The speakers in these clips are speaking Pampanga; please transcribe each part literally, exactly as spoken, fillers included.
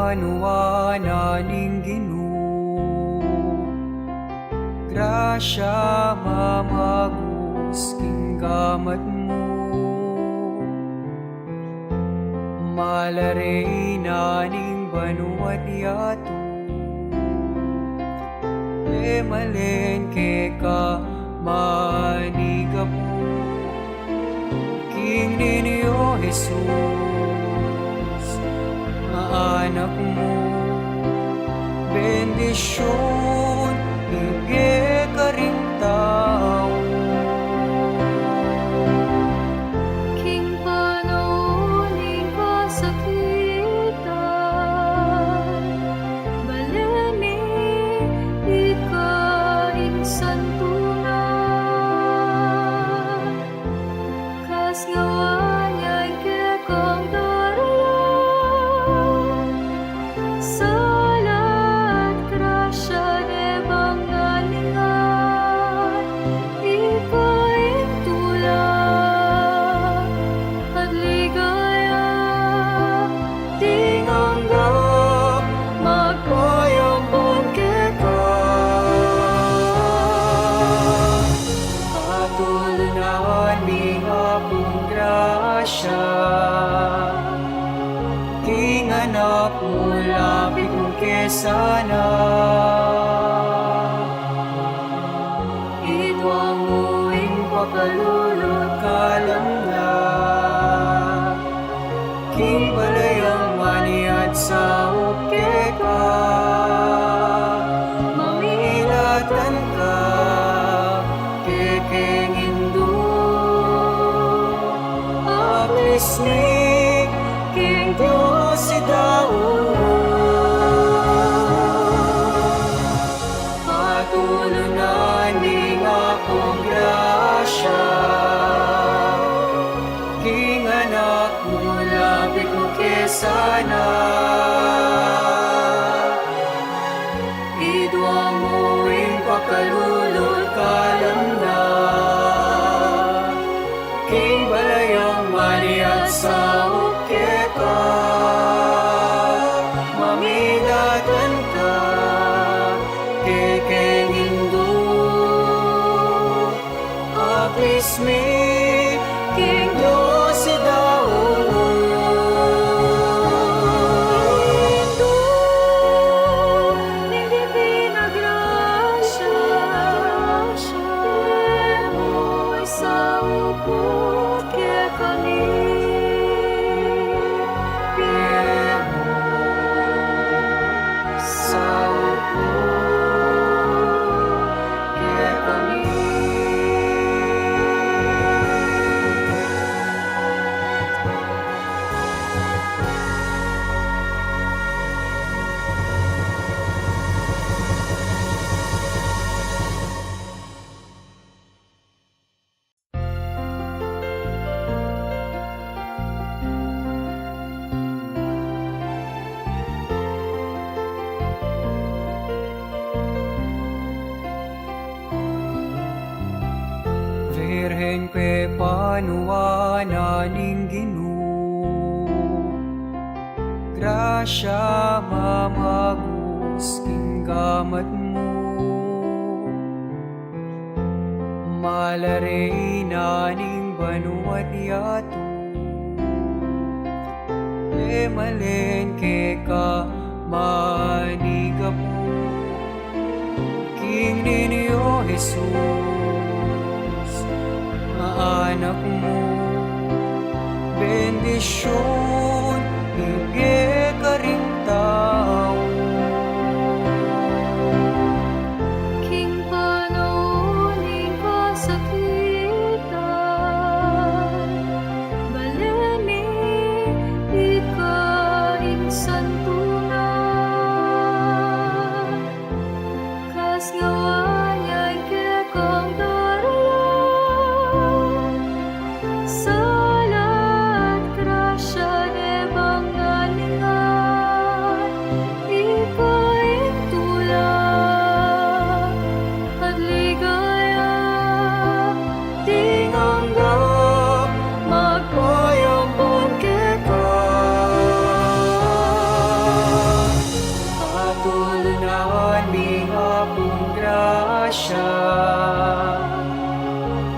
Panuan na ning Ginu, grasya mamagus king gamat mu. Malare na ning banua't yatu, e malen keka manigapu. King Niño Jesus, anak mu, bendisyun ibie karing tau. King panaun ning kasakitan, bale mi ika ing santunan. Kasngawaan ya ing kekang daraya, sala at grasya de bang nalingan. Ika ing tula at ligaya, ding angga magpayampun keka. Patulunan ning Apung grasya king anak mu, lapit mu ke sana. Idwang mu ing pakalulu at kalam na, king balayang maniat saup keka, mamilatan ka kekeng Indu. Aklis mi king Dios idaun. Patulunan ning Apung grasya king anak mu, lapit mu ke sana. Idwang mu ing pakalulu at kalam na, king balayang maniat saup keka, mamilatan ka kekeng Indu. Aklis mi king Dios idaun. Indu ning Divina Grasya, pie mu isaup kekami, pie mu isaup kekami. Virgen, pepanuan na ning Ginu, grasya mamagus king gamat mu. Malare na ning banua't yatu, e malen keka manigapu. King Niño Jesus, anak mu, bendisyun ibie karing tau. King panaun ning kasakitan, bale mi ika ing santunan. Kasngawaan ya ing kekang daraya, sala at grasya de Siya,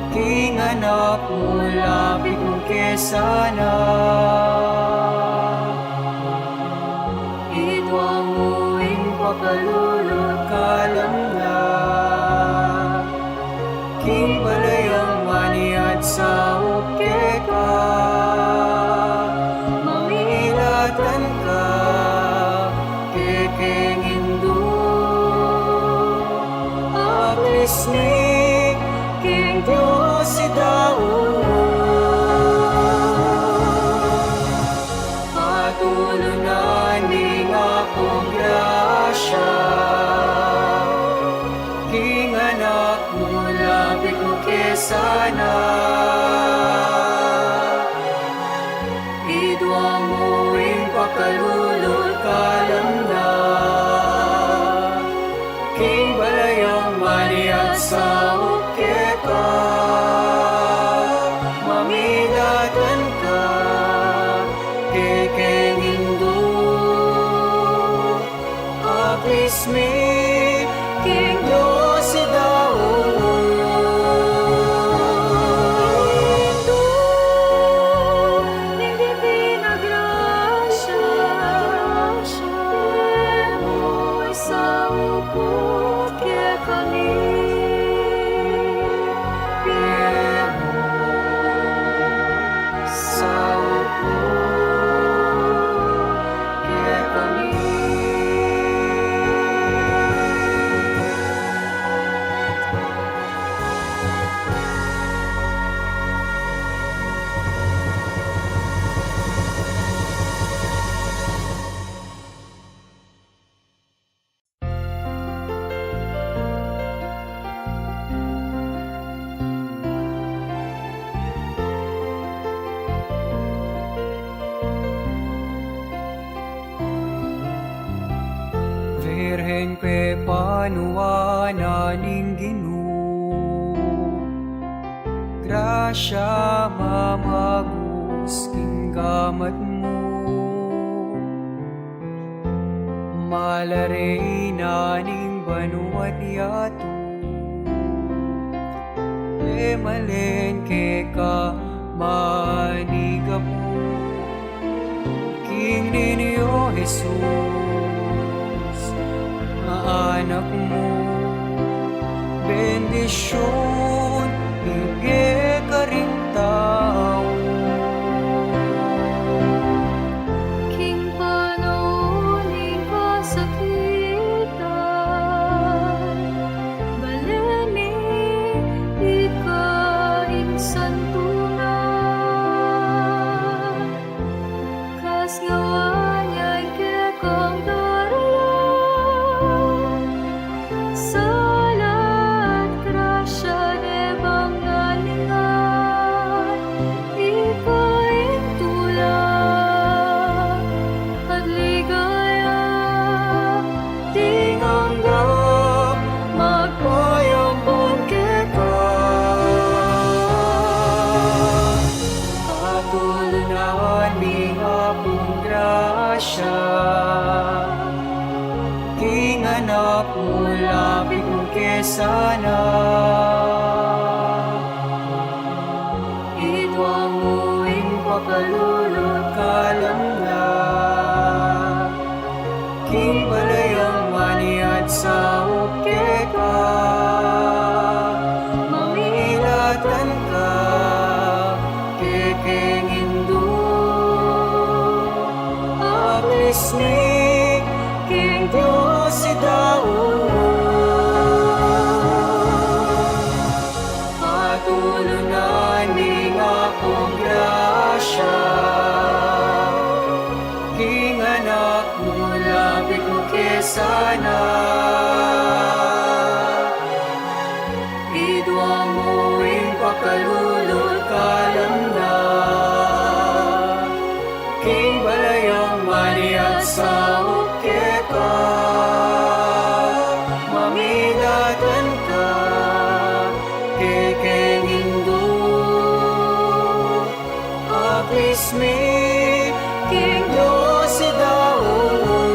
king anak mu, lapit mu ke sana. Idwa mu ing pakalulu at kalamnan, king balayang maniat saup keka, mamilatan ka kekeng Indu. Aklis mi king Dios i daun, patulunan ning Apung grasya, king anak mu, lapit mu ke sana. Idwa mu ing pakalulu at kalamnan, king balayang maniat saup keka, mamilatan ka kekeng Indu. Aklis mi king Dios i daun, Indu ning Divina Grasya, pie mu ing saup mu kekami, pie mu ing saup mu kekami. Virgen, pepanuan na ning Ginu, grasya mamagus king gamat mu. Mala Reyna ning banua't yatu, e malen keka manigapu king Niñu Jesus a anak mu. Bendisyun ibie karing tau king panaun ning kasakitan, bale mi ika ing santunan. Kasngawaan ya ing kekang daralan, sala at grasya, de bang nalingan, ika ing tula at ligaya, ding angga magpayampun keka. Patulunan ning Apung grasya, king anak mu, lapit mu ke sana. Idwa mu ing pakalulu at kalamnan, king balayang maniat saup keka, mamilatan ka kekeng Indu. Aklis mi king Dios i daun, patulunan ning Apung grasya, king anak mu, lapit mu ke sana. Idwa mu ing pakalulu at kalamnan, king balayang maniat saup keka, mamilatan ka kekeng Indu. Aklis mi king Dios i daun,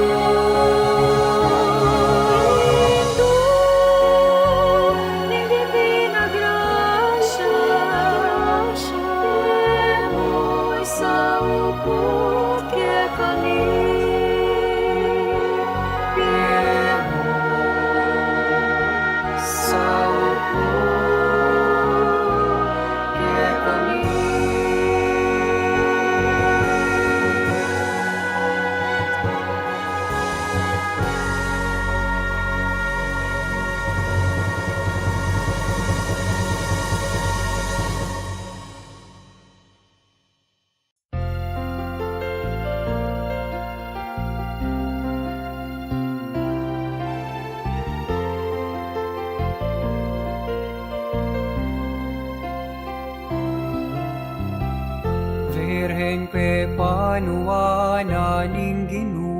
pepanuan na ning Ginu,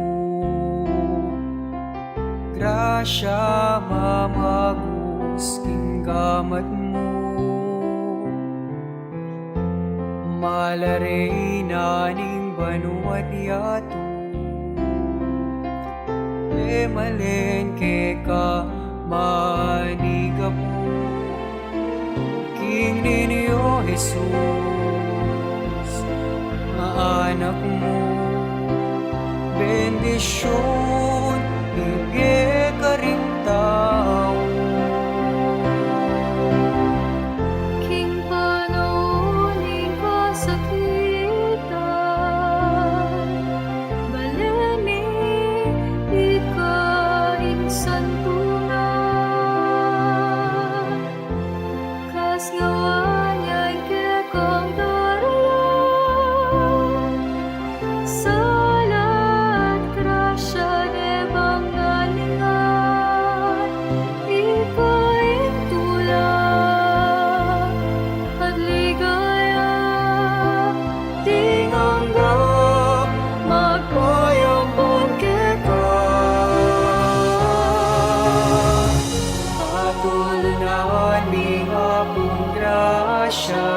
grasya mamagus king gamat mu, malare na ning banua't yatu, e malen keka manigapu. King Niño Jesus, nga anak mu, bendisyun ibie karing tau. King panaun ning kasakitan, bale mi ika ing santunan, kasngawan ya ing kekang darla, sala at grasya de bang naningan, ika ing tula at ligaya, ding angga magpayampun keka. Patulunan ning Apung grasya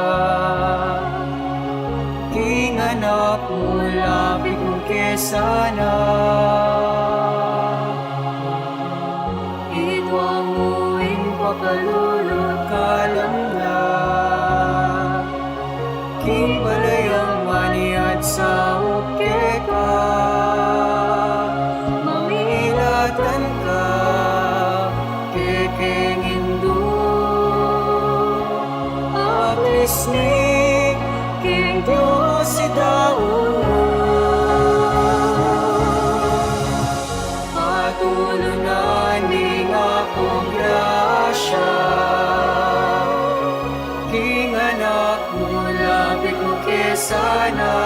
king anak mu, lapit mu ke sana. Idwang mu ing pakalulu at kalamnan king balayang maniat saup keka. Mamilatan ka kekeng Indu, aklis mi king Dios i daun. Patulunan ning Apung grasya king anak mu, lapit mu ke sana.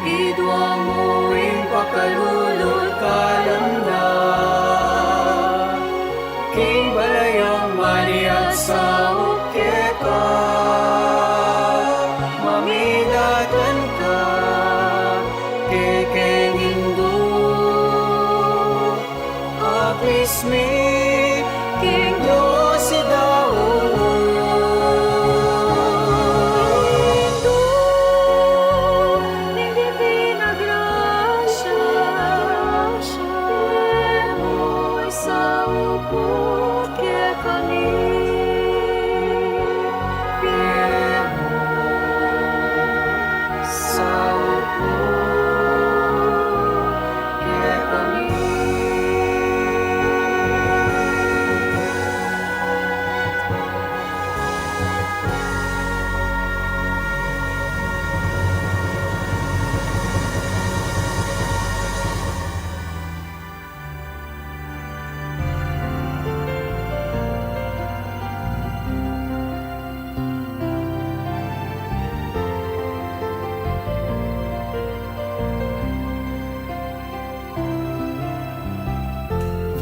Idwang mu ing pakalulu at kalamnan king balayang maniat saup keka. Mamilatan ka kekeng Indu, aklis mi king Dios i daun. Indu ning Divina Grasya, pie mu isaup kekami, pie mu isaup kekami.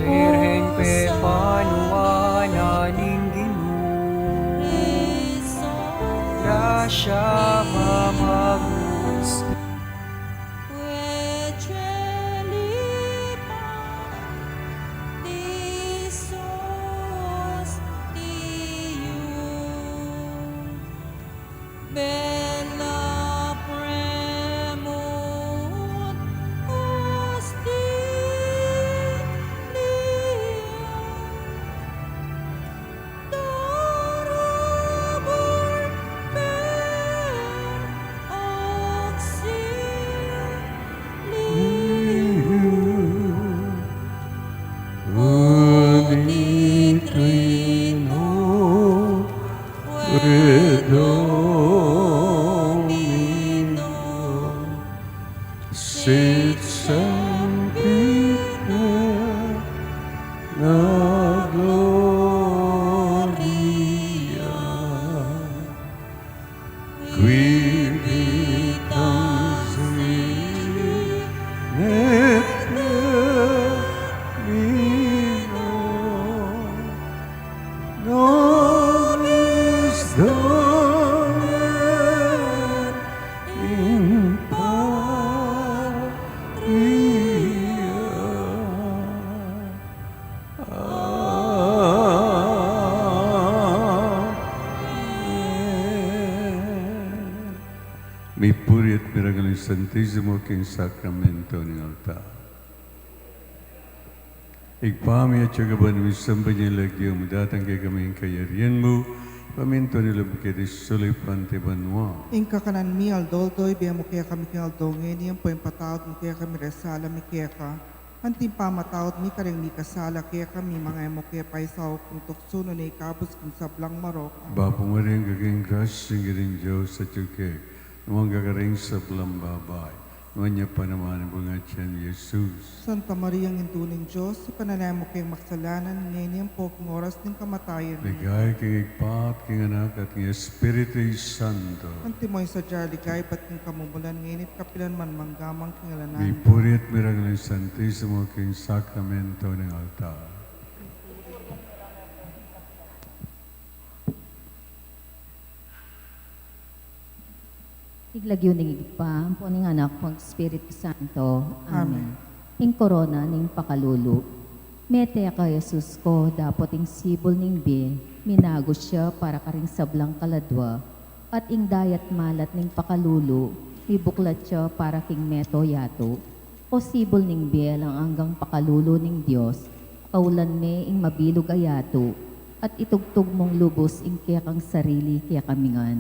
Birhen, pepanuan na ning Ginu, grasya mamagus. Bella premut ostitiam, durabur per auxilium. Unite in nomine Domini, sit semper et in gloria, qui vitas vincit, et Domino nobis Domine. Santisimo king sakramento ning altar. Ibpa mi, atsu ka banua, misamban ya ing lagyu mu, datang kekami ing kayarian mu, mipamintuan ing lub mu keti sulip anti banua. Ing kakanan mi aldo-aldo ibie mu kekami king aldo ngeni, ampon ipatawad mu kekami ring sala mi keka, anti ing pamamatawad mi kareng mikasala kekami, manga e mu ke paisaul king tuksu, nune ikabus king sablang marok. Bapu Maria, ika king grasya, ing Ginung Dios atyu keka, nuan ka karing sablang babai, nuan ya pa naman ing bunga ning tiyan mu, i Jesus. Santa Maria, Indu ning Dios, ipanalangin mu keng makasalanan, ngeni ampo king oras ning kamatayan mi. Ligaya king Ibpa, at king Anak, at king Espiritu Santo. Antimo ing sadya ligaya ibat king kamumulan, ngeni at kapilan man, mangga man king alang angga. Mipuri at mirangal ing Santisimo king sakramento ning altar. King lagyu ning Ibpa, ampo ning Anak, ampo ning Espiritu Santo. Amen. Amen. Ing korona ning pakalulu. Mete ka, Jesus ku, dapot ing sibul ning bie, minagus ya para karing sablang kaladua, at ing daya at malat ning pakalulu, mibuklat ya para king meto yatu. O sibul ning bie alang anggang pakalulu ning Dios, kaulan me ing mabilug a yatu, at itugtug mung lubus ing kekang sarili kekami ngan.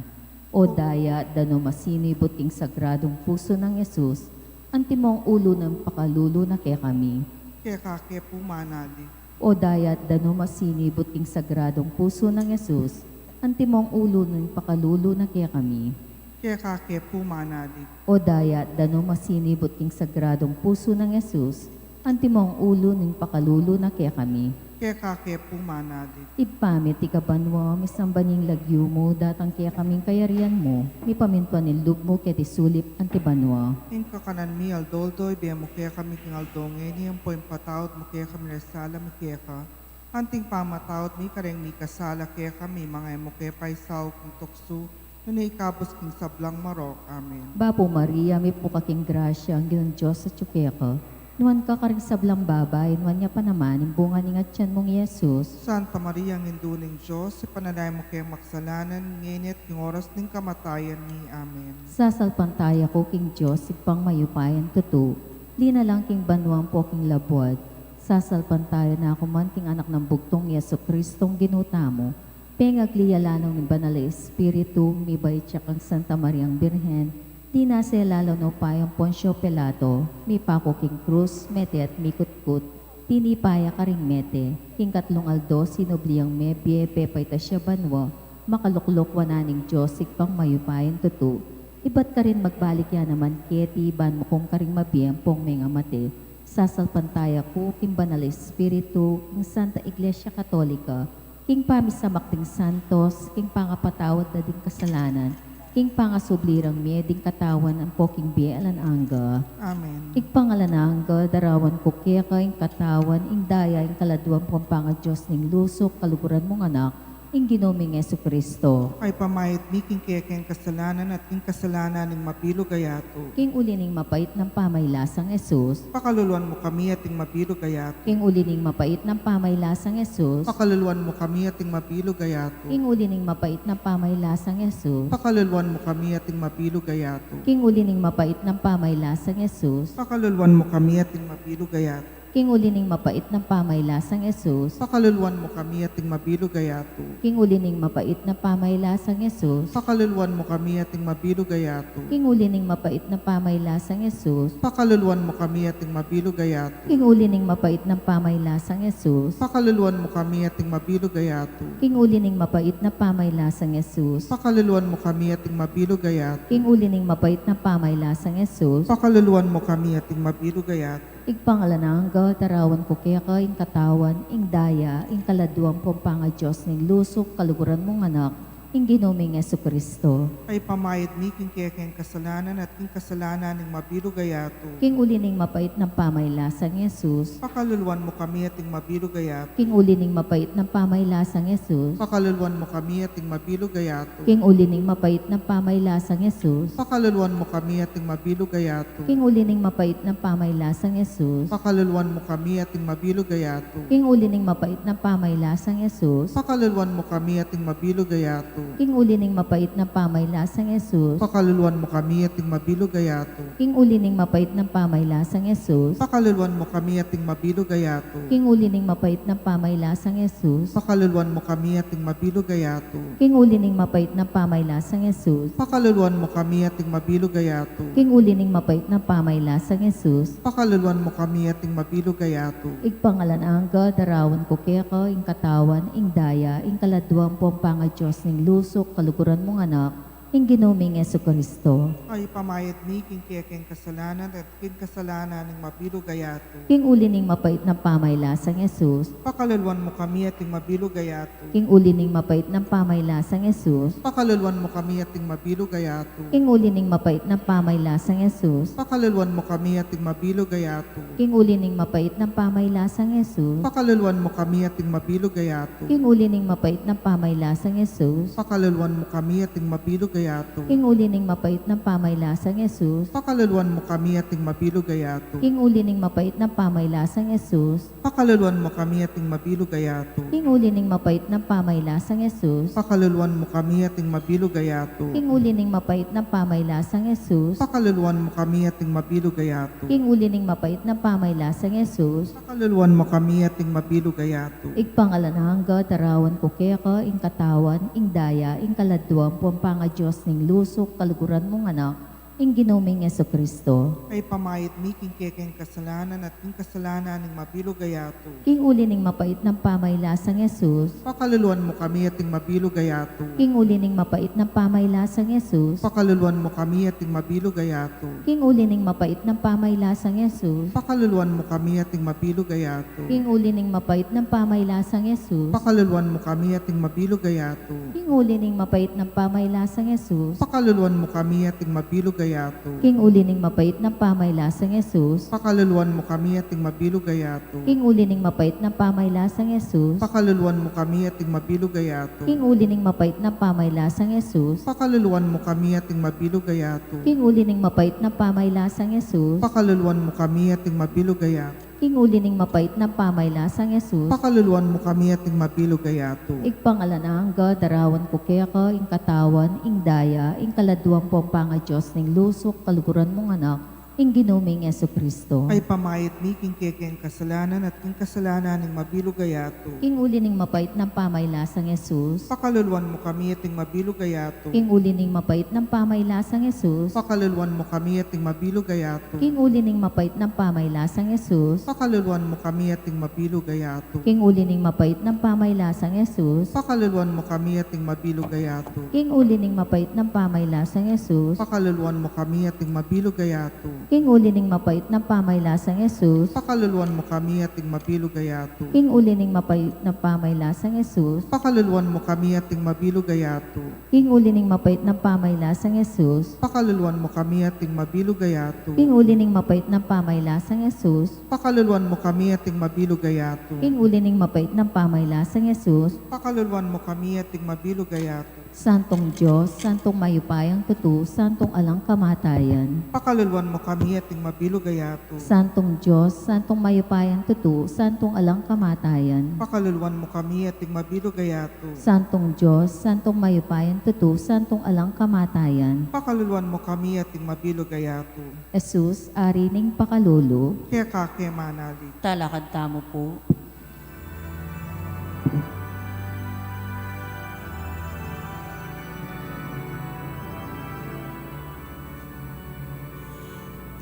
O daya at danum a sinibut king sagradung pusu nang Jesus, antimong ulu ning pakalulu na kekami. Keka ke pu manali. O daya at danum a sinibut king sagradung pusu nang Jesus, antimong ulu ning pakalulu na kekami. Keka ke pu manali. O daya at danum a sinibut king sagradung pusu nang Jesus, antimong ulu ning pakalulu na kekami. Keka ke pu manali. Ibpa mi, atiu ka banua, misamban ya ing lagyu mu, datang kekami ing kayarian mu, mipamintuan ing lub mu keti sulip anti banua. Ing kakanan mi aldo-aldo ibie mu kekami king aldo ngeni, ampo ipatawad mu kekami ring sala mi keka, anti ing pamamatawad mi kareng mikasala kekami, manga e mu ke paisaul king tuksu, nune ikabus king sablang marok. Amen. Bapu Maria, mipnu ka king grasya, ing Ginung Dios atyu keka, nuan ka karing sablang babai, nuan ya pa naman ing bunga ning atian mung i Jesus. Santa Maria, Indu ning Dios, ipanalangin mu keng makasalanan, ngeni at king oras ning kamatayan mi. Amen. Sasalpantaya ku king Dios, Ibpang mayupayang tutu, linalang king banua ampo king labuad. Sasalpantaya na ku man king Anak nang bugtung, i Jesucristong Ginu tamu, pengagli ya lalam ning Banal a Espiritu, mibait ya kang Santa Mariang Birhen, linasa ya lalam ning upayang Poncio Pilato, mipaku king krus, mete at mikutkut, tinipa ya karing mete, king katlung aldo sinubli yang mebie, pepaitas ya banua, makalukluk wanan ning Dios Ibpang mayupayang tutu, ibat karin magbalik ya naman keti ban mukum karing mabie ampong mengamate. Sasalpantaya ku king Banal a Espiritu, king Santa Iglesia Katolika, king pamisamak ding santos, king pangapatawad da ding kasalanan, king pangasubli rang mie ding katawan ampo king bie alang angga. Amen. Ibpang alang angga, darawan ku keka ing katawan, ing daya, ing kaladua ampong pangaDios ning lusu, kaluguran mung Anak, ing Ginu ming Jesucristo. Ipamayad mi king kekeng kasalanan at king kasalanan ning mabilug a yatu. King uli ning mapait nang pamaylasang Jesus. Pakaluluan mu kami at ing mabilug a yatu. King uli ning mapait nang pamaylasang Jesus. Pakaluluan mu kami at ing mabilug a yatu. King uli ning mapait nang pamaylasang Jesus. Pakaluluan mu kami at ing mabilug a yatu. King uli ning mapait nang pamaylasang Jesus. Pakaluluan mu kami at ing mabilug a yatu. King uli ning mapait nang pamaylasang Jesus. Pakaluluan mu kami at ing mabilug a yatu. King uli ning mapait nang pamaylasang Jesus. Pakaluluan mu kami at ing mabilug a yatu. King uli ning mapait nang pamaylasang Jesus. Pakaluluan mu kami at ing mabilug a yatu. King uli ning mapait nang pamaylasang Jesus. Pakaluluan mu kami at ing mabilug a yatu. King uli ning mapait nang pamaylasang Jesus. Pakaluluan mu kami at ing mabilug a yatu. King uli ning mapait nang pamaylasang Jesus. Pakaluluan mu kami at ing mabilug a yatu. Ibpang alang angga, darawan ku keka ing katawan, ing daya, ing kaladua ampong pangaDios ning lusu, kaluguran mung Anak, ing Ginu ming Jesucristo. Ipamayad mi king kekeng kasalanan at king kasalanan ning mabilug a yatu. King uli ning mapait nang pamaylasang Jesus. Pakaluluan mu kami at ing mabilug a yatu. King uli ning mapait nang pamaylasang Jesus. Pakaluluan mu kami at ing mabilug a yatu. King uli ning mapait nang pamaylasang Jesus. Pakaluluan mu kami at ing mabilug a yatu. King uli ning mapait nang pamaylasang Jesus. Pakaluluan mu kami at ing mabilug a yatu. King uli ning mapait nang pamaylasang Jesus. Pakaluluan mu kami at ing mabilug a yatu. King uli ning mapait nang pamaylasang Jesus. Pakaluluan mu kami at ing mabilug a yatu. King uli ning mapait nang pamaylasang Jesus. Pakaluluan mu kami at ing mabilug a yatu. King uli ning mapait nang pamaylasang Jesus. Pakaluluan mu kami at ing mabilug a yatu. King uli ning mapait nang pamaylasang Jesus. Pakaluluan mu kami at ing mabilug a yatu. King uli ning mapait nang pamaylasang Jesus. Pakaluluan mu kami at ing mabilug a yatu. Ibpa, ngalan angga darawan ku keka ing katawan, ing daya, ing kaladua ampong pangaDios ning lusu, kaluguran mung Anak, ing Ginu ming Jesucristo. Ipamayad mi king kekeng kasalanan at king kasalanan ning mabilug a yatu. King uli ning mapait nang pamaylasang Jesus. Pakaluluan mu kami at ing mabilug a yatu. King uli ning mapait nang pamaylasang Jesus. Pakaluluan mu kami at ing mabilug a yatu. King uli ning mapait nang pamaylasang Jesus. Pakaluluan mu kami at ing mabilug a yatu. King uli ning mapait nang pamaylasang Jesus. Pakaluluan mu kami at ing mabilug a yatu. King uli ning mapait nang pamaylasang Jesus. Pakaluluan mu kami at ing mabilug a yatu. King uli ning mapait nang pamaylasang Jesus. Pakaluluan mu kami at ing mabilug a yatu. King uli ning mapait nang pamaylasang Jesus. Pakaluluan mu kami at ing mabilug a yatu. King uli ning mapait nang pamaylasang Jesus. Pakaluluan mu kami at ing mabilug a yatu. King uli ning mapait nang pamaylasang Jesus. Pakaluluan mu kami at ing mabilug a yatu. King uli ning mapait nang pamaylasang Jesus. Pakaluluan mu kami at ing mabilug a yatu. Ibpa, ngalan angga darawan ku keka ing katawan, ing daya, ing kaladua ampong pangaDios ning lusu, kaluguran mung Anak, ing Ginu ming Jesucristo. Ipamayad mi king kekeng kasalanan at king kasalanan ning mabilug a yatu. King uli ning mapait nang pamaylasang Jesus. Pakaluluan mu kami at ing mabilug a yatu. King uli ning mapait nang pamaylasang Jesus. Pakaluluan mu kami at ing mabilug a yatu. King uli ning mapait nang pamaylasang Jesus. Pakaluluan mu kami at ing mabilug a yatu. King uli ning mapait nang pamaylasang Jesus. Pakaluluan mu kami at ing mabilug a yatu. King uli ning mapait nang pamaylasang Jesus. Pakaluluan mu kami at ing mabilug a yatu. King uli ning mapait nang pamaylasang Jesus. Pakaluluan mu kami at ing mabilug a yatu. King uli ning mapait nang pamaylasang Jesus. Pakaluluan mu kami at ing mabilug a yatu. King uli ning mapait nang pamaylasang Jesus. Pakaluluan mu kami at ing mabilug a yatu. King uli ning mapait nang pamaylasang Jesus. Pakaluluan mu kami at ing mabilug a yatu. King uli ning mapait nang pamaylasang Jesus. Pakaluluan mu kami at ing mabilug a yatu. Ibpa, ngalan angga darawan ku keka ing katawan, ing daya, ing kaladua ampong pangaDios ning lusu, kaluguran mung Anak, ing Ginu ming Jesucristo. Ipamayad mi king kekeng kasalanan at king kasalanan ning mabilug a yatu. King uli ning mapait nang pamaylasang Jesus. Pakaluluan mu kami at ing mabilug a yatu. King uli ning mapait nang pamaylasang Jesus. Pakaluluan mu kami at ing mabilug a yatu. King uli ning mapait nang pamaylasang Jesus. Pakaluluan mu kami at ing mabilug a yatu. King uli ning mapait nang pamaylasang Jesus. Pakaluluan mu kami at ing mabilug a yatu. King uli ning mapait nang pamaylasang Jesus. Pakaluluan mu kami at ing mabilug a yatu. King uli ning mapait nang pamaylasang Jesus. Pakaluluan mu kami at ing mabilug a yatu. King uli ning mapait nang pamaylasang Jesus. Pakaluluan mu kami at ing mabilug a yatu. King uli ning mapait nang pamaylasang Jesus. Pakaluluan mu kami at ing mabilug a yatu. King uli ning mapait nang pamaylasang Jesus. Pakaluluan mu kami at ing mabilug a yatu. King uli ning mapait nang pamaylasang Jesus. Pakaluluan mu kami at ing mabilug a yatu. Santung Dios, Santung mayupayang tutu, Santung alang kamatayan. Pakaluluan mu kami at ing mabilug a yatu. Santung Dios, Santung mayupayang tutu, Santung alang kamatayan. Pakaluluan mu kami at ing mabilug a yatu. Santung Dios, Santung mayupayang tutu, Santung alang kamatayan. Pakaluluan mu kami at ing mabilug a yatu. Jesus, Ari ning pakalulu. Keka ke manalig. Talakad tamu pu.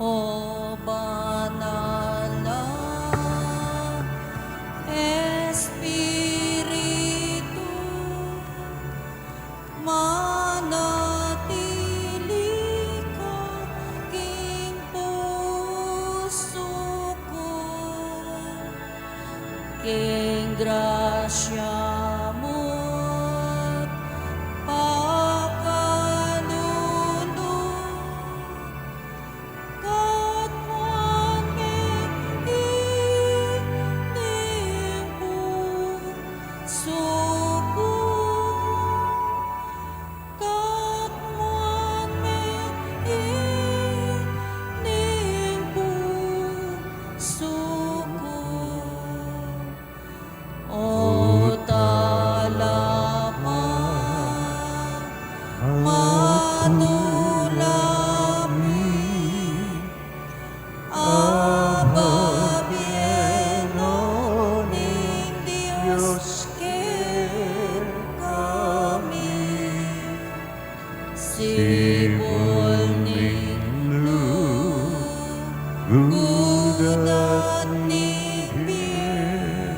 O banal a Espiritu, manatili ka king pusu ku, king grasya mu pakalulu. Katmuan me ining pusu ku. Katmuan me ining pusu ku. O Talapangabun. Sugat ning bie,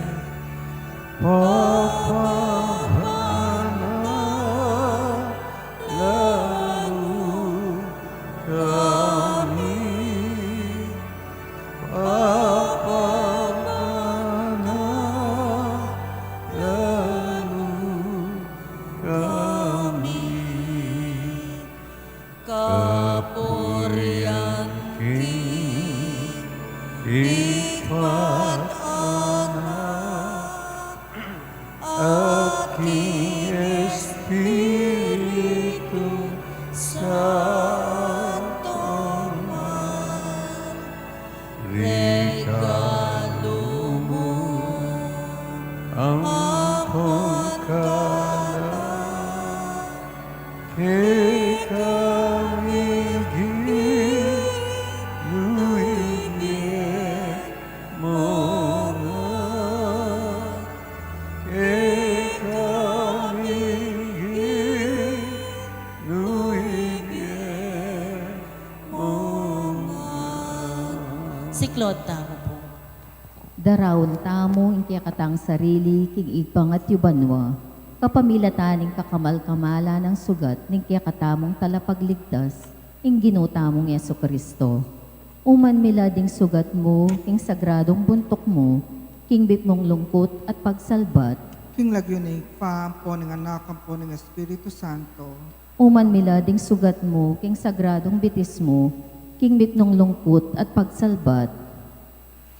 papabanalan mu kami, papabanalan mu kami. Kapurian, king Ibpa, Anak, at king Espiritu Santo man. Regalo mu ampon kalat, kekami Ginu, ibie mu ngan. Kekami Ginu, ibie mu ngan. Siklaud tamu pu. Daraun tamu ing kekatang sarili king Ibpang atiu banua, kapamilatan ning kakamal-kamalan nang sugat ning kekatamung Talapagligtas, ing Ginu tamung Jesucristo. Uman mi la ding sugat mu king sagradung buntuk mu, king mipnung lungkut at pagsalbat. King lagyu ning Ibpa, ampo ning Anak, ampo ning Espiritu Santo. Uman mi la ding sugat mu king sagradung bitis mu, king mipnung lungkut at pagsalbat.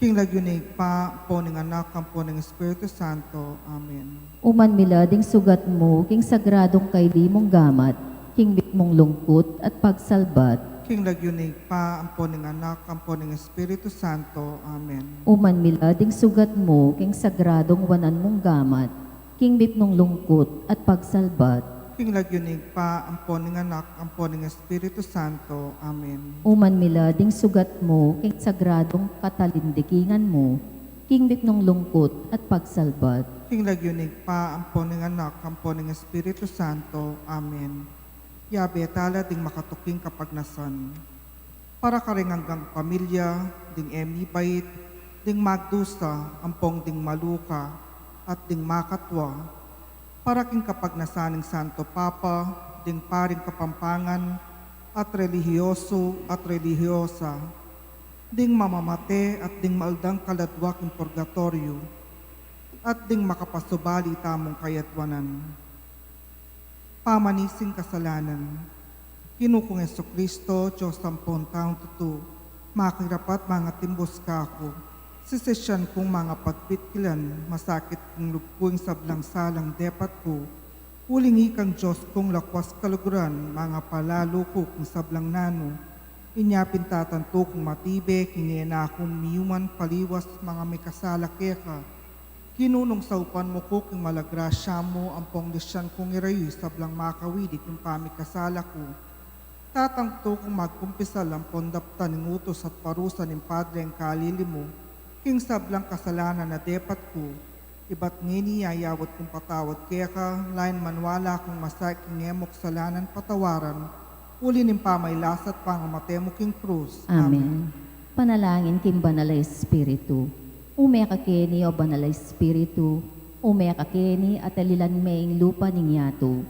King lagyu ning Ibpa, ampo ning Anak, ampo ning Espiritu Santo. Amen. Uman mi la ding sugat mu king sagradung kaili mung gamat, king mipnung lungkut at pagsalbat. King lagyu ning Ibpa, ampo ning Anak, ampo ning Espiritu Santo. Amen. Uman mi la ding sugat mu king sagradung wanan mung gamat, king mipnung lungkut at pagsalbat. King lagyu ning Ibpa, ampo ning Anak, ampo ning Espiritu Santo. Amen. Uman mi la ding sugat mu king sagradung katalindikingan mu, king mipnung lungkut at pagsalbat. King lagyu ning Ibpa, ampo ning Anak, ampo ning Espiritu Santo. Amen. Yabe tala ding makatuking kapagnasan. Para karing anggang pamilya ding e mibait, ding magdusa, ampong ding maluka, at ding makatua. Para king kapagnasan ning Santo Papa, ding paring Kapampangan, at relihiyoso at relihiyosa, ding mamamate at ding maaldang kaladua king purgatoryo, at ding makapasubali tamung kayadwanan. Pamanisin kasalanan. Ginu kung Jesucristo, Dios ampon taung tutu, makirapat mangatimbus kaku. Sisisian kung mangapagpitkilan, masakit king lub ku ing sablang salang depat ku. Uling ikang Dios kung lakwas kaluguran, mangapalalu ku king sablang nanu. Inya pin tatantu kung matibe king e na ku miyuman paliwas, manga mikasala keka. Ginu, nung saupan mu ku king mala grasya mu, ampong lisian kung irayu ing sablang makawili king pamikasala ku, tatantu kung magkumpisal ampon daptan ing utus at parusa ning Padre ing kalili mu king sablang kasalanan a depat ku. Ibat ngeni yayawad kung patawad keka, lain maniwala kung masakit king e mu kasalanan patawaran, uli ning pamailas at pangamate mu king krus. Amen. Amen. Panalangin king Banal a Espiritu. Ume ka keni, O Banal a Espiritu, ume ka keni at alilan me ing lupa ning yatu.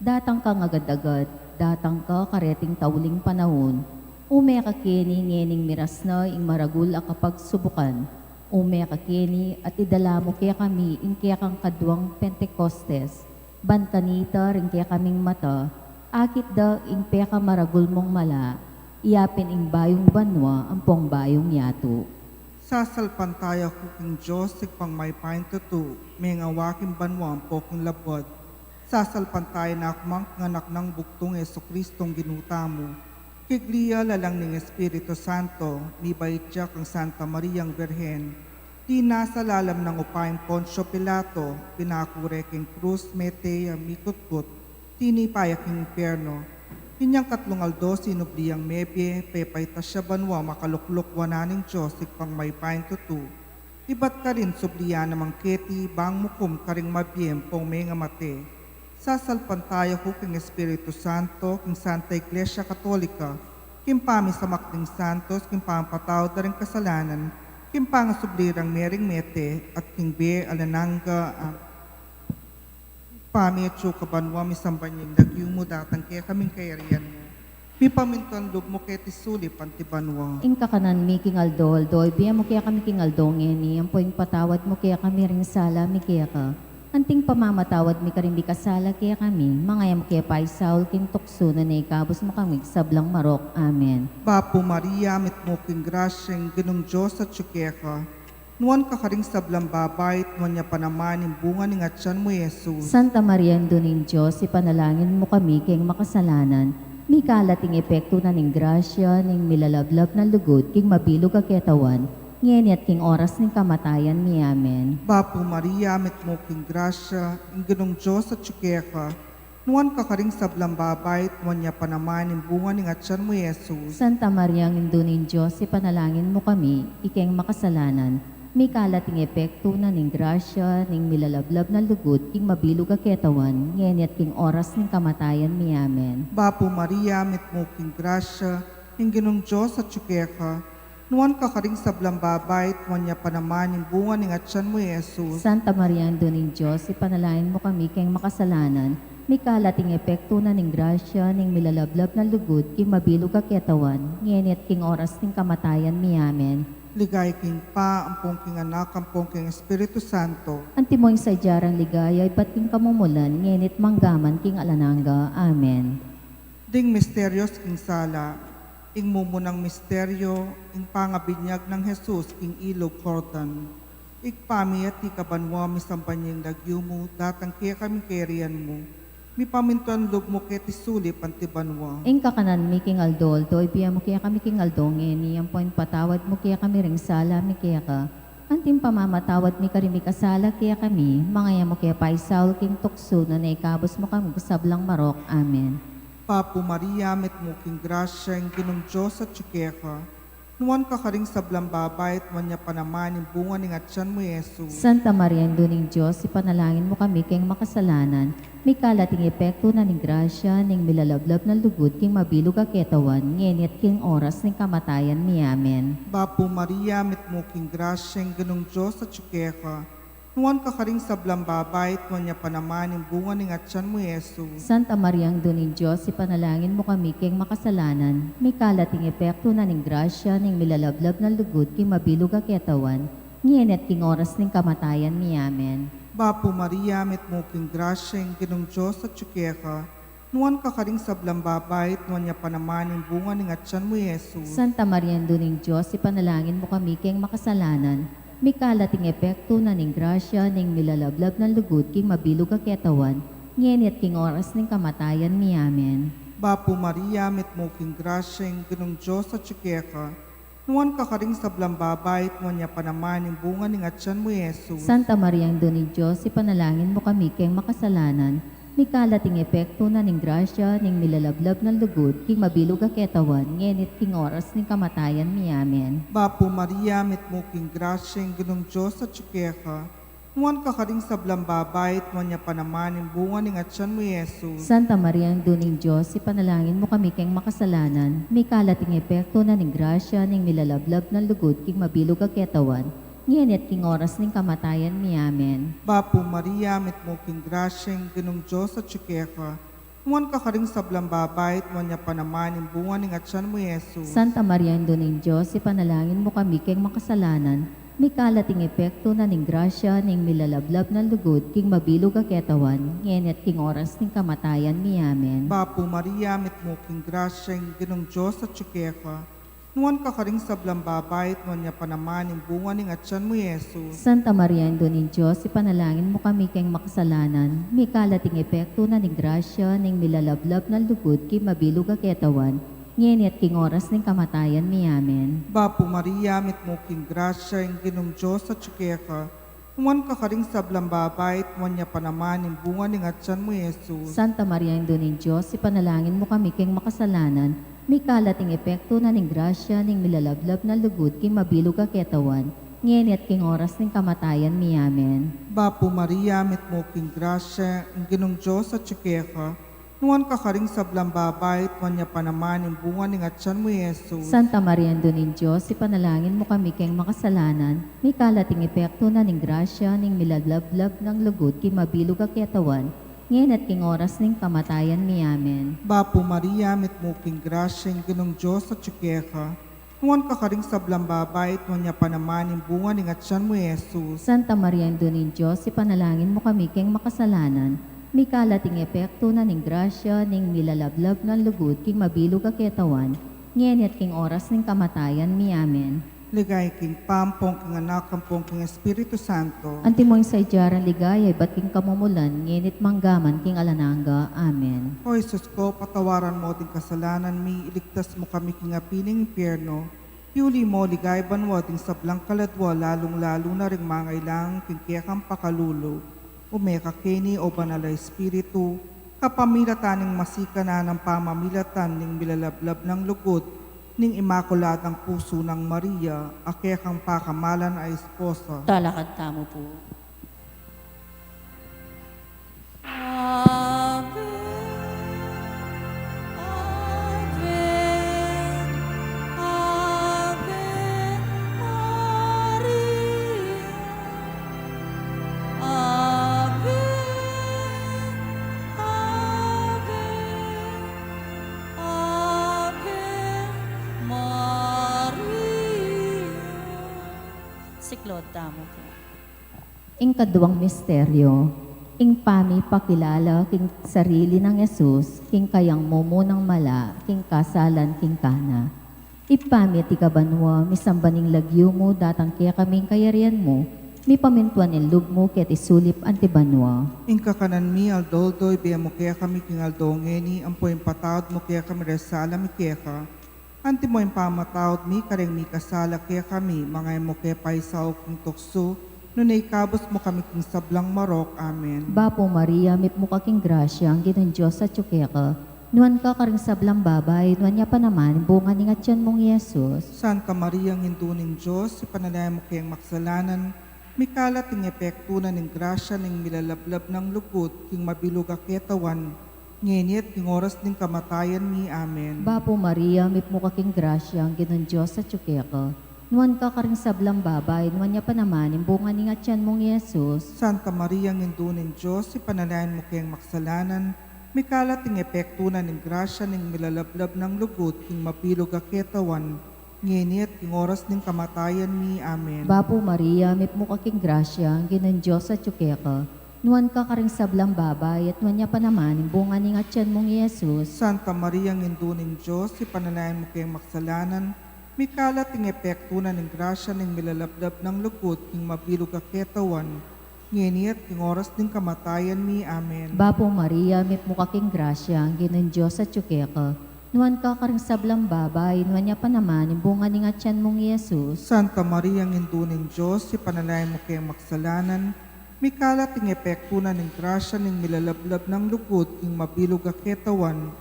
Datang kang agad-agad, datang ka kareting tauling panaun. Ume ka keni ngening miras na ing maragul a kapagsubukan. Ume ka keni at idala mu kekami ing kekang kaduang Pentecostes. Ban kanita ring kekaming mata, akit da ing pekamaragul mung mala, iya pin ing bayung banua ampong bayung yatu. Sasalpantaya ku king Dios, Ibpang mayupayang tutu, mengawa king banua ampo king labuad. Sasalpantaya na ku man king Anak nang bugtung, Jesucristong Ginu tamu. Kigli ya lalang ning Espiritu Santo, mibait ya kang Santa Mariang Birhen. Dinan sa lalam nang upa ing Poncio Pilato, pinaku re king krus, mete ya, mikutkut, tinipa ya king impierno. Inyang katlung aldo sinubli yang mebie, pepaitas ya banua, makalukluk wanan ning Dios, Ibpang mayupayang tutu. Ibat karin subli ya naman keti, bang mukum karing mabie ampong mengamate. Sasalpantaya ku king Espiritu Santo, king Santa Iglesia Katolika, king pamisamak ding santos, king pamapatawad da ring kasalanan, king pangasubli rang Mering Mete, at king bie alang angga. Amen. Ibpa mi atsu ka banua, misamban ya ing lagyu mu, datang kekami ing kayarian mu, mipamintuan lub mu keti sulip anti banua. Ing kakanan mi king aldo-aldo ibie mu kekami king aldo ngeni, ampo ipatawad mu kekami ring sala mi keka, anting pamamatawad mi karing mikasala kekami, manga e mu ke paisaul king tuksu, nune ikabus mu kami king sablang marok. Amen. Bapu Maria, mitmu ka king grasya, ing Ginung Dios atyu keka. Nuan ka karing sablang babai, at nuan ya pa naman ing bunga ning atyan mu, i Jesus. Santa Maria, Indu ning Dios, ipanalangin mu kami keng makasalanan, mikalat ing epektu na ning grasya ning milalablab nang lugud king mabilug a ketawan, ngeni at king oras ning kamatayan mi. Amen. Bapu Maria, mitmu ka king grasya, ing Ginung Dios atyu keka. Nuan ka karing sablang babai, at nuan ya pa naman ing bunga ning atyan mu, i Jesus. Santa Maria, Indu ning Dios, ipanalangin mu kami, ikeng makasalanan, mikalat ing epektu na ning grasya ning milalablab nang lugud king mabilug a ketawan, ngeni at king oras ning kamatayan mi. Amen. Bapu Maria, mitmu ka king grasya, ing Ginung Dios atyu keka. Nuan ka karing sablang babai, at nuan ya pa naman ing bunga ning atyan mu, i Jesus. Santa Maria, Indu ning Dios, ipanalangin mu kami keng makasalanan, mikalat ing epektu na ning grasya ning milalablab nang lugud king mabilug a ketawan, ngeni at king oras ning kamatayan mi. Amen. Ligaya king Ibpa, ampon king Anak, ampon king Espiritu Santo. Antimo ing sadya rang ligaya ibat king kamumulan, ngeni at mangga man king alang angga. Amen. Ding misterios king sala. Ing mumunang misterio, ing pangabinyag nang Jesus king ilug Jordan. Ibpa mi, atiu ka banua, misamban ya ing lagyu mu, datang kekami ing kayarian mu, mipamintuan lub mu keti sulip anti banua. Ing kakanan mi king aldo-aldo ibie mu kekami king aldo ngeni, ampon ipatawad mu kekami ring sala mi keka, anting pamamatawad mi karing mikasala kekami, manga e mu ke paisaul king tuksu, nune ikabus mu kami king sablang marok. Amen. Bapu Maria, mitmu ka king grasya, ing Ginung Dios atyu keka. Nuan ka karing sablang babai, at nuan ya pa naman ing bunga ning atyan mu, i Jesus. Santa Maria, Indu ning Dios, ipanalangin mu kami keng makasalanan, mikalat ing epektu na ning grasya ning milalablab nang lugud king mabilug a ketawan, ngeni at king oras ning kamatayan mi. Amen. Bapu Maria, mitmu ka king grasya, ing Ginung Dios atyu keka. Nuan ka karing sablang babai, at nuan ya pa naman ing bunga ning atyan mu, i Jesus. Santa Maria, Indu ning Dios, ipanalangin mu kami keng makasalanan, mikalat ing epektu na ning grasya ning milalablab nang lugud king mabilug a ketawan, ngeni at king oras ning kamatayan mi. Amen. Bapu Maria, mitmu ka king grasya, ing Ginung Dios atyu keka. Nuan ka karing sablang babai, at nuan ya pa naman ing bunga ning atyan mu, i Jesus. Santa Maria, Indu ning Dios, ipanalangin mu kami keng makasalanan, mikalat ing epektu na ning grasya ning milalablab nang lugud king mabilug a ketawan, ngeni at king oras ning kamatayan mi. Amen. Bapu Maria, mitmu ka king grasya, ing Ginung Dios atyu keka. Nuan ka karing sablang babai, at nuan ya pa naman ing bunga ning atyan mu, i Jesus. Santa Maria, Indu ning Dios, ipanalangin mu kami keng makasalanan, mikalat ing epektu na ning grasya ning milalablab nang lugud king mabilug a ketawan, ngeni at king oras ning kamatayan mi. Amen. Bapu Maria, mitmu ka king grasya, ing Ginung Dios atyu keka. Nuan ka karing sablang babai, at nuan ya pa naman ing bunga ning atyan mu, i Jesus. Santa Maria, Indu ning Dios, ipanalangin mu kami keng makasalanan, mikalat ing epektu na ning grasya ning milalablab nang lugud king mabilug a ketawan, ngeni at king oras ning kamatayan mi. Amen. Bapu Maria, mitmu ka king grasya, ing Ginung Dios atyu keka. Nuan ka karing sablang babai, at nuan ya pa naman ing bunga ning atyan mu, i Jesus. Santa Maria, Indu ning Dios, ipanalangin mu kami keng makasalanan, mikalat ing epektu na ning grasya ning milalablab nang lugud king mabilug a ketawan, ngeni at king oras ning kamatayan mi. Amen. Bapu Maria, mitmu ka king grasya, ing Ginung Dios atyu keka. Nuan ka karing sablang babai, at nuan ya pa naman ing bunga ning atyan mu, i Jesus. Santa Maria, Indu ning Dios, ipanalangin mu kami keng makasalanan, mikalat ing epektu na ning grasya ning milalablab nang lugud king mabilug a ketawan, ngeni at king oras ning kamatayan mi. Amen. Bapu Maria, mitmu ka king grasya, ing Ginung Dios atyu keka. Nuan ka karing sablang babai, at nuan ya pa naman ing bunga ning atyan mu, i Jesus. Santa Maria, Indu ning Dios, ipanalangin mu kami keng makasalanan, mikalat ing epektu na ning grasya ning milalablab nang lugud king mabilug a ketawan, ngeni at king oras ning kamatayan mi. Amen. Bapu Maria, mitmu ka king grasya, ing Ginung Dios atyu keka. Nuan ka karing sablang babai, at nuan ya pa naman ing bunga ning atian mu, Jesus. Santa Maria, Indu ning Dios, ipanalangin mu kami keng makasalanan, mikalat ing epektu na ning grasya ning milalablab nang lugud king mabilug a ketawan, ngeni at king oras ning kamatayan mi. Amen. Bapu Maria, mitmu ka king grasya, ing Ginung Dios atyu keka. Nuan ka karing sablang babai, at nuan ya pa naman ing bunga ning atian mu, Jesus. Santa Maria, Indu ning Dios, ipanalangin mu kami keng makasalanan, mikalat ing epektu na ning grasya ning milalablab nang lugud king mabilug a ketawan, ngeni at king oras ning kamatayan mi. Amen. Ligaya king Ibpa, ampon king Anak, ampon king Espiritu Santo. Antimo ing sadya rang ligaya ibat king kamumulan, ngeni at mangga man king alang angga. Amen. O Jesus ko, patawaran mu ding kasalanan mi, iligtas mu kami king api ning impyerno, iuli mu king banua ding sablang kaladua, lalung-lalu na ring mangailangan king kekang pakalulu. Ume ka keni, o Banal a Espiritu, kapamilatan ning masikan a pamamilatan ning milalablab nang lugud ning Imakuladang Pusu nang Maria, a kekang pakamalan a esposa. Talakad tamu pu. Ave, Ave, Ave Maria. Ave, Ave, Ave Maria. Siklaud tamu pu. Ing kaduang misteryo, ing pamipakilala king sarili nang Jesus king kayang mumunang mala king kasalan king Cana. Ibpa mi atiu ka banua, misamban ing lagyu mu, datang kekami ing kayarian mu, mipamintuan ing lub mu keti sulip anti banua. Ing kakanan mi aldo-aldo ibie mu kekami king aldo ngeni, ampo ipatawad mu kekami ring sala mi keka, antimo ing pamamatawad mi kareng mikasala kekami, manga e mu ke paisaul king tuksu, nune ikabus mu kami king sablang marok. Amen. Bapu Maria, mipnu ka king grasya, ing Ginung Dios atyu keka. Nuan ka karing sablang babai, nuan ya pa naman ing bunga ning atian mung i Jesus. Santa Maria, Indu ning Dios, ipanalangin mu keng makasalanan, mikalat ing epektu na ning grasya ning milalablab nang lugud king mabilug a ketawan, ngeni at king oras ning kamatayan mi. Amen. Bapu Maria, mipnu ka king grasya, ing Ginung Dios atyu keka. Nuan ka karing sablang babai, nuan ya pa naman ing bunga ning atian mung i Jesus. Santa Maria, Indu ning Dios, ipanalangin mu keng makasalanan, mikalat ing epektu na ning grasya ning milalablab nang lugud king mabilug a ketawan, ngeni at king oras ning kamatayan mi. Amen. Bapu Maria, mipnu ka king grasya, ing Ginung Dios atyu keka. Nuan ka karing sablang babai, at nuan ya pa naman ing bunga ning atian mung i Jesus. Santa Maria, Indu ning Dios, ipanalangin mu keng makasalanan, mikalat ing epektu na ning grasya ning milalablab nang lugud king mabilug a ketawan, ngeni at king oras ning kamatayan mi. Amen. Bapu Maria, mipnu ka king grasya, ing Ginung Dios atyu keka. Nuan ka karing sablang babai, nuan ya pa naman ing bunga ning atian mung i Jesus. Santa Maria, Indu ning Dios, ipanalangin mu keng makasalanan, mikalat ing epektu na ning grasya ning milalablab nang lugud king mabilug a ketawan,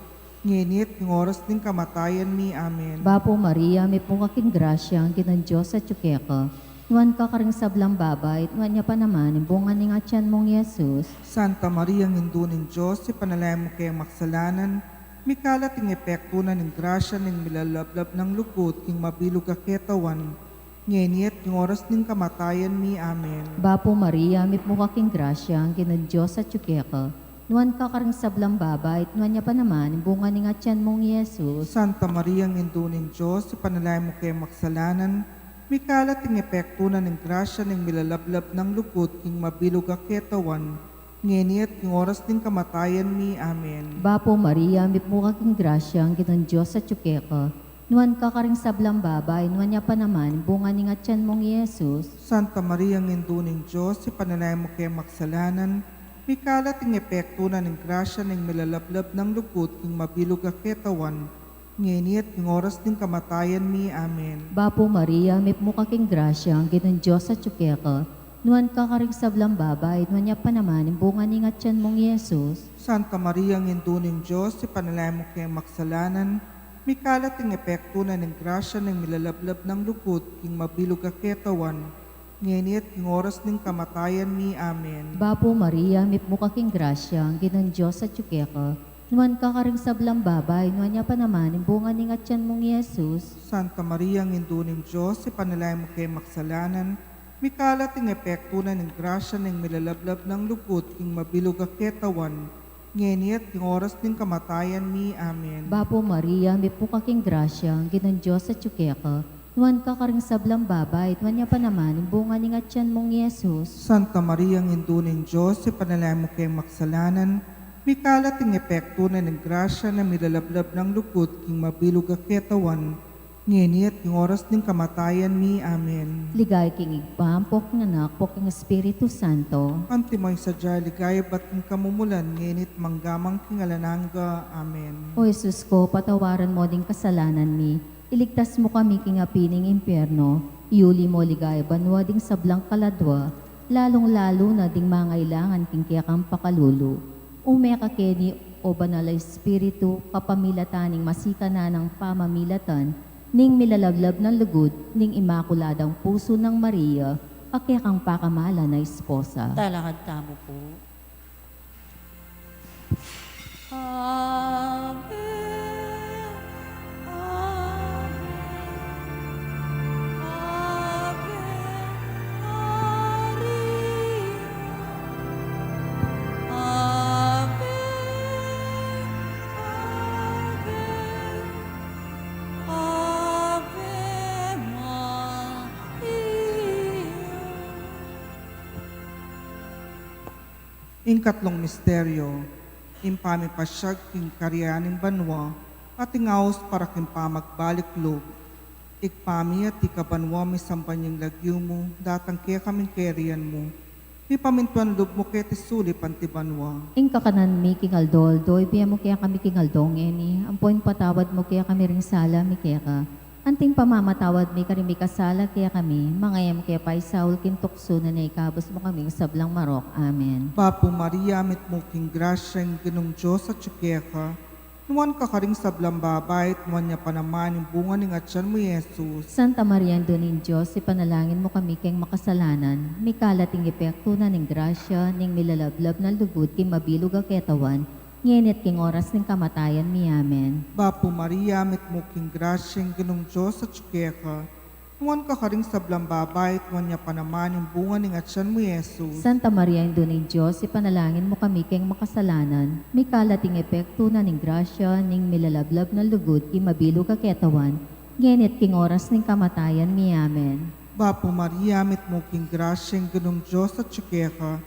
ngeni at king oras ning kamatayan mi. Amen. Bapu Maria, mipnu ka king grasya, ing Ginung Dios atyu keka. Nuan ka karing sablang babai, at nuan ya pa naman ing bunga ning atian mung i Jesus. Santa Maria, Indu ning Dios, ipanalangin mu keng makasalanan, mikalat ing epektu na ning grasya ning milalablab nang lugud king mabilug a ketawan, ngeni at king oras ning kamatayan mi. Amen. Bapu Maria, mipnu ka king grasya, ing Ginung Dios atyu keka. Nuan ka karing sablang babai, at nuan ya pa naman ing bunga ning atian mung i Jesus. Santa Maria, Indu ning Dios, ipanalangin mu keng makasalanan, mikalat ing epektu na ning grasya ning milalablab nang lugud king mabilug a ketawan, ngeni at king oras ning kamatayan mi. Amen. Bapu Maria, mipnu ka king grasya, ing Ginung Dios atyu keka. Nuan ka karing sablang babai, nuan ya pa naman ing bunga ning atian mung i Jesus. Santa Maria, Indu ning Dios, ipanalangin mu keng makasalanan, mikalat ing epektu na ning grasya ning milalablab nang lugud king mabilug a ketawan, ngeni at king oras ning kamatayan mi. Amen. Bapu Maria, mipnu ka king grasya, ing Ginung Dios atyu keka. Nuan ka karing sablang babai, nuan ya pa naman ing bunga ning atian mung i Jesus. Santa Maria, Indu ning Dios, ipanalangin mu keng makasalanan, mikalat ing epektu na ning grasya ning milalablab nang lugud king mabilug a ketawan, ngeni at king oras ning kamatayan mi. Amen. Bapu Maria, mipnu ka king grasya, ing Ginung Dios atyu keka. Nuan ka karing sablang babai, nuan ya pa naman ing bunga ning atyan mung Jesus. Santa Maria, Indu ning Dios, ipanalangin mu keng makasalanan, mikalat ing epektu na ning grasya ning milalablab nang lugud king mabilug a ketawan, ngeni at king oras ning kamatayan mi. Amen. Bapu Maria, mipnu ka king grasya, ing Ginung Dios atyu keka, nuan ka karing sablang babai, at nuan ya pa naman ing bunga ning atyan mung Jesus. Santa Maria, Indu ning Dios, ipanalangin mu keng makasalanan, mikalat ing epektu na ning grasya na milalablab nang lugud king mabilug a ketawan, ngeni at king oras ning kamatayan mi. Amen. Ligaya king Ibpa, ampo king Anak, ampo king Espiritu Santo. Antimo ing sadya a ligaya ibat king kamumulan, ngeni at mangga man king alang angga. Amen. O Jesus ko, patawaran mu ding kasalanan mi, iligtas mu kami king api ning impyerno, iuli mu king ligaya banua ding sablang kaladua, lalung-lalu na ding mangailangan king kekang pakalulu. Ume ka keni, o Banal a Espiritu, kapamilatan ning masikan a pamamilatan ning milalablab nang lugud ning Imakuladang Pusu nang Maria, a kekang pakamalan a esposa. Talakad tamu pu. Ave, Ave, Ave Maria. Ave, Ave, Ave Maria. Ing katlung misteryo, ing pamipasyag king karian ning banua, at ing aus para king pamagbalik lub. Ibpa mi, atiu ka banua, misamban ya ing lagyu mu, datang kekami ing kayarian mu, mipamintuan lub mu keti sulip anti banua. Ing kakanan mi king aldo-aldo, ibie mu kekami king aldo ngeni, ampo ipatawad mu kekami ring sala mi keka, anti ing pamamatawad mi karing mikasala kekami, manga e mu ke paisaul king tuksu, nune ikabus mu kami king sablang marok. Amen. Bapu Maria, mitmu ka king grasya, ing Ginung Dios atyu keka, nuan ka karing sablang babai, at nuan ya pa naman ing bunga ning atyan mu, i Jesus. Santa Maria, Indu ning Dios, ipanalangin mu kami keng makasalanan, mikalat ing epektu na ning grasya ning milalablab nang lugud king mabilug a ketawan, ngeni at king oras ning kamatayan mi. Amen. Bapu Maria, mitmu ka king grasya, ing Ginung Dios atyu keka, nuan ka karing sablang babai, at nuan ya pa naman ing bunga ning atyan mu, i Jesus. Santa Maria, Indu ning Dios, ipanalangin mu kami keng makasalanan, mikalat ing epektu na ning grasya ning milalablab nang lugud king mabilug a ketawan, ngeni at king oras ning kamatayan mi. Amen. Bapu Maria, mitmu ka king grasya, ing Ginung Dios atyu keka,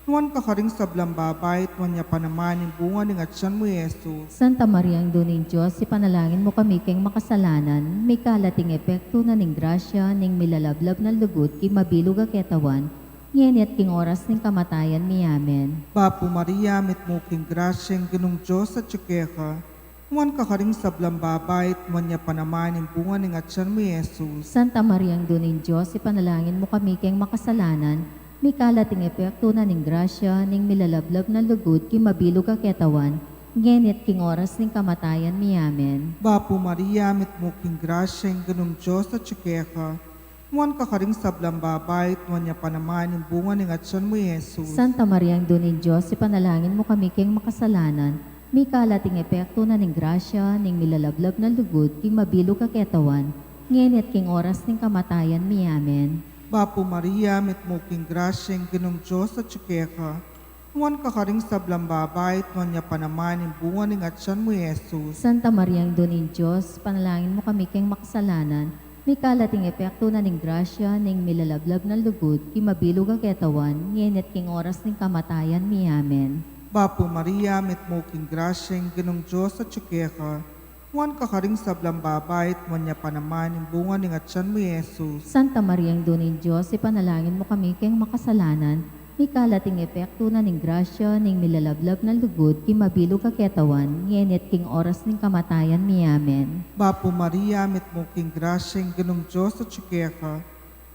nuan ka karing sablang babai, at nuan ya pa naman ing bunga ning atyan mu, i Jesus. Santa Maria, Indu ning Dios, ipanalangin mu kami keng makasalanan, mikalat ing epektu na ning grasya ning milalablab nang lugud king mabilug a ketawan, ngeni at king oras ning kamatayan mi. Amen. Bapu Maria, mitmu ka king grasya, ing Ginung Dios atyu keka, nuan ka karing sablang babai, at nuan ya pa naman ing bunga ning atyan mu, i Jesus. Santa Maria, Indu ning Dios, ipanalangin mu kami keng makasalanan, mikalat ing epektu na ning grasya ning milalablab nang lugud king mabilug a ketawan, ngeni at king oras ning kamatayan mi. Amen. Bapu Maria, mitmu ka king grasya, ing Ginung Dios atyu keka, nuan ka karing sablang babai, at nuan ya pa naman ing bunga ning atyan mu, i Jesus. Santa Maria, Indu ning Dios, ipanalangin mu kami keng makasalanan, mikalat ing epektu na ning grasya ning milalablab nang lugud king mabilug a ketawan, ngeni at king oras ning kamatayan mi. Amen. Bapu Maria, mitmu ka king grasya, ing Ginung Dios atyu keka, nuan ka karing sablang babai, at nuan ya pa naman ing bunga ning atyan mu, i Jesus. Santa Maria, Indu ning Dios, ipanalangin mu kami keng makasalanan, mikalat ing epektu na ning grasya ning milalablab nang lugud king mabilug a ketawan, ngeni at king oras ning kamatayan mi. Amen. Bapu Maria, mitmu ka king grasya, ing Ginung Dios atyu keka, nuan ka karing sablang babai, at nuan ya pa naman ing bunga ning atyan mu, i Jesus. Santa Maria, Indu ning Dios, ipanalangin mu kami keng makasalanan, mikalat ing epektu na ning grasya ning milalablab nang lugud king mabilug a ketawan, ngeni at king oras ning kamatayan mi. Amen. Bapu Maria, mitmu ka king grasya, ing Ginung Dios atyu keka,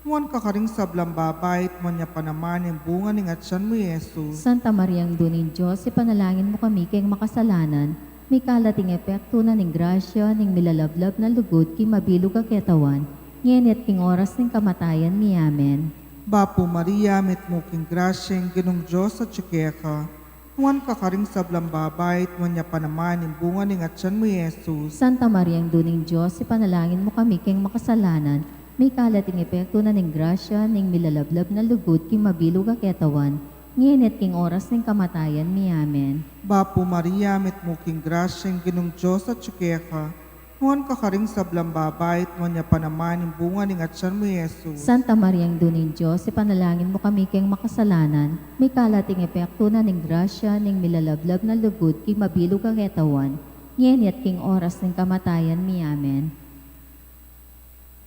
nuan ka karing sablang babai, at nuan ya pa naman ing bunga ning atyan mu, i Jesus. Santa Maria, Indu ning Dios, ipanalangin mu kami keng makasalanan, mikalat ing epektu na ning grasya ning milalablab nang lugud king mabilug a ketawan, ngeni at king oras ning kamatayan mi. Amen. Bapu Maria, mitmu ka king grasya, ing Ginung Dios atyu keka, Nuan ka karing sablang babai, at nuan ya pa naman ing bunga ning atian mu, i Jesus. Santa Maria, Indu ning Dios, ipanalangin mu kami keng makasalanan, mikalat ing epektu na ning grasya ning milalablab na lugud king mabilug a ketawan, ngeni at king oras ning kamatayan mi. Amen. Bapu Maria, mitmu ka king grasya, ing Ginung Dios atyu keka. Nuan ka karing sablang babai, at nuan ya pa naman ing bunga ning atian mu, i Jesus. Santa Maria, Indu ning Dios, ipanalangin mu kami keng makasalanan, mikalat ing epektu na ning grasya ning milalablab na lugud king mabilug a ketawan, ngeni at king oras ning kamatayan mi. Amen.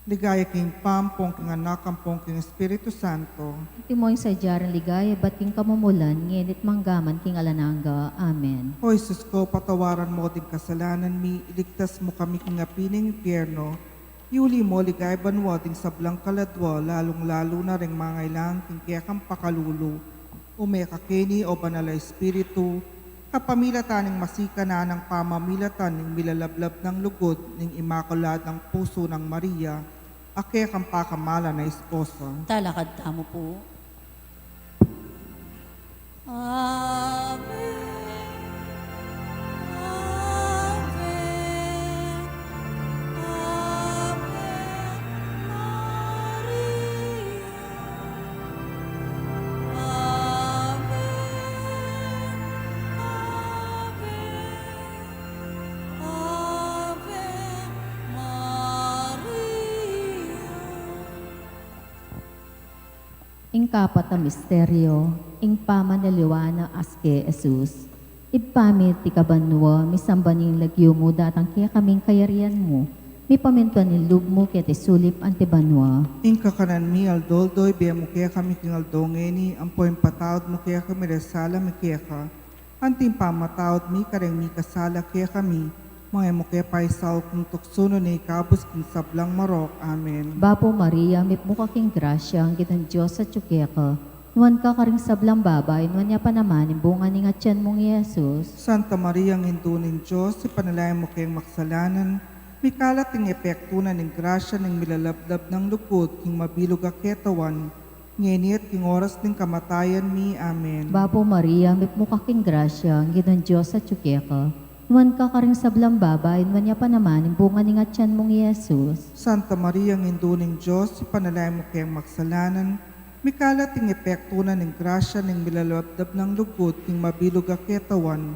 Ligaya king Ibpa, ampon king Anak, ampon king Espiritu Santo. Antimo ing sadya ring ligaya ibat king kamumulan, ngeni at mangga man king alang angga. Amen. O Jesus ko, patawaran mu ding kasalanan mi, iligtas mu kami king api ning impyerno, iuli mu king banua ding sablang kaladua, lalung-lalu na ring mangailangan king kekang pakalulu. Ume ka keni, o Banal a Espiritu, kapamilatan ning masikan a pamamilatan ning milalablab nang lugud ning Imakuladang Pusu nang Maria, a kekang pakamalan a esposa. Talakad tamu pu. Ave, Ave, Ave Maria. Ave, Ave, Ave Maria. Ing kapat a misteryo, ing pamanaliwa na aske Jesus. Ibpa mi, atiu ka banua, misamban ya ing lagyu mu, datang kekami ing kayarian mu, mipamintuan ing lub mu keti sulip anti banua. Ing kakanan mi aldo-aldo ibie mu kekami king aldo ngeni, ampo ipatawad mu kekami ding sala mi keka, anti ing pamamatawad mi kareng mikasala kekami, manga e mu ke paisaul king tuksu nune ikabus king sablang marok. Amen. Bapu Maria, mipmu ka king grasya, ing Ginung Dios atyu keka. Nuan ka karing sablang babai, nuan ya pa naman ing bunga ning atian mung i Jesus. Santa Maria, Indu ning Dios, ipanalangin mu keng makasalanan, mikalat ing epektu na ning grasya ning milalablab nang lugud king mabilug a ketawan, ngeni at king oras ning kamatayan mi. Amen. Bapu Maria, mipmu ka king grasya, ing Ginung Dios atyu keka. Nuan ka karing sablang babai, nuan ya pa naman ing bunga ning atian mung i Jesus. Santa Maria, Indu ning Dios, ipanalangin mu keng makasalanan, mikalat ing epektu na ning grasya ning milalablab nang lugud king mabilug a ketawan,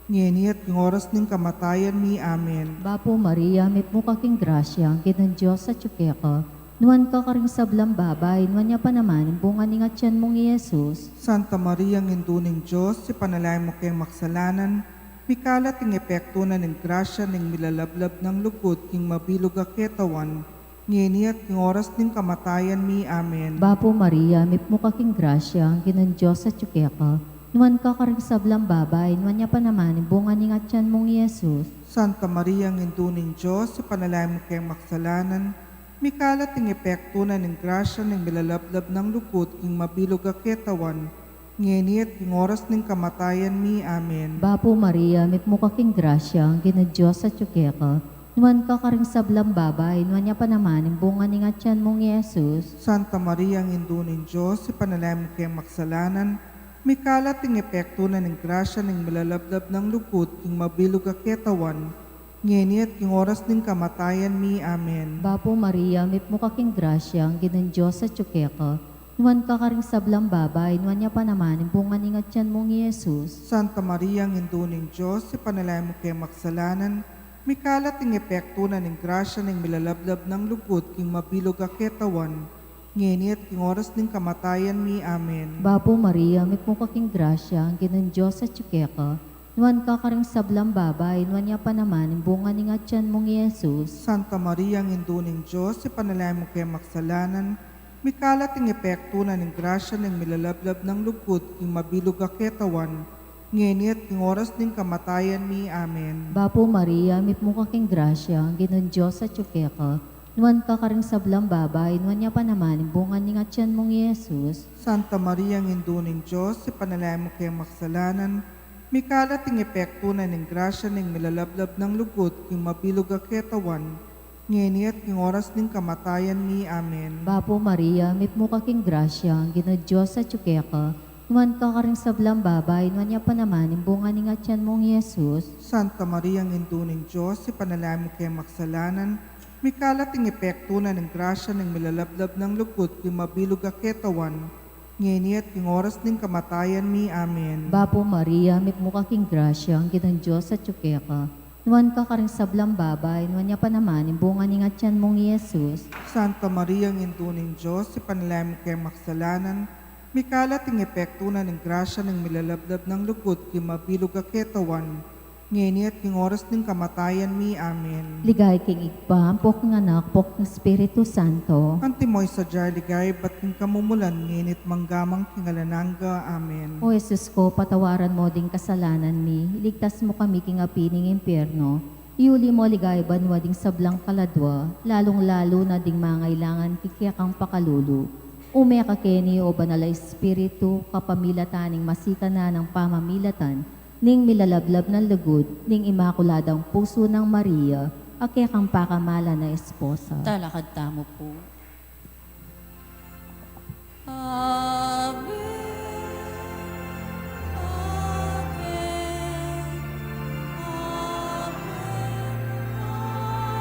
ngeni at king oras ning kamatayan mi. Amen. Bapu Maria, mipmu ka king grasya, ing Ginung Dios atyu keka. Nuan ka karing sablang babai, nuan ya pa naman ing bunga ning atian mung i Jesus. Santa Maria, Indu ning Dios, ipanalangin mu keng makasalanan, mikalat ing epektu na ning grasya ning milalablab nang lugud king mabilug a ketawan, ngeni at king oras ning kamatayan mi. Amen. Bapu Maria, mipmu ka king grasya, ing Ginung Dios atyu keka. Nuan ka karing sablang babai, nuan ya pa naman ing bunga ning atian mung i Jesus. Santa Maria, Indu ning Dios, ipanalangin mu keng makasalanan, mikalat ing epektu na ning grasya ning milalablab nang lugud king mabilug a ketawan, ngeni at king oras ning kamatayan mi. Amen. Bapu Maria, mipmu ka king grasya, ing Ginung Dios atyu keka. Nuan ka karing sablang babai, nuan ya pa naman ing bunga ning atian mung i Jesus. Santa Maria, Indu ning Dios, ipanalangin mu keng makasalanan, mikalat ing epektu na ning grasya ning milalablab nang lugud king mabilug a ketawan, ngeni at king oras ning kamatayan mi. Amen. Bapu Maria, mipmu ka king grasya, ing Ginung Dios atyu keka. Nuan ka karing sablang babai, nuan ya pa naman ing bunga ning atian mung i Jesus. Santa Maria, Indu ning Dios, ipanalangin mu keng makasalanan, mikalat ing epektu na ning grasya ning milalablab nang lugud king mabilug a ketawan, ngeni at king oras ning kamatayan mi. Amen. Bapu Maria, mipmu ka king grasya, ing Ginung Dios atyu keka. Nuan ka karing sablang babai, nuan ya pa naman ing bunga ning atian mung i Jesus. Santa Maria, Indu ning Dios, ipanalangin mu keng makasalanan, mikalat ing epektu na ning grasya ning milalablab nang lugud king mabilug a ketawan, ngeni at king oras ning kamatayan mi. Amen. Bapu Maria, mipmu ka king grasya, ing Ginung Dios atyu keka. Nuan ka karing sablang babai, nuan ya pa naman ing bunga ning atian mung i Jesus. Santa Maria, Indu ning Dios, ipanalangin mu keng makasalanan, mikalat ing epektu na ning grasya ning milalablab nang lugud king mabilug a ketawan, ngeni at king oras ning kamatayan mi. Amen. Bapu Maria, mipmu ka king grasya, ing Ginung Dios atyu keka. Nuan ka karing sablang babai, nuan ya pa naman ing bunga ning atian mung Jesus. Santa Maria, Indu ning Dios, ipanalangin mu keng makasalanan, mikalat ing epektu na ning grasya ning milalablab nang lugud king mabilug a ketawan, ngeni at king oras ning kamatayan mi. Amen. Bapu Maria, mitmu ka king grasya, ing Ginung Dios atyu keka. Nuan ka karing sablang babai, nuan ya pa naman ing bunga ning atian mung Jesus. Santa Maria, Indu ning Dios, ipanalangin mu keng makasalanan, mikalat ing epektu na ning grasya ning milalablab nang lugud king mabilug a ketawan, ngeni at king oras ning kamatayan mi. Amen. Ligaya king Ibpa, ampo king Anak, ampo king Espiritu Santo. Antimo ing sadya a ligaya ibat king kamumulan, ngeni at mangga man king alang angga. Amen. O Jesus ko, patawaran mu ding kasalanan mi, iligtas mu kami king api ning impyerno, iuli mu king ligaya banua ding sablang kaladua, lalung-lalu na ding mangailangan king kekang pakalulu. Ume ka keni, o Banal a Espiritu, kapamilatan ning masikan a pamamilatan ning milalablab nang lugud ning Imakuladang Pusu nang Maria, a kekang pakamalan a esposa. Talakad tamu pu. Ave, Ave, Ave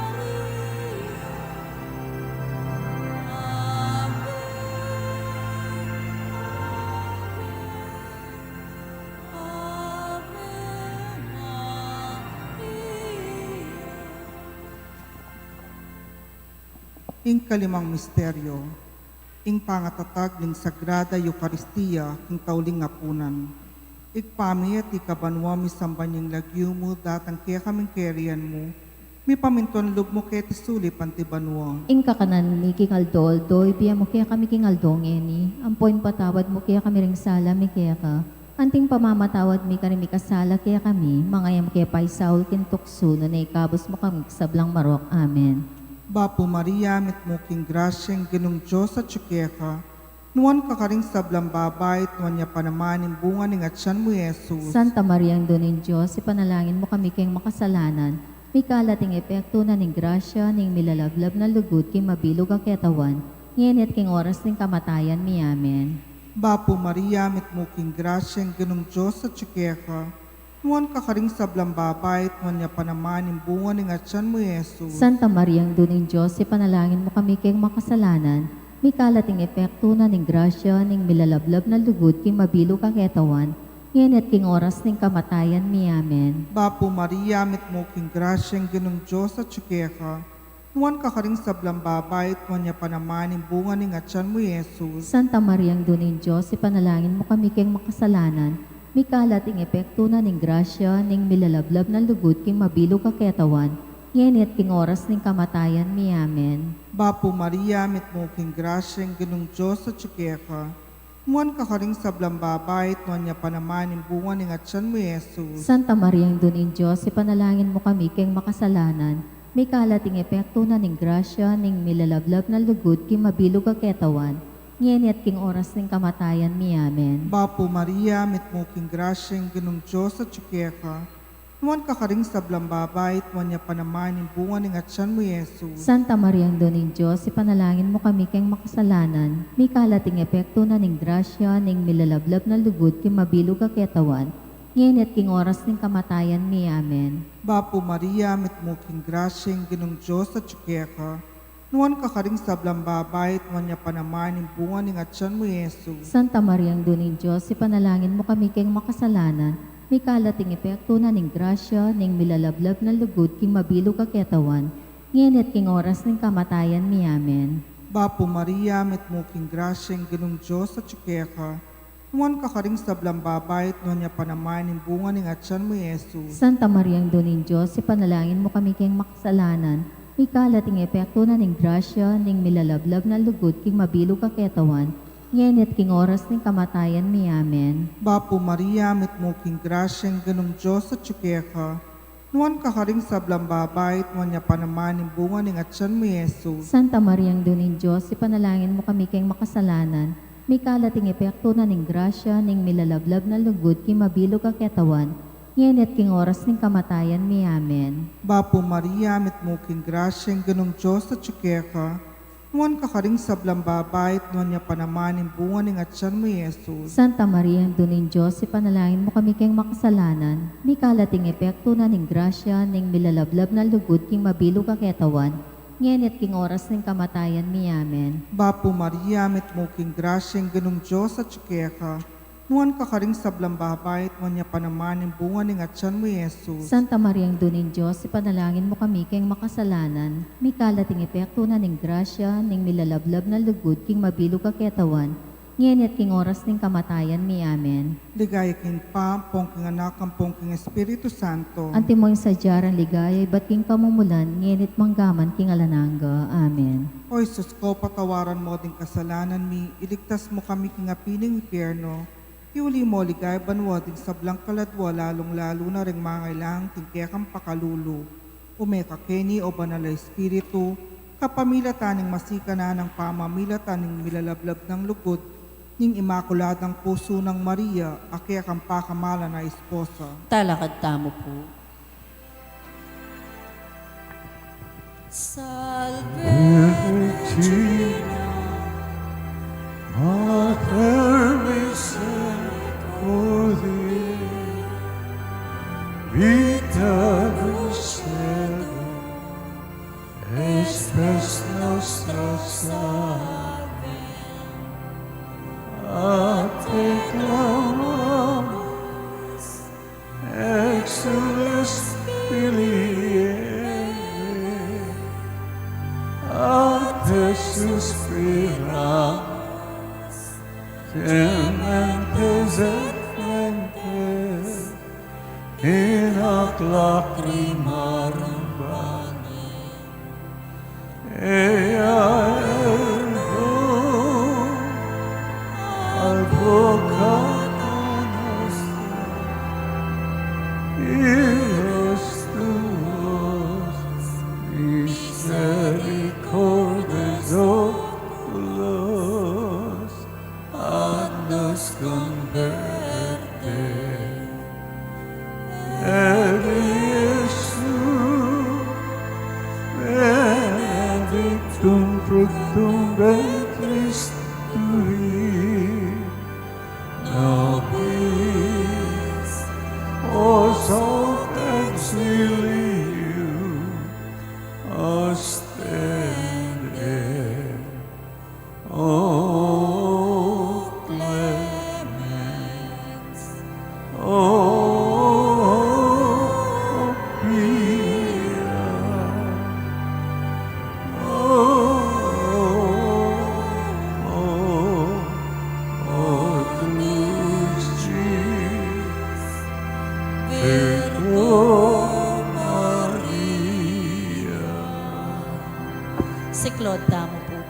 Maria. Ave, Ave, Ave Maria. Ing kalimang misteryo, ing pangatatag ning Sagrada Eukaristia king tauling apunan. Ibpa mi, atiu ka banua, misamban ya ing lagyu mu, datang kekami ing kayarian mu, mipamintuan lub mu keti sulip anti banua. Ing kakanan mi king aldo-aldo, ibie mu kekami king aldo ngeni, ampo ipatawad mu kekami ring sala mi keka, anti ing pamamatawad mi karing mikasala kekami, manga e mu ke paisaul king tuksu, nune ikabus mu kami king sablang marok. Amen. Bapu Maria, mitmu ka king grasya, ing Ginung Dios atyu keka, nuan ka karing sablang babai, at nuan ya pa naman ing bunga ning atian mu, i Jesus. Santa Maria, Indu ning Dios, ipanalangin mu kami keng makasalanan, mikalat ing epektu na ning grasya ning milalablab nang lugud king mabilug a ketawan, ngeni at king oras ning kamatayan mi. Amen. Bapu Maria, mitmu ka king grasya, ing Ginung Dios atyu keka, nuan ka karing sablang babai, at nuan ya pa naman ing bunga ning atian mu, i Jesus. Santa Maria, Indu ning Dios, ipanalangin mu kami keng makasalanan, mikalat ing epektu na ning grasya ning milalablab nang lugud king mabilug a ketawan, ngeni at king oras ning kamatayan mi. Amen. Bapu Maria, mitmu ka king grasya, ing Ginung Dios atyu keka, nuan ka karing sablang babai, at nuan ya pa naman ing bunga ning atian mu, i Jesus. Santa Maria, Indu ning Dios, ipanalangin mu kami keng makasalanan, mikalat ing epektu na ning grasya ning milalablab nang lugud king mabilug a ketawan, ngeni at king oras ning kamatayan mi. Amen. Bapu Maria, mitmu ka king grasya, ing Ginung Dios atyu keka, nuan ka karing sablang babai, at nuan ya pa naman ing bunga ning atian mu, i Jesus. Santa Maria, Indu ning Dios, ipanalangin mu kami keng makasalanan, mikalat ing epektu na ning grasya ning milalablab nang lugud king mabilug a ketawan, ngeni at king oras ning kamatayan mi. Amen. Bapu Maria, mitmu ka king grasya, ing Ginung Dios atyu keka, nuan ka karing sablang babai, at nuan ya pa naman ing bunga ning atian mu, i Jesus. Santa Maria, Indu ning Dios, ipanalangin mu kami keng makasalanan, mikalat ing epektu na ning grasya ning milalablab nang lugud king mabilug a ketawan, ngeni at king oras ning kamatayan mi. Amen. Bapu Maria, mitmu ka king grasya, ing Ginung Dios atyu keka, nuan ka karing sablang babai, at nuan ya pa naman ing bunga ning atian mu, i Jesus. Santa Maria, Indu ning Dios, ipanalangin mu kami keng makasalanan, mikalat ing epektu na ning grasya ning milalablab nang lugud king mabilug a ketawan, ngeni at king oras ning kamatayan mi. Amen. Bapu Maria, mitmu ka king grasya, ing Ginung Dios atyu keka, nuan ka karing sablang babai, at nuan ya pa naman ing bunga ning atian mu, i Jesus. Santa Maria, Indu ning Dios, ipanalangin mu kami keng makasalanan, mikalat ing epektu na ning grasya ning milalablab nang lugud king mabilug a ketawan, ngeni at king oras ning kamatayan mi. Amen. Bapu Maria, mitmu ka king grasya, ing Ginung Dios atyu keka, nuan ka karing sablang babai, at nuan ya pa naman ing bunga ning atian mu, i Jesus. Santa Maria, Indu ning Dios, ipanalangin mu kami keng makasalanan, mikalat ing epektu na ning grasya ning milalablab nang lugud king mabilug a ketawan, ngeni at king oras ning kamatayan mi. Amen. Bapu Maria, mitmu ka king grasya, ing Ginung Dios atyu keka, Nuan ka karing sablang babai, at nuan ya pa naman ing bunga ning atian mu, i Jesus. Santa Maria, Indu ning Dios, ipanalangin mu kami keng makasalanan, mikalating epektu na ning grasya ning milalablab na lugud king mabilug a ketawan, ngeni at king oras ning kamatayan mi. Amen. Bapu Maria, mitmu ka king grasya, ing Ginung Dios atyu keka. Nuan ka karing sablang babai, at nuan ya pa naman ing bunga ning atian mu, i Jesus. Santa Maria, Indu ning Dios, ipanalangin mu kami keng makasalanan, mikalating epektu na ning grasya ning milalablab na lugud king mabilug a ketawan, ngeni at king oras ning kamatayan mi. Amen. Ligaya king Ibpa, ampong king Anak, ampong king Espiritu Santo. Antimo ing sadya rang ligaya ibat king kamumulan, ngeni at manggaman king alang angga. Amen. O Jesus ko, patawaran mu ding kasalanan mi, iligtas mu kami king api ning impyerno, iuli mu king banua ding sablang kaladua, lalung-lalu na ring mangailangan king kekang pakalulu. Ume ka keni, o Banal a Espiritu, kapamilatan ning masikan a pamamilatan ning milalablab nang lugud ning Imakuladang Pusu nang Maria, a kekang pakamalan a esposa. Talakad tamu pu. Salve Regina, Mater Misericordiae, Vita Dulcedo, Spes Nostra Salve, a te clamamus, exules filii Hevae, a te suspiramus, gementes et flagellantes in hac lacrimarum vanni. Ea ergo advocata nostra, iros tuos misericordes oculos, ad nos converte. Et Iesus, benedictum fructum ventris tui, nobis ex exilium ostende. O clemens, o pia, o, o, o dulcis Virgo Maria. Siklaud tamu pu.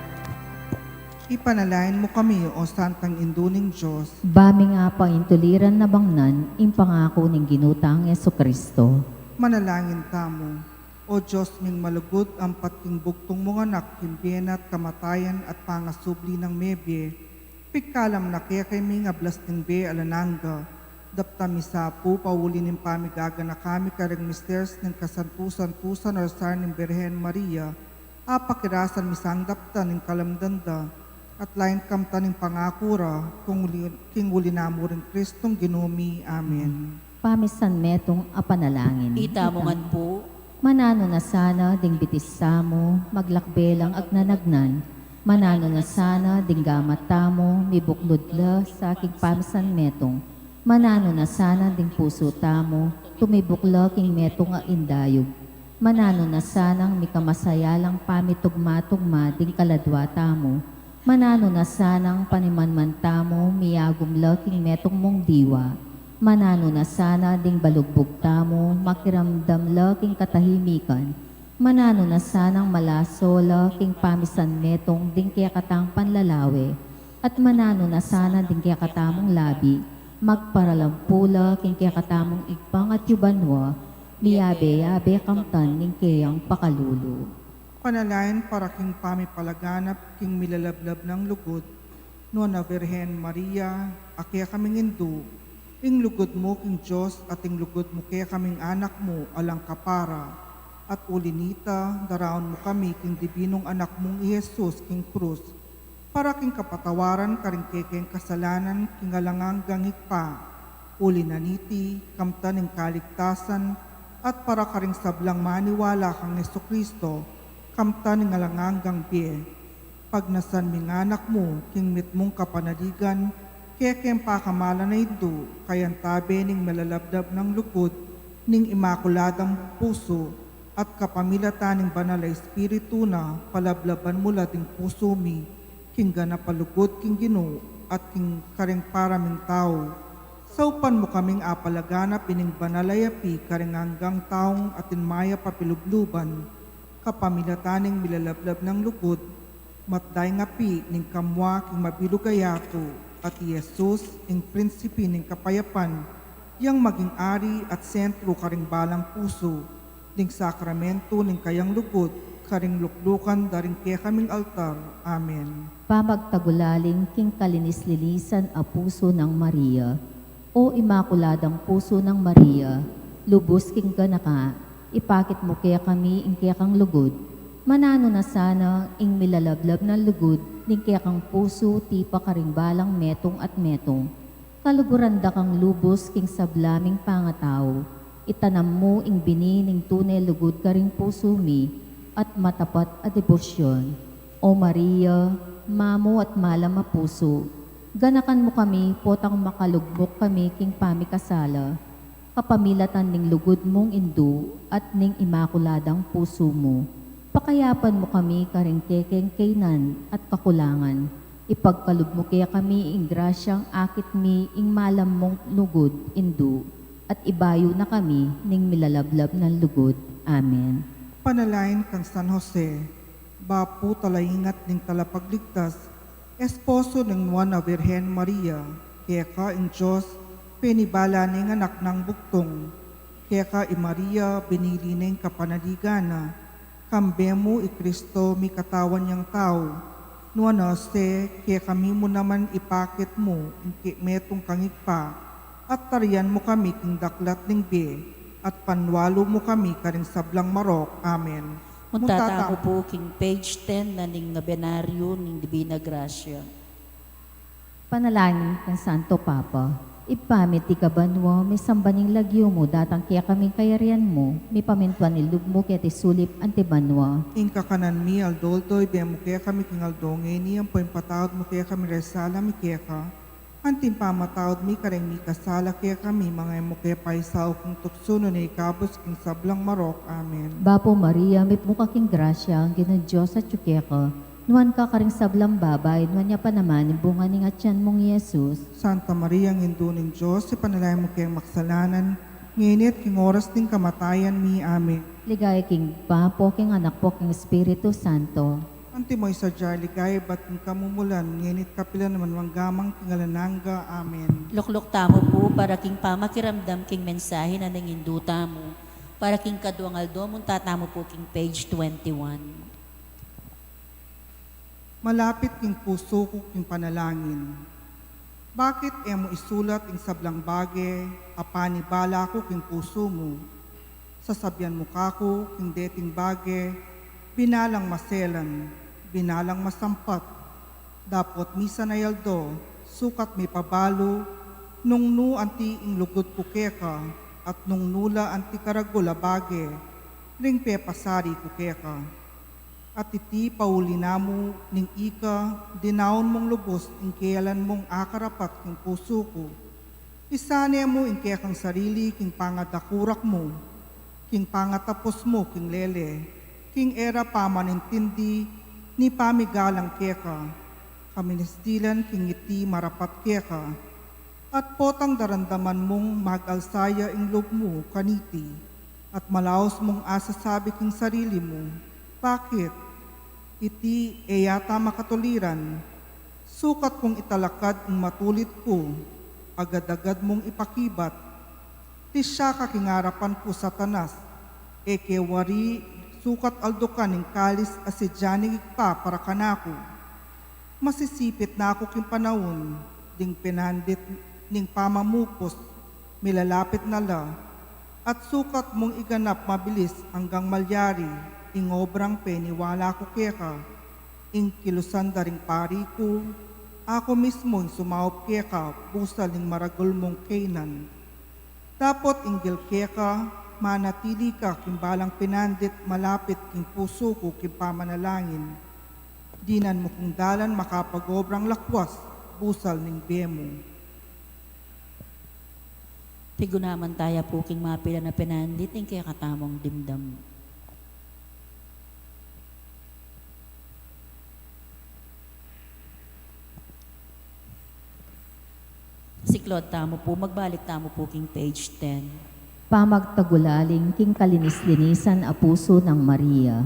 Ipanalangin mu kami, o Santang Indu ning Dios. Ba ming apaintuliran nabangnan ing pangaku ning Ginu tang Jesucristo. Manalangin tamu. O Dios ming malugud, ampat king bugtung mung Anak king bie na at kamatayan at pangasubli nang mebie, pigkalam na kekami ing ablas ning bie alang angga. Daptan mi sa pu, pauli ning pamiganaka mi karing misteryos ning kasantu-santusan Rosario ning Birhen Maria, apakirasan mi sang daptan ing kalamdan da, at lain kamtan ing pangaku ra, king uli, king uli na mu ring Kristong Ginu mi. Amen. Pamisan metung a panalangin. Itamu ngan pu. Mananu na sana ding bitis tamu, maglakbe lang agnanagnan. Mananu na sana ding gamat tamu, mibuklud la sa king pamisan metung. Mananu na sana ding pusu tamu, tumibuk la king metung a indayug. Mananu na sanang mikamasaya lang pamitugma-tugma ding kaladua tamu. Mananu na sanang panimanman tamu, miyagum la king metung mung diwa. Mananu na sana ding balugbug tamu, makiramdam la king katahimikan. Mananu na sanang malaso la king pamisan metung ding kekatang panlalawe. At mananu na sana ding kekatamung labi, magparalampu la king kekatamung Ibpang atiu banua, miyabe-yabe kamtan ning keyang pakalulu. Panalangin para king pamipalaganap king milalablab nang lugud, Nuan a Birhen Maria, a kekaming Indu, ing lugud mu king Dios at ing lugud mu kekaming anak mu alang kapara. At uli nita, daraun mu kami king dibinung Anak mung i Jesus king krus, para king kapatawaran karing kekeng kasalanan king alang anggang Ibpa. Uli na niti, kamtan ning kaligtasan, at para karing sablang maniwala kang Jesucristo, kamtan ning alang anggang bie. Pagnasan ming Anak mu king mitmung kapanaligan, kekeng pakamalan a Indu, kayantabe ning malalabnab nang lugud ning Imakuladang Pusu, at kapamilatan ning Banal a Espiritu na, palablaban mu la ding pusu mi king ganap a lugud king Ginu at king karing paraming tau. Saupan mu kaming apalaganap ining banal a yapi karing anggang taung atin mayap a pilubluban, kapamilatan ning milalablab nang lugud, matda ing api ning kamua king mabilug a yatu, at i Jesus, ing Prinsipe ning Kapayapan, yang maging ari at sentru karing balang pusu, ding sakramentu ning kayang lugud, karing luklukan da ring kekaming altar. Amen. Pamagtagulaling king kalinis-linisan a pusu nang Maria. O Imakuladang Pusu nang Maria, lubus king ganaka, ipakit mu kekami ing kekang lugud. Mananu na sana ing milalablab nang lugud ning kekang pusu tipa karing balang metung at metung. Kaluguran da kang lubus king sabla ming pangatau. Itanam mu ing bini ning tune lugud karing pusu mi at matapat a debosyon. O Maria, mamu at malam a pusu, ganakan mu kami potang makalugmok kami king pamikasala, kapamilatan ning lugud mung Indu at ning Imakuladang Pusu mu. Pakayapan mu kami karing kekeng kaynan at kakulangan. Ipagkalub mu kekami ing grasyang akit mi ing malam mung lugud, Indu, at ibayu na kami ning milalablab nang lugud. Amen. Panalangin kang San Jose. Bapu talaingat ning Talapagligtas, esposo ning Nuan a Birhen Maria, keka ing Dios penibala ne ing Anak nang bugtung. Keka i Maria binili ne ing kapanaligan na. Kambe mu i Kristo mikatawan yang tau. Nuan a Jose, kekami mu naman ipakit mu ing ki-, metung kang Ibpa, at tarian mu kami king daklat ning bie, at panwalu mu kami karing sablang marok. Amen. Munta tamu pu king page ten na ning Nobenario ning Divina Gracia. Panalangin kang Santo Papa. Ibpa mi, atiu ka banua, misamban ing lagyu mu, datang kekami ing kayarian mu, mipamintuan ing lub mu keti sulip anti banua. Ing kakanan mi aldo-aldo ibie mu kekami king aldo ngeni, ampo ipatawad mu kekami ring sala mi keka, anti ing pamamatawad mi karing mikasala kekami, manga e mu ke paisaul king tuksu, nune ikabus king sablang marok. Amen. Bapu Maria, mipnu ka king grasya, ing Ginung Dios atiu keka. Nuan ka karing sablang babai, nuan ya pa naman ing bunga ning atian mung i Jesus. Santa Maria, Indu ning Dios, ipanalangin mu keng makasalanan, ngeni at king oras ning kamatayan mi. Amen. Ligaya king Ibpa, ampo king Anak, ampo king Espiritu Santo. Antimo ing sadya a ligaya ibat king kamumulan, ngeni at kapilan man, mangga man king alang angga. Amen. Lukluk tamu pu para king pamakiramdam king mensahe na ning Indu tamu, para king kaduang aldo, munta tamu pu king page twenty-one. Malapit king pusu ku king panalangin. Bakit e mu isulat ing sablang bage a panibala ku king pusu mu? Sasabian mu kaku king deting bage, binalang maselan, binalang masampat. Dapot misan a aldo, sukat mipabalu nung nu anti ing lugud ku keka, at nung nu la anti karagul a bage ring pepasari ku keka. At iti pauli na mu ning ika, dinaun mung lubus ing keyalan mung akarapat king pusu ku. Isane mu ing kekang sarili king pangadakurak mu, king pangatapus mu king lele, king e ra pamanintindi ni pamigalang keka, kaminstilan king iti marapat keka. At potang daramdaman mung mag-alsa ya ing lub mu kaniti, at malaus mung asasabi king sarili mu, "Bakit? Iti e yata makatuliran." Sukat kung italakad ing matulid ku, agad-agad mung ipakibat. Lisya ka king arapan ku, Satanas, e ke wari sukat aldukan ing kalis a sidya ning Ibpa para kanaku. Masisipit na ku king panaun ding pinandit ning pamamupus, milalapit na la. At sukat mung iganap mabilis anggang malyari ing obrang peniwala ku keka, ing kilusan da ring pari ku, aku mismu ing sumaup keka, busal ning maragul mung kaynan. Dapot inggil keka, manatili ka king balang pinandit malapit king pusu ku king pamanalangin. Dinan mu kung dalan makapag-obrang lakwas, busal ning bie mu. Tigunaman taya pu king mapilan a pinandit ing kekatamung dimdam. Siklaud tamu pu, magbalik tamu pu king page ten. Pamagtagulaling king kalinis-linisan a pusu nang Maria,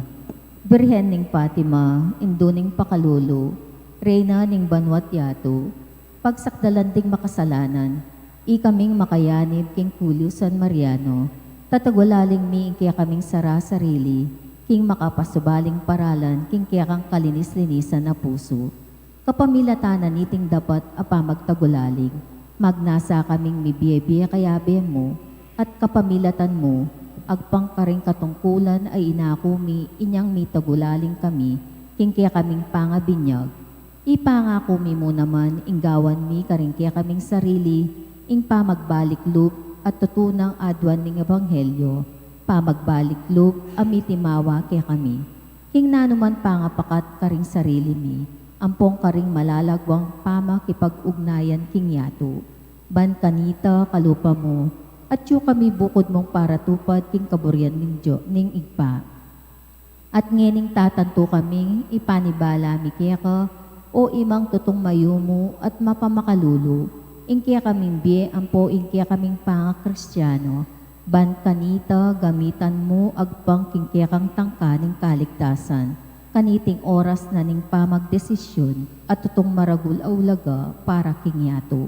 Birhen ning Fatima, Indu ning pakalulu, Reyna ning banua't yatu, pagsakdalan ding makasalanan, ikaming makayanib king Kulyu San Mariano, tatagulaling mi ing kekaming sara-sarili king makapasubaling paralan king kekang kalinis-linisan a pusu. Kapamilatan na niting dapat a pamagtagulaling, magnasa kaming mibie-bie kayabe mu, at kapamilatan mu, agpang karing katungkulan a inaku mi inyang mitagulaling kami king kekaming pangabinyag. Ipangaku mi mu naman ing gawan mi karing kekaming sarili ing pamagbalik lub at tutunang aduan ning ebanghelyo, pamagbalik lub a mitimawa kekami king nanuman pangapakat karing sarili mi, ampong karing malalagwang pamakipag-ugnayan king yatu. Ban kanita kalupa mu, atyu kami bukud mung paratupad king kaburian ning Dio-, ning Ibpa. At ngening tatantu kaming ipanibala mi keka, o Imang tutung mayumu at mapamakalulu, ing kekaming bie ampo ing kekaming pangakristiano, ban kanita gamitan mu agpang king kekang tangka ning kaligtasan, kaniting oras na ning pamagdesisyun a tutung maragul a ulaga para king yatu.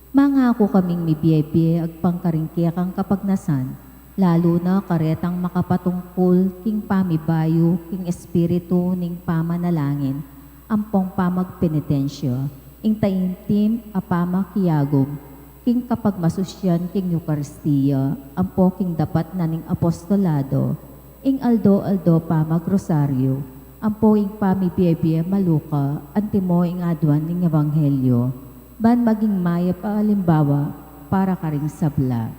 Mangaku kaming mibie-bie agpang karing kekang kapagnasan, lalu na karetang makapatungkul king pamibayu king espiritu ning pamanalangin, ampong pamagpenitensya, ing taimtim a pamakiagum, king kapagmasusyan king Eukaristia, ampo king dapat na ning apostolado, ing aldo-aldo pamagrosaryu, ampo ing pamibie-bie maluka, antimo ing aduan ning ebanghelyo, ban maging mayap a alimbawa para karing sabla.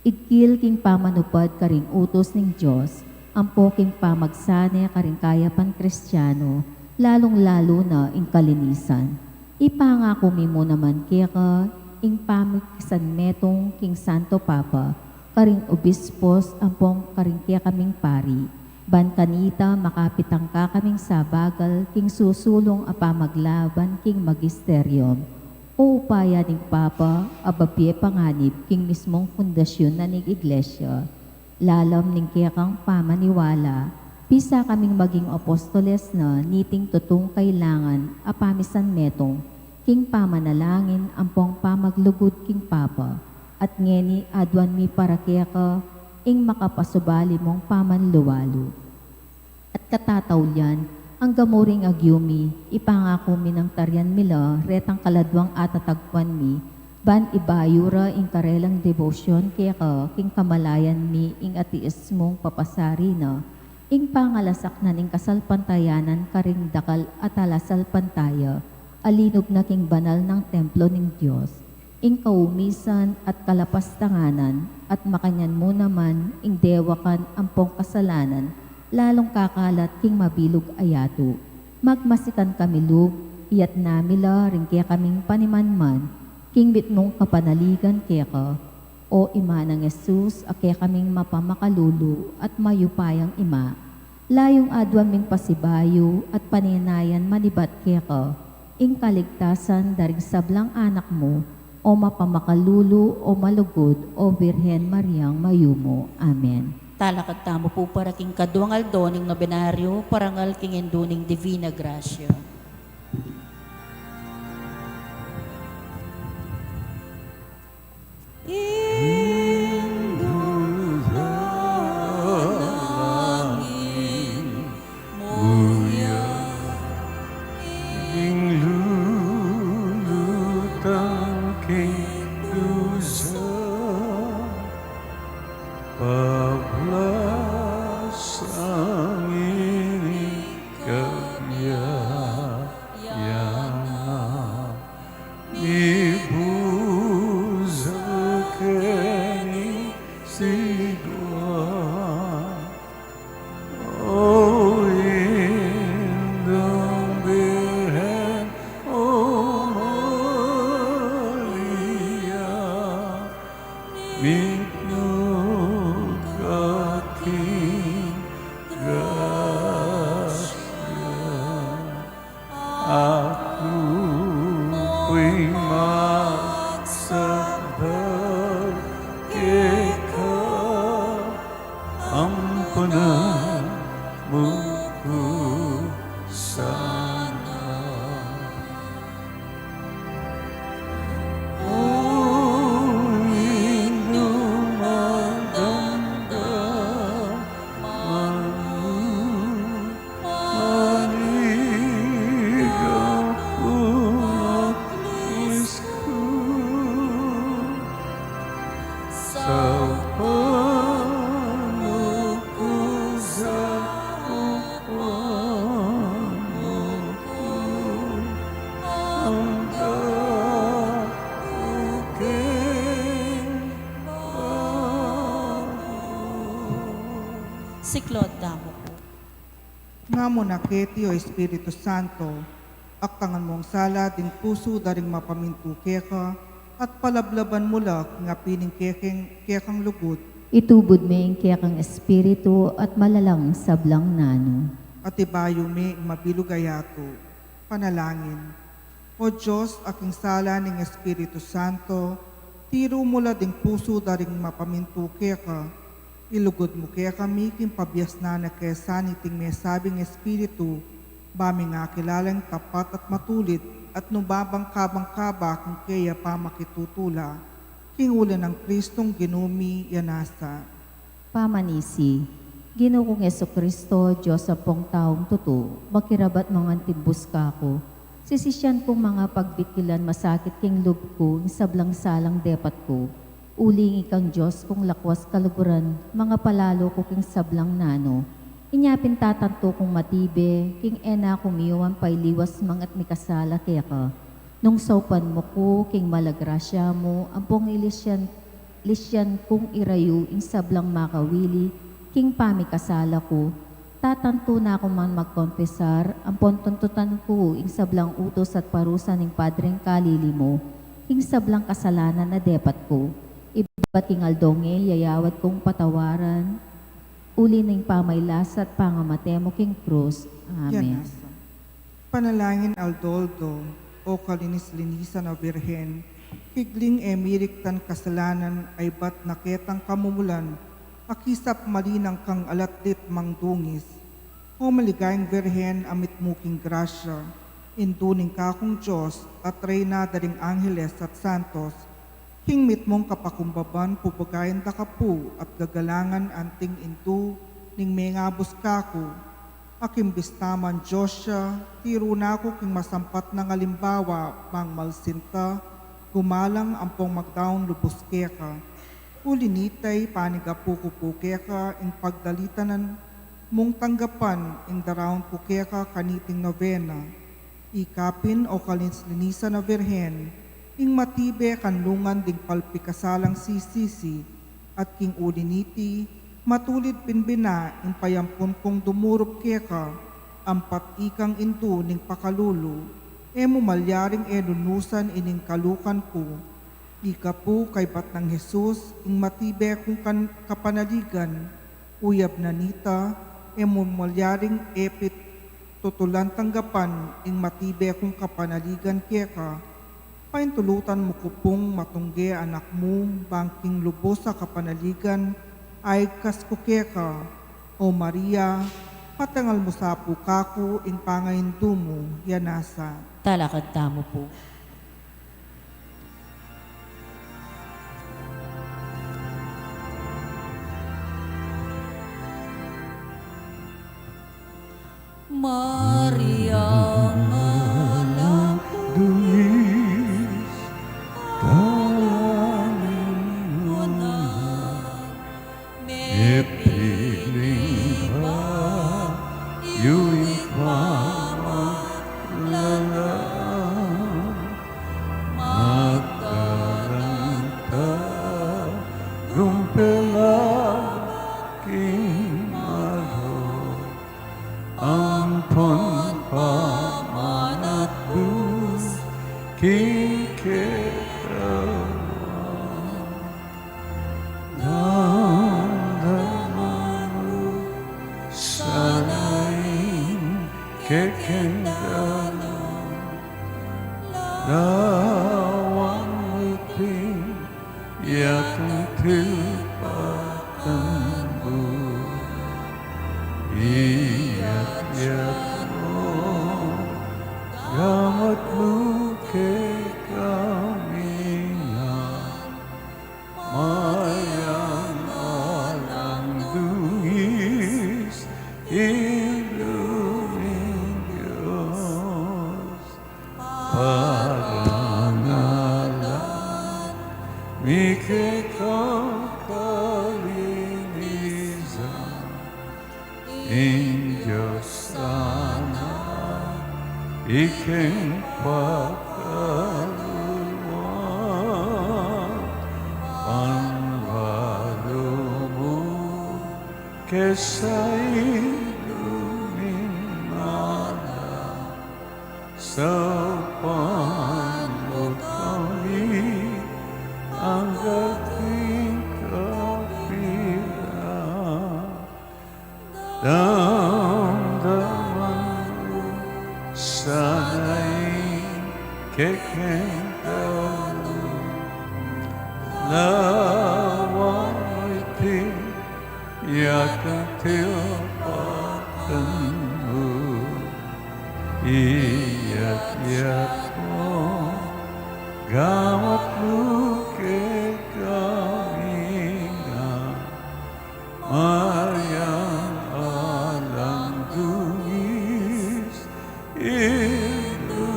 Igkil king pamanupad karing utus ning Dios, ampo king pamagsane karing kayapan Kristiano, lalung-lalu na ing kalinisan. Ipangaku mi mu naman keka ing pamikisanmetung king Santo Papa, karing obispos ampong karing kekaming pari, ban kanita makapitangka kaming sabagal king susulung a pamaglaban king magisterium. O upaya ning Papa a babie panganib king mismung fundasyun na ning Iglesia, lalam ning kekang pamaniwala, bisa kaming maging apostoles na niting tutung kailangan a pamisanmetung king pamanalangin ampong pamaglugud king Papa, at ngeni aduan mi para keka ing makapasubali mung pamanluwalu. At katataulian, angga mu ring agyu mi, ipangaku mi nang tarian mi la retang kaladwang atatagpuan mi, ban ibayu ra ing karelang debosyon keka king kamalayan mi ing ateismung papasari na, ing pangalasak na ning kasalpantayanan karing dakal a talasalpantaya, a linub na king banal nang templo ning Dios, ing kaumisan at kalapastanganan, at makanyan mu naman ing dewakan ampong kasalanan, lalung kakalat king mabilug a yatu. Magmasikan kami lub, iyatas mi la ring kekaming panimanman king mitmung kapanaligan keka, O Ima nang Jesus, a kekaming mapamakalulu at mayupayang Ima. Layung aduan ming pasibayu at paninayan manibat keka ing kaligtasan da ring sablang anak mu, o mapamakalulu, o malugud, o Birhen Mariang mayumu. Amen. Talakad tamu pu para king kaduang aldo ning nobenaryo, parangal king Indu ning Divina Gracia. Indu ning langit, muya ing lulutang king dusa. Busa keni sigwa, O Indung Birhen, O Maria, mitmu ka king grasya. Aku pu'y magsakdal keka, ampunan mu ku sana. O Indung magdamdam, manu Maligaya, Diyos ku, sa panuku sa panuku, ang kapuking babu. Siklaud tamu pu. Ngamu na keti, O Espiritu Santo, aktangan mu ing sala ding pusu da ring mapamintu keka, at palablaban mu la king api ning kekeng, kekang lugud. Itubud me ing kekang espiritu at malalang sablang nanu. At ibayu me ing mabilug a yatu. Panalangin. O Dios, a king sala ning Espiritu Santo, tiru mu la ding pusu da ring mapamintu keka, ilugud mu kekami king pabiasnan na ke sa niting mesabing Espiritu, ba ming akilala ing tapat at matulid, at nu ba bang kabang-kaba king keya pamakitutula, king uli nang Kristong Ginu mi, ya nasa. Pamanisi. Ginu kung Jesucristo, Dios ampong taung tutu, makirabat mung antimbus kaku. Sisisyan kung manga pagbikilan masakit king lub ku, ing sablang salang depat ku. Uling ikang Dios kung lakwas kaluguran, manga palalu ku king sablang nanu. Inya pin tatantu kung matibe, king e na ku miyuman pailiwas mangat mikasala keka. Nung saupan mu ku, king mala grasya mu, ampong ilisyan, lisyan kung irayu ing sablang makawili, king pamikasala ku, tatantu na ku man magkonfesar, ampon tuntutan ku ing sablang utus at parusa ning Padreng kalili mu, king sablang kasalanan a depat ku. Ibat king aldo nge, yayawad kung patawaran, uli ning pamailasa at pangamate mu king krus. Amen. Yan nasa. Panalangin aldo-aldo, O kalinis-linisan a Virgen, kigling e miriktan kasalanan a ibat na ketang kamumulan, a kisap malinang kang alatlit mang dungis. O maligayang Virgen a mitmu king grasya, Indu ning kakung Dios, at Reyna da ring angeles at santos, king mitmung kapakumbaban pupagayan da ka pu at gagalangan anting Indu ning mengabus kaku. A king bista man Dios ya, tiru na ku king masampat nang alimbawa, bang malsinta, gumalang ampong magdaun lubus keka. Uli nita, ipanigapu ku pu keka ing pagdalitanan mung tanggapan ing daraun ku keka kaniting novena. Ika pin, O kalinis-linisan a Virgen, ing matibe kanlungan ding palpikasalang sisisi, at king uli niti, matulid pin bina ing payampun kung dumurup keka, ampat ikang Indu ning pakalulu, e mu malyaring e nunusan ining kalukan ku. Ika pu, kaybat nang Jesus, ing matibe kung kan-, kapanaligan, uyab na nita, e mu malyaring e pitutulan tanggapan ing matibe kung kapanaligan keka, paintulutan mu ku pung matungge anak mu, bang king lubus a kapanaligan, aigkas ku keka. O Maria, patangal mu sa pu kaku ing pangaindu mu, ya nasa. Talakad tamu pu. Maria, anak dungis, dalangin mu na. Mepigling bayu ing pamaglalang, keka. Damdaman mu sana ing kekeng dalan, lawan mu iti, iyatung tilpakan mu, iyatyat mu, gamat mu kekami ngan, mayang alang dungis, Ibpa ming Dios. Parangalan mi keka kalinisan ning Dios sana, ikeng pakaluan, pangbalu mu kesa ilumin ala. Saupan mu kami angga king kapilan. Damdaman mu sana ing kekeng dalan, lawan mu iti, iyatung tilpakan mu, iyatyat mu, gamat mu kekami ngan, mayang alang dungis, Ibpa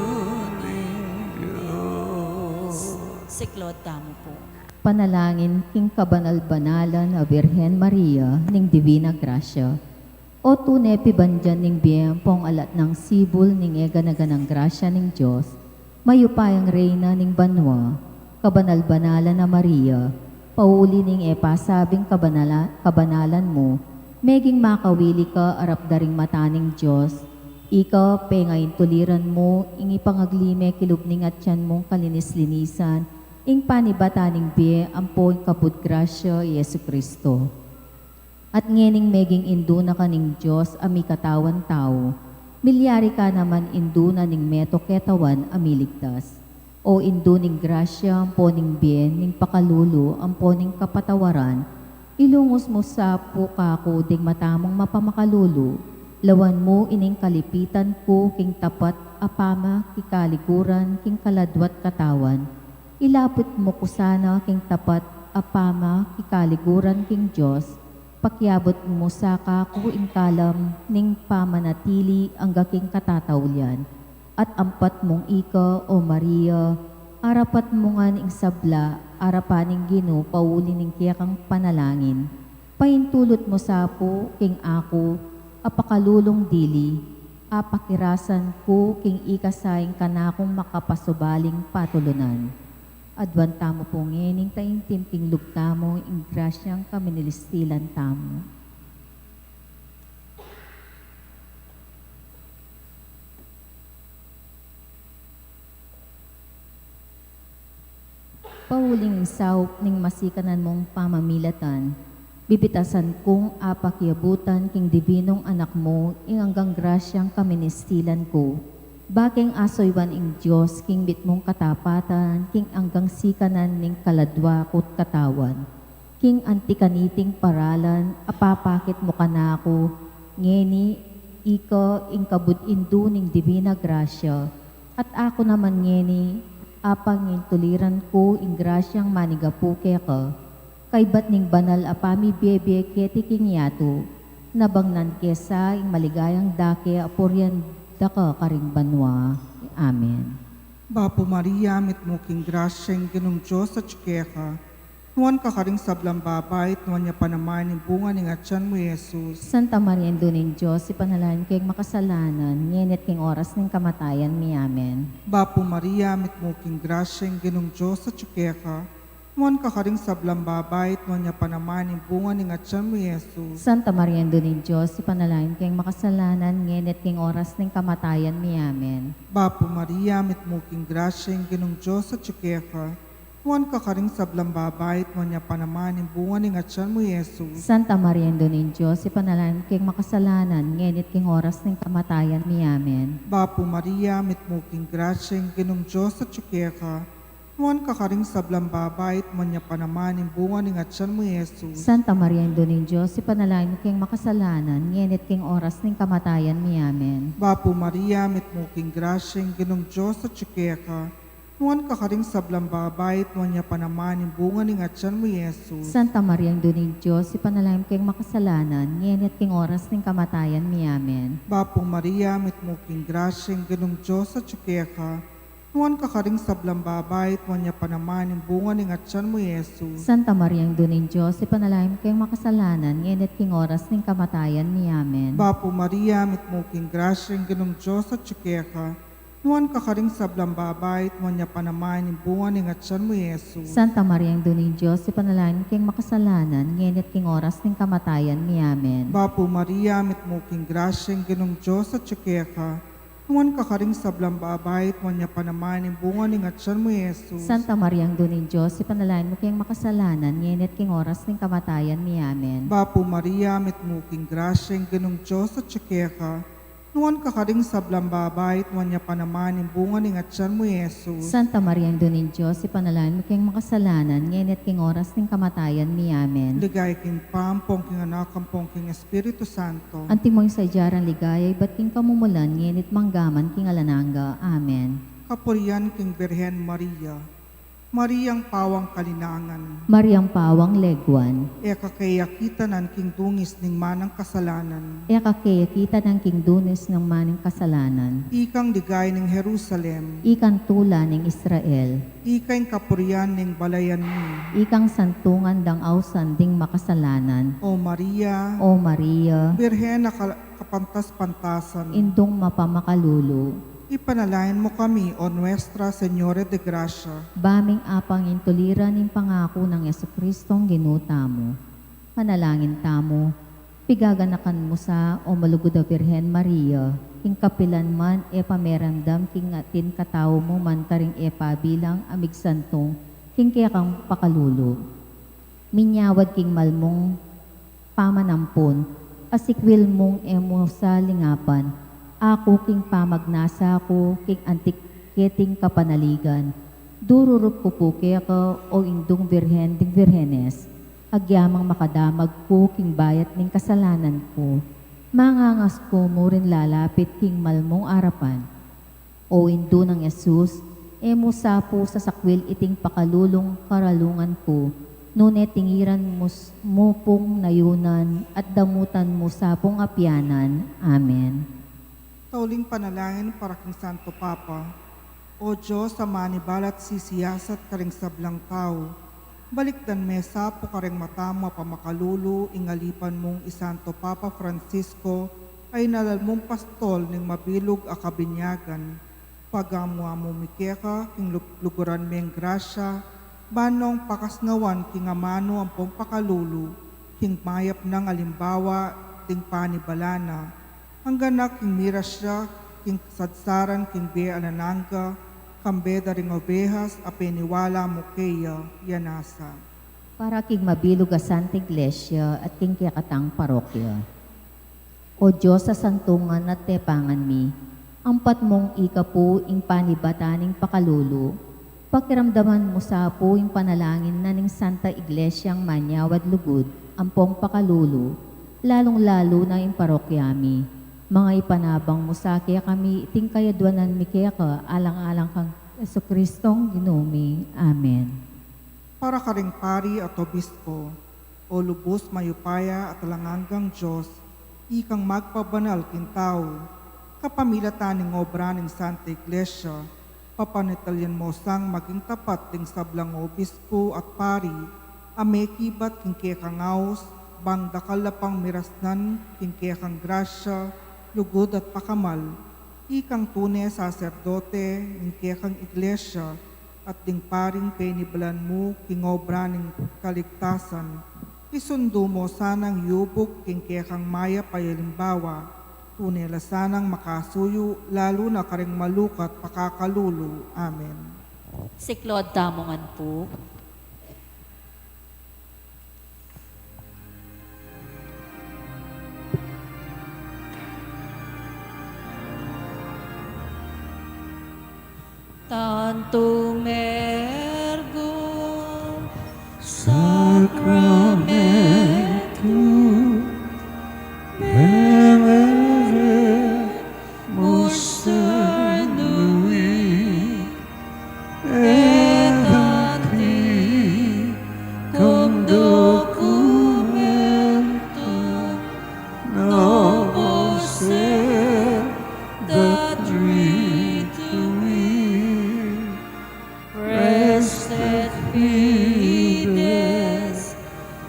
ming Dios. Siklaud tamu pu. Panalangin king kabanal-banalan a Birhen Maria ning Divina Grasya. O tune pibandian ning bie ampong alat nang sibul ning e gana-ganang grasya ning Dios, mayupayang Reyna ning banua, kabanal-banalan a Maria, pauli ning e pasabing kabanala-, kabanalan mu, meging makawili ka arap da ring mata ning Dios. Ika, pengaintuliran mu ing ipangaglime kilub ning atian mung kalinis-linisan, ing panibatan ning bie ampo ing kabud grasya i Jesucristo. At ngening meging indu na ka ning Dios a mikatawan tau, milyari ka naman indu na ning meto ketawan a miligtas. O Indu ning grasya ampo ning bie, ning pakalulu ampo ning kapatawaran, ilungus mu sa pu kaku ding mata mung mapamakalulu, lawan mu ining kalipitan ku king tapat a pamakikaliguran king kaladwa't katawan. Ilapit mu ku sana king tapat a pamakikaliguran king Dios, pakiabut mu sa kaku ing kalam ning pamanatili angga king katataulian. At ampat mung ika, O Maria, arapat mu ngan ing sabla arapan ning Ginu pauli ning kekang panalangin. Paintulut mu sa pu king aku a pakalulung dili, apakirasan ku king ika sa ing kanakung makapasubaling patulunan. Aduan tamu pu ngening taimtim king lub tamu ing grasyang kaminilistilan tamu. Pauli ning saup ning masikanan mung pamamilatan, bibitasan kung apakiabutan king Dibinung Anak mu ing anggang grasyang kaminilistilan ku. Ba keng asuyuan ing Dios king mitmung katapatan king anggang sikanan ning kaladwa ku't katawan. King anti kaniting paralan, apapakit mu kanaku ngeni, ika ing kabud Indu ning Dibina Grasya, at aku naman ngeni, apangintuliran ku ing grasyang manigapu keka, kaybat ning banal a pamibiebie keti king yatu, nabangnan ke sa ing maligayang dake a purian da ka karing banua. Amen. Bapu Maria, mitmu king grasya, ing Ginung Dios atyu keka. Nuan ka karing sablang babai, at nuan ya pa naman ing bunga ning atian mu, Jesus. Santa Maria, Indu ning Dios, ipanalangin keng makasalanan, ngeni at king oras ning kamatayan mi. Amen. Bapu Maria, mitmu king grasya, ing Ginung Dios atyu keka. Nuan ka karing sablang babai, at nuan ya pa naman ing bunga ning atian mu, i Jesus. Santa Maria, Indu ning Dios, ipanalangin mu keng makasalanan, ngeni at king oras ning kamatayan mi. Amen. Bapu Maria, mitmu ka king grasya, ing Ginung Dios atyu keka. Nuan ka karing sablang babai, at nuan ya pa naman ing bunga ning atian mu, i Jesus. Santa Maria, Indu ning Dios, ipanalangin mu keng makasalanan, ngeni at king oras ning kamatayan mi. Amen. Bapu Maria, mitmu ka king grasya, ing Ginung Dios atyu keka. Nuan ka karing sablang babai, at nuan ya pa naman ing bunga ning atian mu, i Jesus. Santa Maria, Indu ning Dios, ipanalangin mu keng makasalanan, ngeni at king oras ning kamatayan mi. Amen. Bapu Maria, mitmu ka king grasya, ing Ginung Dios atyu keka. Nuan ka karing sablang babai, at nuan ya pa naman ing bunga ning atian mu, i Jesus. Santa Maria, Indu ning Dios, ipanalangin mu keng makasalanan, ngeni at king oras ning kamatayan mi. Amen. Bapu Maria, mitmu ka king grasya, ing Ginung Dios atyu keka. Nuan ka karing sablang babai, at nuan ya pa naman ing bunga ning atian mu, i Jesus. Santa Maria, Indu ning Dios, ipanalangin mu keng makasalanan, ngeni at king oras ning kamatayan mi. Amen. Bapu Maria, mitmu ka king grasya, ing Ginung Dios atyu keka. Nuan ka karing sablang babai, at nuan ya pa naman ing bunga ning atian mu, i Jesus. Santa Maria, Indu ning Dios, ipanalangin mu keng makasalanan, ngeni at king oras ning kamatayan mi. Amen. Bapu Maria, mitmu ka king grasya, ing Ginung Dios atyu keka. Nuan ka karing sablang babai, at nuan ya pa naman ing bunga ning atian mu, i Jesus. Santa Maria, Indu ning Dios, ipanalangin mu keng makasalanan, ngeni at king oras ning kamatayan mi. Amen. Bapu Maria, mitmu ka king grasya, ing Ginung Dios atyu keka. Nuan ka karing sablang babai, at nuan ya pa naman ing bunga ning atian mu, i Jesus. Santa Maria, Indu ning Dios, ipanalangin mu keng makasalanan, ngeni at king oras ning kamatayan mi. Amen. Ligaya king Ibpa, ampon king Anak, ampon king Espiritu Santo. Anti mo ing sadya rang ligaya, ibat king kamumulan, ngeni at mangga man king alang angga. Amen. Kapurian king Birhen Maria. Mariang pawang kalinangan. Mariang pawang leguan. E ka kekitanan king dungis ning manang kasalanan. E ka kekitanan king dungis ning manang kasalanan. Ikang ligaya ning Jerusalem. Ikang tula ning Israel. Ika ing kapurian ning balayan mi. Ikang santungan dang ausan ding makasalanan. O Maria. O Maria. Birhen a ka-, kapantas-pantasan. Indung mapamakalulu. Ipanalangin mu kami, O Nuestra Señora de Gracia. Ba ming apang intuliran ing pangaku nang Jesucristong Ginu tamu. Manalangin tamu. Pigaganakan mu sa, O malugud a Birhen Maria, king kapilan man e pameramdam king atin katau mu man karing e pabilang a migsantung king kekang pakalulu. Minyawad king mal mung pamanampun, asikwil mung e mu sa lingapan, aku king pamagnasa ku king anti keting kapanaligan. Dururup ku pu keka, O Indung Birhen ding Birhenes, agyamang makadamag ku king bayat ning kasalanan ku. Mangangas ku mu ring lalapit king mal mung arapan. O Indu nang Jesus, e mu sa pu sasakwil iting pakalulung karalungan ku, nune tingiran mu s-, mu pung nayunan at damutan mu sa pung apianan. Amen. Tauling panalangin para king Santo Papa. O Dios, a manibalat sisiyasat karing sablang tau, balikdan me sa pu karing mata mu a pamakalulu ing alipan mung i Santo Papa Francisco a inalal mung pastol ning mabilug a kabinyagan. Pagamu-amu mi keka king lub-, luguran meng grasya, ban nong pakasnawan king amanu ampong pakalulu king mayap nang alimbawa ding panibalan na. Anggang king miras ya king sadsaran king bie alang angga, kambe da ring obehas a peniwala mu keya. Yana sa. Para king mabilug a Santa Iglesia at king kekatang parokya. O Dios a santungan at tepangan mi, ampat mung ika pu ing panibatan ning pakalulu, pakiramdaman mu sa pu ing panalangin na ning Santa Iglesiang manyawad lugud ampong pakalulu, lalung-lalu na ing parokya mi. Manga ipanabang mu sa kekami iting kayadwanan mi keka alang-alang kang Jesucristong Ginu mi. Amen. Para karing pari at obispo. O lubus mayupaya at alang anggang Dios, ikang magpabanal king tau, kapamilatan ning obra ning Santa Iglesia, papanatilian mu sang maging tapat ding sablang obispo at pari a mekibat king kekang aus, bang dakal la pang mirasnan king kekang grasya, lugud at pakamal, ikang tune saserdote ning kekang Iglesia, at ding paring penibalan mu king obra ning kaligtasan, isundu mu sanang iubug king kekang mayap a alimbawa, tune la sanang makasuyu, lalu na karing malukat pakakalulu. Amen. Siklaud tamu ngan pu. Tantum ergo sacramentum veneremus annui, et tanti cum documentum novos et ad ritui prestet fides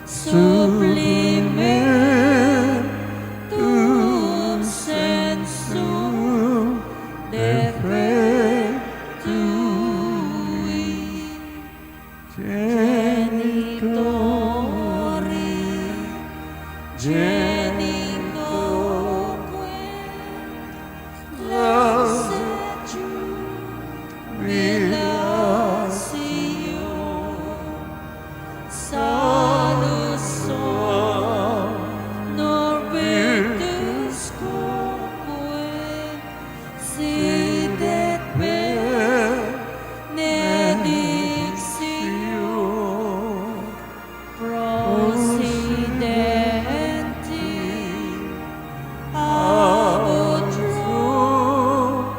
supplimentum sensum defectui. Genitori, genitoque, laesae jubilatio, salus honor virtus quoque, sit et benedictio procidenti ab utroque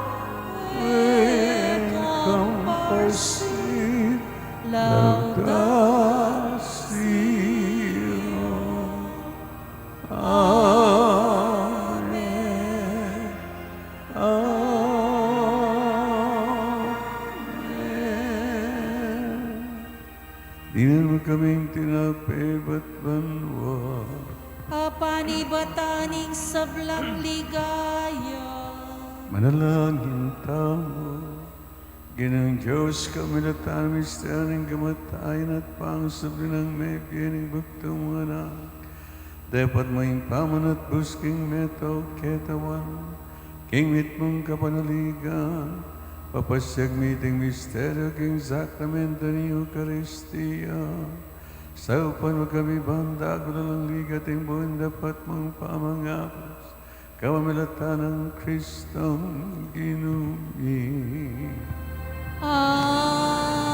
comparsit laudatio. Amen. Amen. Dinan mu kaming tinape ibat banua, a panibatan ning sablang ligaya. Manalangin tamu. Ginung Dios, kamilatan ning misteryu ning kamatayan at pangasubli nang mebie ning bugtung mung anak, depot mu ing pamanatbus king metung katawan, king mitmung kapanaligan, papasiag mi iting misteryu king sakramentu ning Eukaristia. Saupan mu kami ban dakula lang ligat ing buin dapat mung pamangabus, kapamilatan nang Kristong Ginu mi. Amen.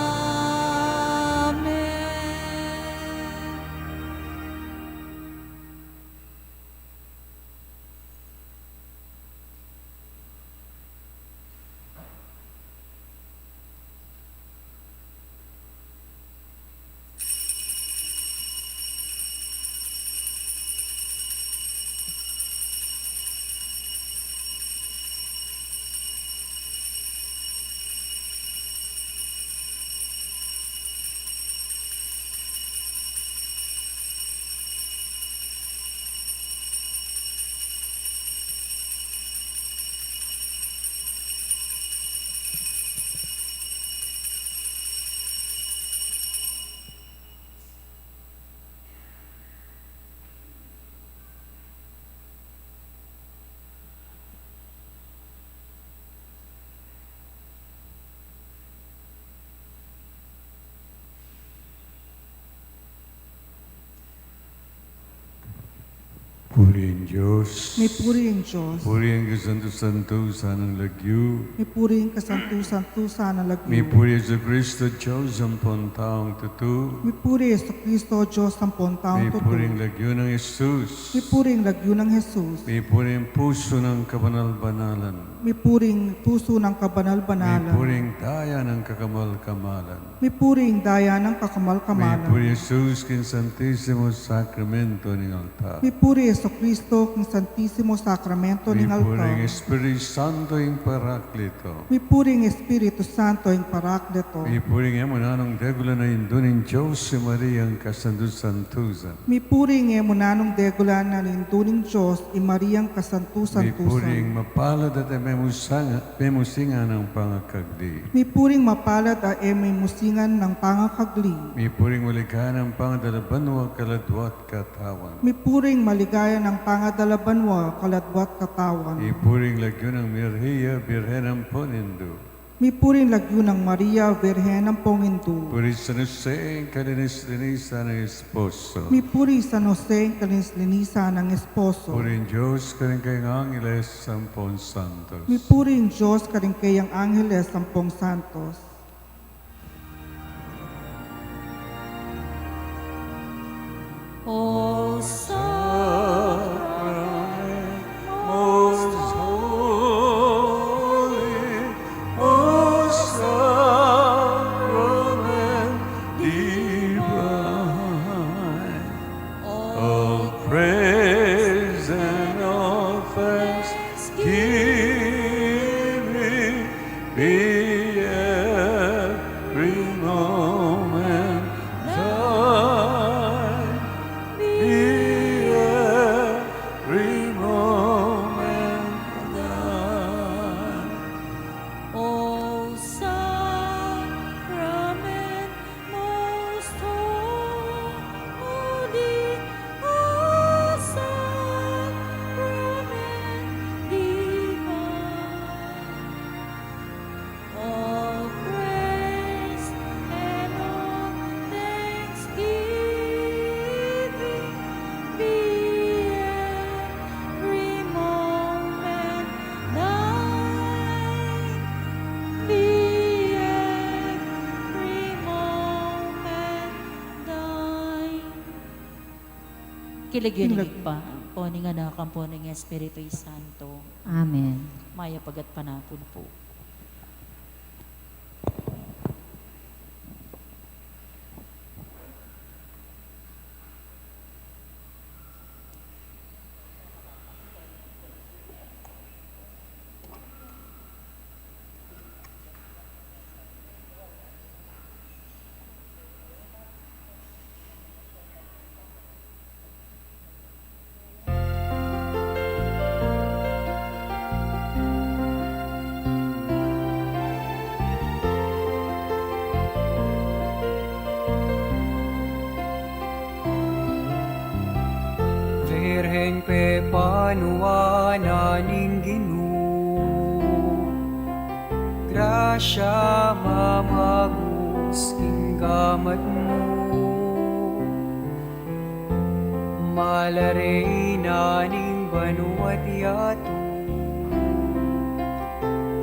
Puri ing Dios. Mipuri ing Dios. Puri ing kasantu-santusan ning lagyu. Mipuri ing kasantu-santusan ning lagyu. Mipuri Jesucristo, Dios ampon taung tutu. Mipuri Jesucristo, Dios ampon taung tutu. Mipuri ing lagyu nang Jesus. Mipuri ing lagyu nang Jesus. Mipuri ing pusu nang kabanal-banalan. Mipuri ing pusu nang kabanal-banalan. Mipuri ing daya nang kakamal-kamalan. Mipuri ing daya nang kakamal-kamalan. Mipuri Jesus king Santisimo Sakramento ning altar. Mipuri Jesucristo king Santisimo Sakramento ning altar. Mipuri ing Espiritu Santo ing Paraklito. Mipuri ing Espiritu Santo ing Paraklito. Mipuri ing e mu nanung degulan a Indu ning Dios, i Mariang kasantu-santusan. Mipuri ing e mu nanung degulan a Indu ning Dios, i Mariang kasantu-santusan. Mipuri ing mapalad at e me Musanga, memusingan nang pangakagli. Mipuring mapalad a e memusingan nang pangakagli. Mipuring maligaya nang pangadalabanwa kaladwa't katawan. Mipuring maligaya nang pangadalabanwa kaladwa't katawan. Mipuring lagyu nang Maria, Birhen ampon Indu. Mipuring lagyu nang Maria, Birhen ampon Indu. Puri San Jose, ing kalinis-linisan nang esposo. Mipuri San Jose, ing kalinis-linisan nang esposo. Puri ing Dios, karing kayang angeles ampon santos. Mipuri ing Dios, karing kayang angeles ampon santos. O Sacrament, most holy, most sacrament divine, all praise and all thanksgiving be every moment thine, be every moment thine. O Sacrament most holy, O Sacrament divine, all praise and all thanksgiving be every moment thine, be every moment thine. King lagyu ning Ibpa, ampon ning Anak, ampon ning Espiritu Santo. Amen. Mayap a gatpanapun pu. Virgen pepanuan na ning Ginu, grasya mamagus king gamat mu. Mala Reyna ning banua't yatu,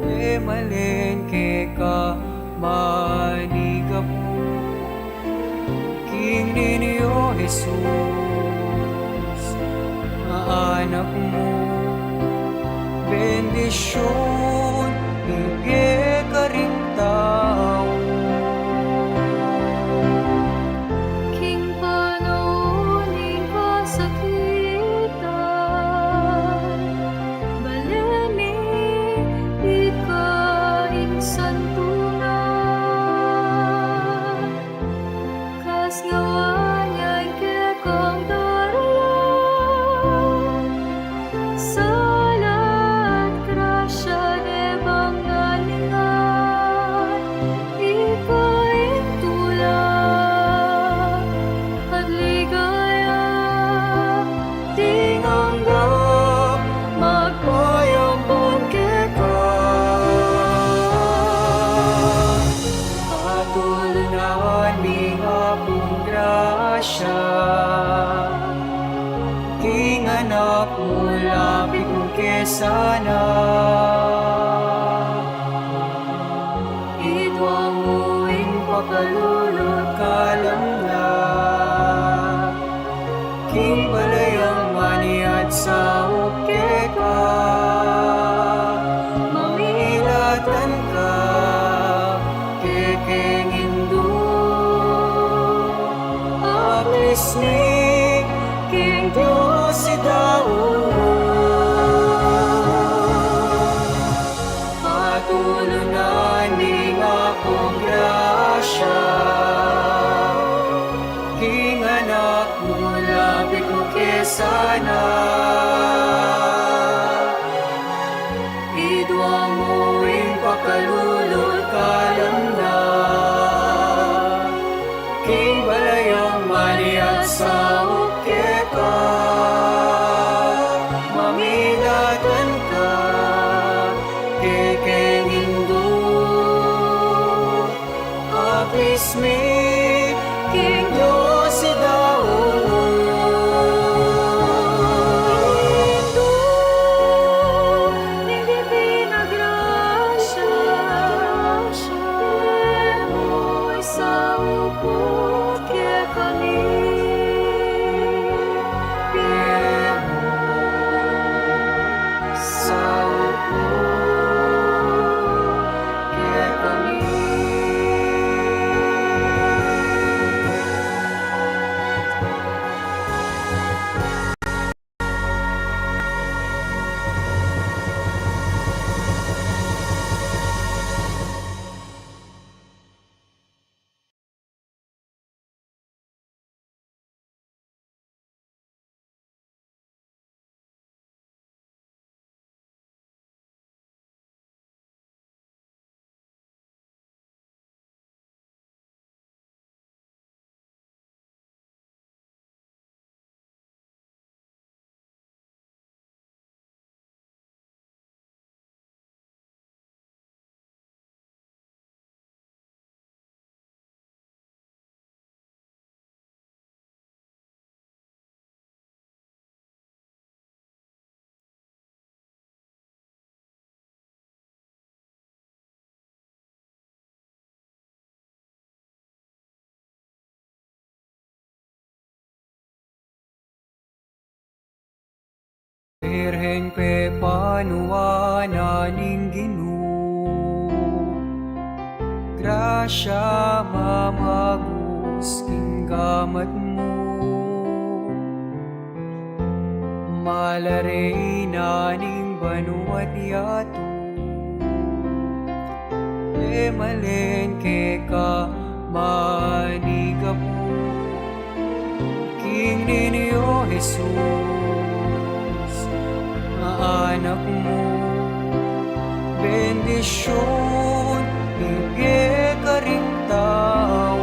e malen keka manigapu. King Niño Jesus a Anak mu, bendisyun ibie karing tau. King panaun ning kasakitan, bale mi ika ing santunan. Kasngawaan yang kekang daralan, sala at grasya ne bang nalingan, ika ing tula at ligaya, ding angga magpayampun keka. Patulunan ning Apung grasya, king anak mu lapit mu ke sana. Idwang mu ing pakalulu't kalamnan, king balayan maniat saup keka, mamilatan ka kekeng Indu, aplis mi king Dios i tau. Patulunan ning Apung grasya, king anak mu lapit mu ke sana. Idwa saup keka, mamilatan ka kekeng Indu. Aklis mi king Dios idaun. Indu, ning Divina Gracia, e mu isaup kekami, e mu isaup kekami. Birhen pepanuan na ning Ginu, grasya mamagus king gamat mu. Mala reyna ning banua't yatu, e malen keka manigapu. King Niño Jesus, anak mu, bendisyun ibie karing tau.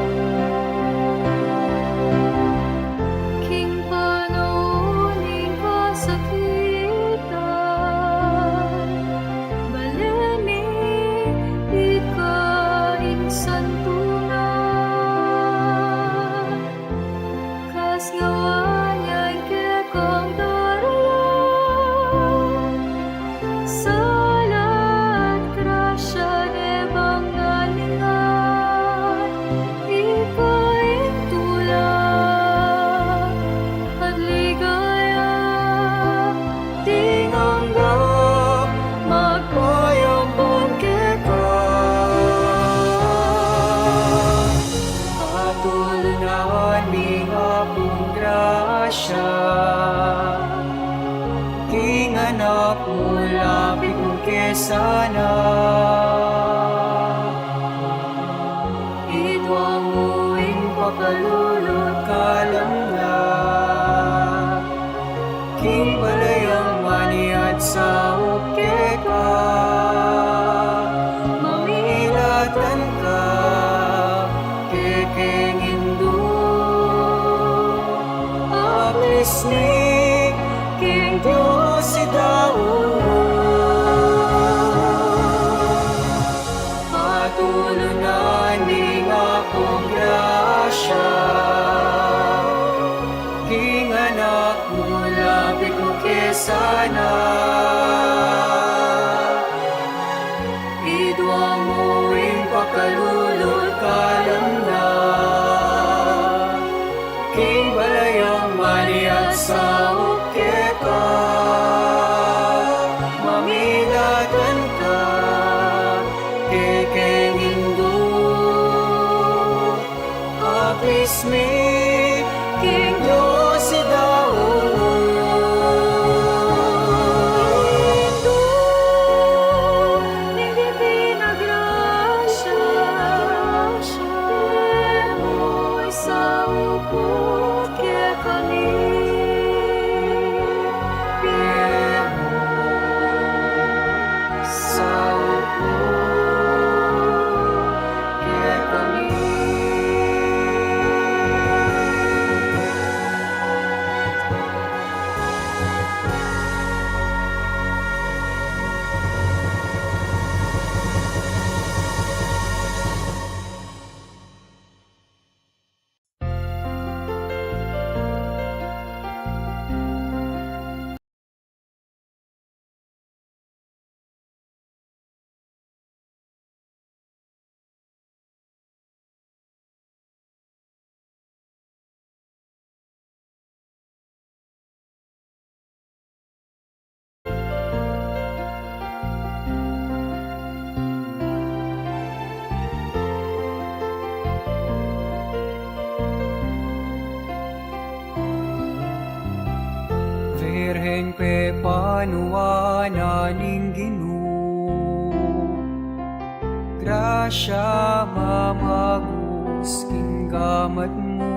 King panaun ning kasakitan, bale mi ika ing santunan. Kasngawaan yang kekang daralan, sala at grasya ne bang nalingan, ika ing tula at ligaya, ding angga magpayampun keka. Patulunan ning Apung grasya, king anak mu, lapit mu ke sana. Idwang mu ing pakalulu't kalamnan, king balayang maniat saup keka, mamilatan ka kekeng Indu. Aklis mi king Dios idaun. Patulunan ning Apung grasya, king anak mu, lapit mu ke sana. Idwang mu ing pakalulu't kalamnan, king balayang maniat saup keka, mamilatan ka kekeng Indu. Aklis mi king Dios idaun. Indu ning Divina Gracia, e mu isaup kekami, e mu isaup kekami. Ing pepanuan na ning Ginu, grasya mamagus king gamat mu.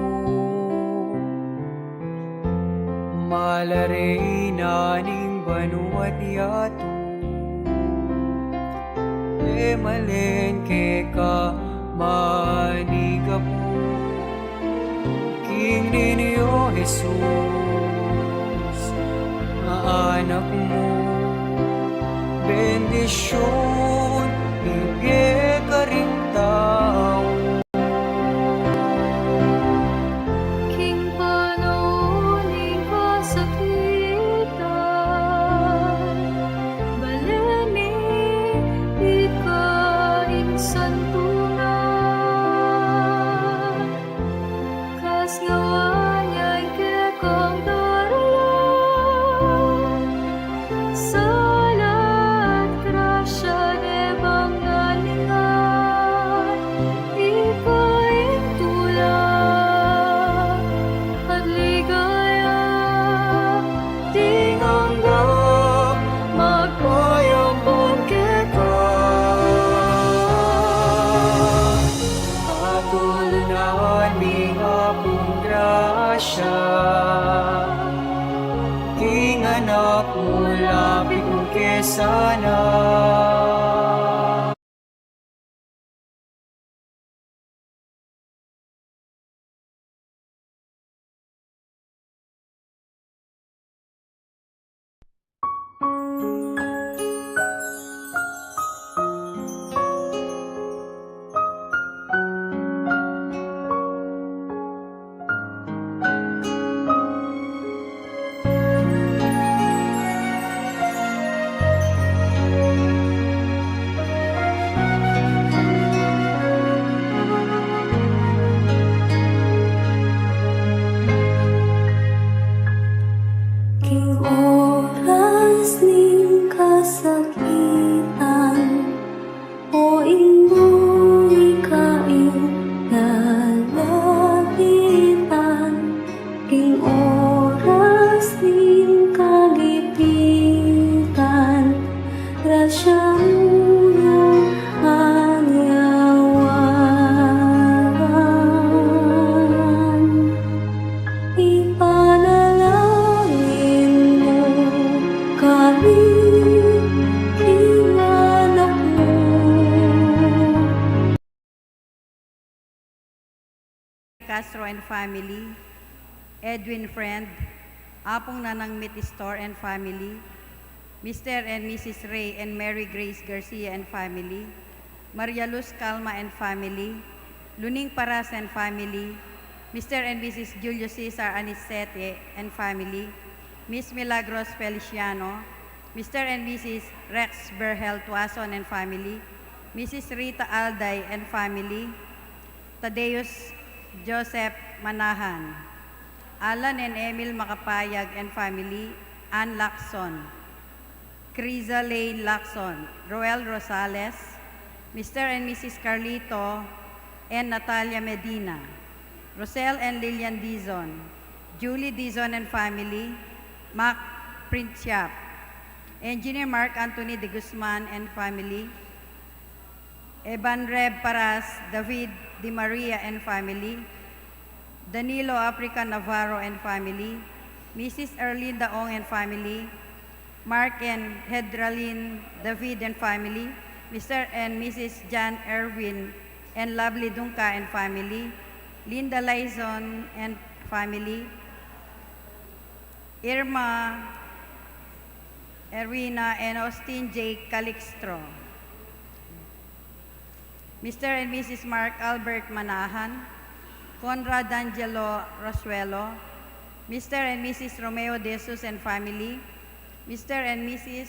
Mala reyna ning banua't yatu, e malen keka manigapu. King ninu Jesus, nga anak mu, bendisyun ibie karing tau. King panaun ning kasakitan, balen mi ika ing santunan. Kasngawan ya ing kekang daralan, sala at grasya de bang nalinga. Ika ing tula at ligaya, ding angga magpayampun keka. Patulunan mi, Apung grasya, king anak mu, lapit mu ke sana. King oras ning kasakitan, o Indu, ika ing lalapitan, king oras ning kagipitan, grasya mu yang anyawan. Ipanalangin mu kami king anak mu. Castro and family, Edwin Friend, Apung Nanang Mitistor and family, Mister and Missus Ray and Mary Grace Garcia and family, Maria Luz Calma and family, Luning Paras and family, Mister and Missus Julio Cesar Anicete and family, Miss Milagros Feliciano, Mister and Missus Rex Berhel Tuason and family, Missus Rita Alday and family, Tadeus Joseph Manahan, Alan and Emil Makapayag and family, Ann Lacson, Criza Lane Lacson, Roel Rosales, Mister and Missus Carlito and Natalia Medina, Rosel and Lilian Dizon, Julie Dizon and family, Mac Princiap, Engineer Mark Anthony de Guzman and family, Eban Reb Paras, David Di Maria and family, Danilo Africa Navarro and family, Missus Erlinda Ong and family, Mark and Hedralyn David and family, Mister and Missus John Erwin and Lovely Dungca and family, Linda Laison and family, Irma Erwina and Austin J Calixtro. Mister and Missus Mark Albert Manahan, Conrad Angelo Rosuelo, Mister and Missus Romeo De Jesus and family, Mister and Missus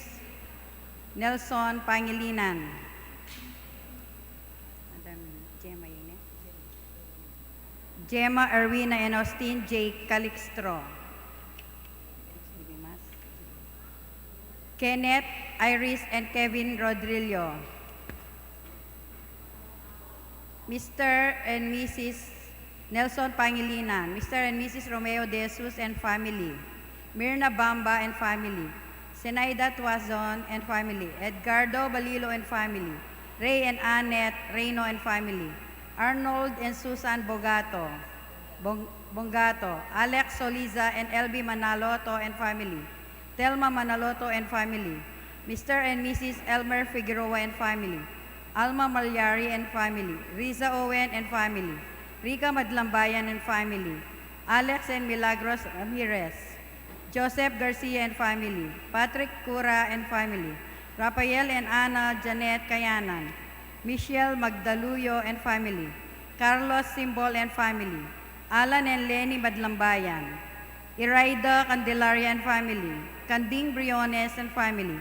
Nelson Pangilinan. Madam Gemma, yun eh. Gemma Erwina and Austin J Calixtro. Kenneth, Iris, and Kevin Rodrillo. Mister and Missus Nelson Pangilinan, Mister and Missus Romeo De Jesus and family, Mirna Bamba and family, Zenaida Tuazon and family, Edgardo Balilo and family, Ray and Annette Reyno and family, Arnold and Susan Bogato, Bong- Bongato, Alex Soliza and L B Manaloto and family, Thelma Manaloto and family, Mister and Missus Elmer Figueroa and family, Alma Malyari and family, Riza Owen and family, Rica Madlambayan and family, Alex and Milagros Ramirez, Joseph Garcia and family, Patrick Cura and family, Rafael and Ana Janet Kayanan, Michelle Magdaluyo and family, Carlos Simbol and family, Alan and Lenny Madlambayan, Iraida Candelaria and family, Canding Briones and family,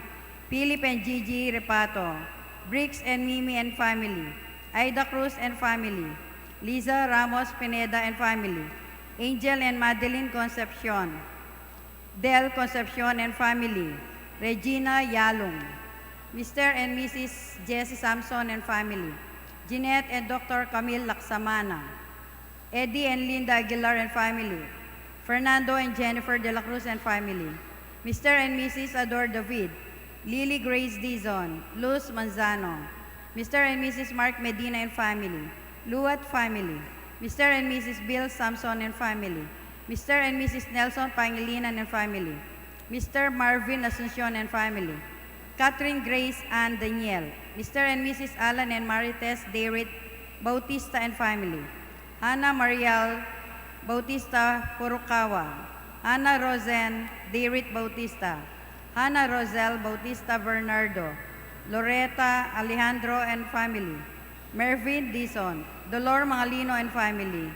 Philip and Gigi Repato, Briggs and Mimi and family, Aida Cruz and family, Liza Ramos Pineda and family, Angel and Madeline Concepcion, Del Concepcion and family, Regina Yalung, Mister and Missus Jesse Samson and family, Jeanette and Doctor Camille Laksamana, Eddie and Linda Aguilar and family, Fernando and Jennifer de la Cruz and family, Mister and Missus Ador David, Lily Grace Dizon, Luz Manzano, Mister and Missus Mark Medina and family, Luat family, Mister and Missus Bill Samson and family, Mister and Missus Nelson Pangilinan and family, Mister Marvin Asuncion and family, Catherine Grace Ann Daniel, Mister and Missus Alan and Marites David Bautista and family, Hannah Marial Bautista Furukawa, Hannah Rosen David Bautista, Hannah Rosel Bautista Bernardo, Loretta Alejandro and family, Mervin Dizon, Dolor Mangalino and family,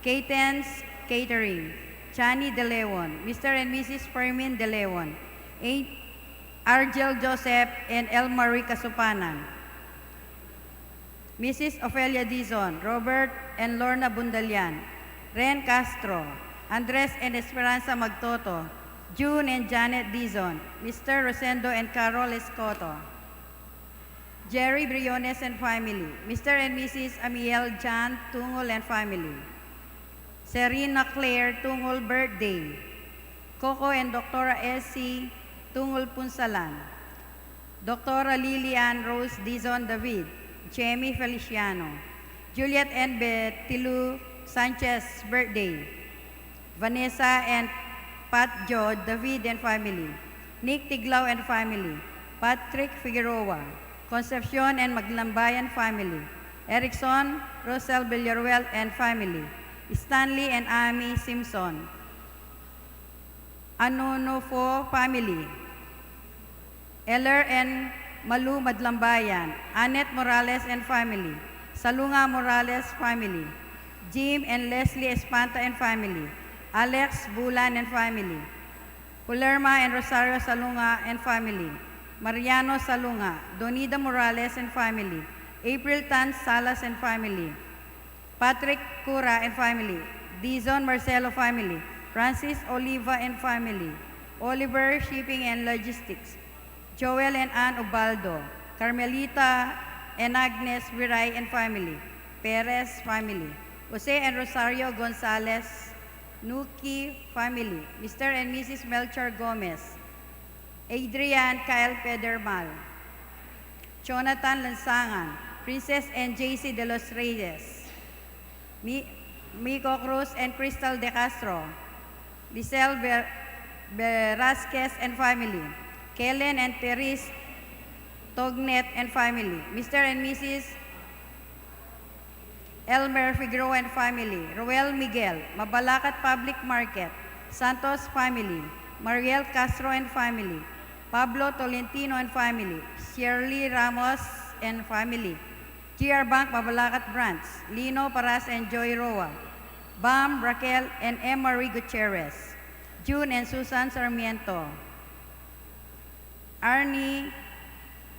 Katen's Catering, Chani De Leon, Mister and Missus Fermin De Leon, A- Argel Joseph and Elmarie Kasupanan, Missus Ofelia Dizon, Robert and Lorna Bundalian, Ren Castro, Andres and Esperanza Magtoto, June and Janet Dizon, Mister Rosendo and Carol Escoto, Jerry Briones and family, Mister and Missus Amiel John Tungol and family, Serena Claire Tungol birthday, Coco and Doctora Essie Tungol Punsalan, Doctora Lilian Rose Dizon David, Jamie Feliciano, Juliet and Betilu Sanchez birthday, Vanessa and Pat Joe David and family, Nick Tiglao and family, Patrick Figueroa, Concepcion and Maglambayan family, Erickson Rosel Villaruel and family, Stanley and Amy Simpson, Anunufo family, Eller and Malu Madlambayan, Annette Morales and family, Salunga Morales family, Jim and Leslie Espanta and family, Alex Bulan and family, Pulerma and Rosario Salunga and family, Mariano Salunga, Donida Morales and family, April Tan Salas and family, Patrick Cura and family, Dizon Marcelo family, Francis Oliva and family, Oliver Shipping and Logistics, Joel and Ann Ubaldo, Carmelita and Agnes Viray and family, Perez family, Jose and Rosario Gonzalez, Nuki family, Mister and Missus Melchor Gomez, Adrian Kyle Pedermal, Jonathan Lansangan, Princess and J C de los Reyes, Mi- Miko Cruz and Crystal De Castro, Lisel Ver- Velasquez and family, Kellen and Therese Tognet and family, Mister and Missus Elmer Figueroa and family, Roel Miguel, Mabalacat Public Market, Santos family, Mariel Castro and family, Pablo Tolentino and family, Shirley Ramos and family, G R Bank Mabalacat Branch, Lino Paras and Joy Roa, Bam, Raquel, and Emery Gutierrez, June and Susan Sarmiento, Arnie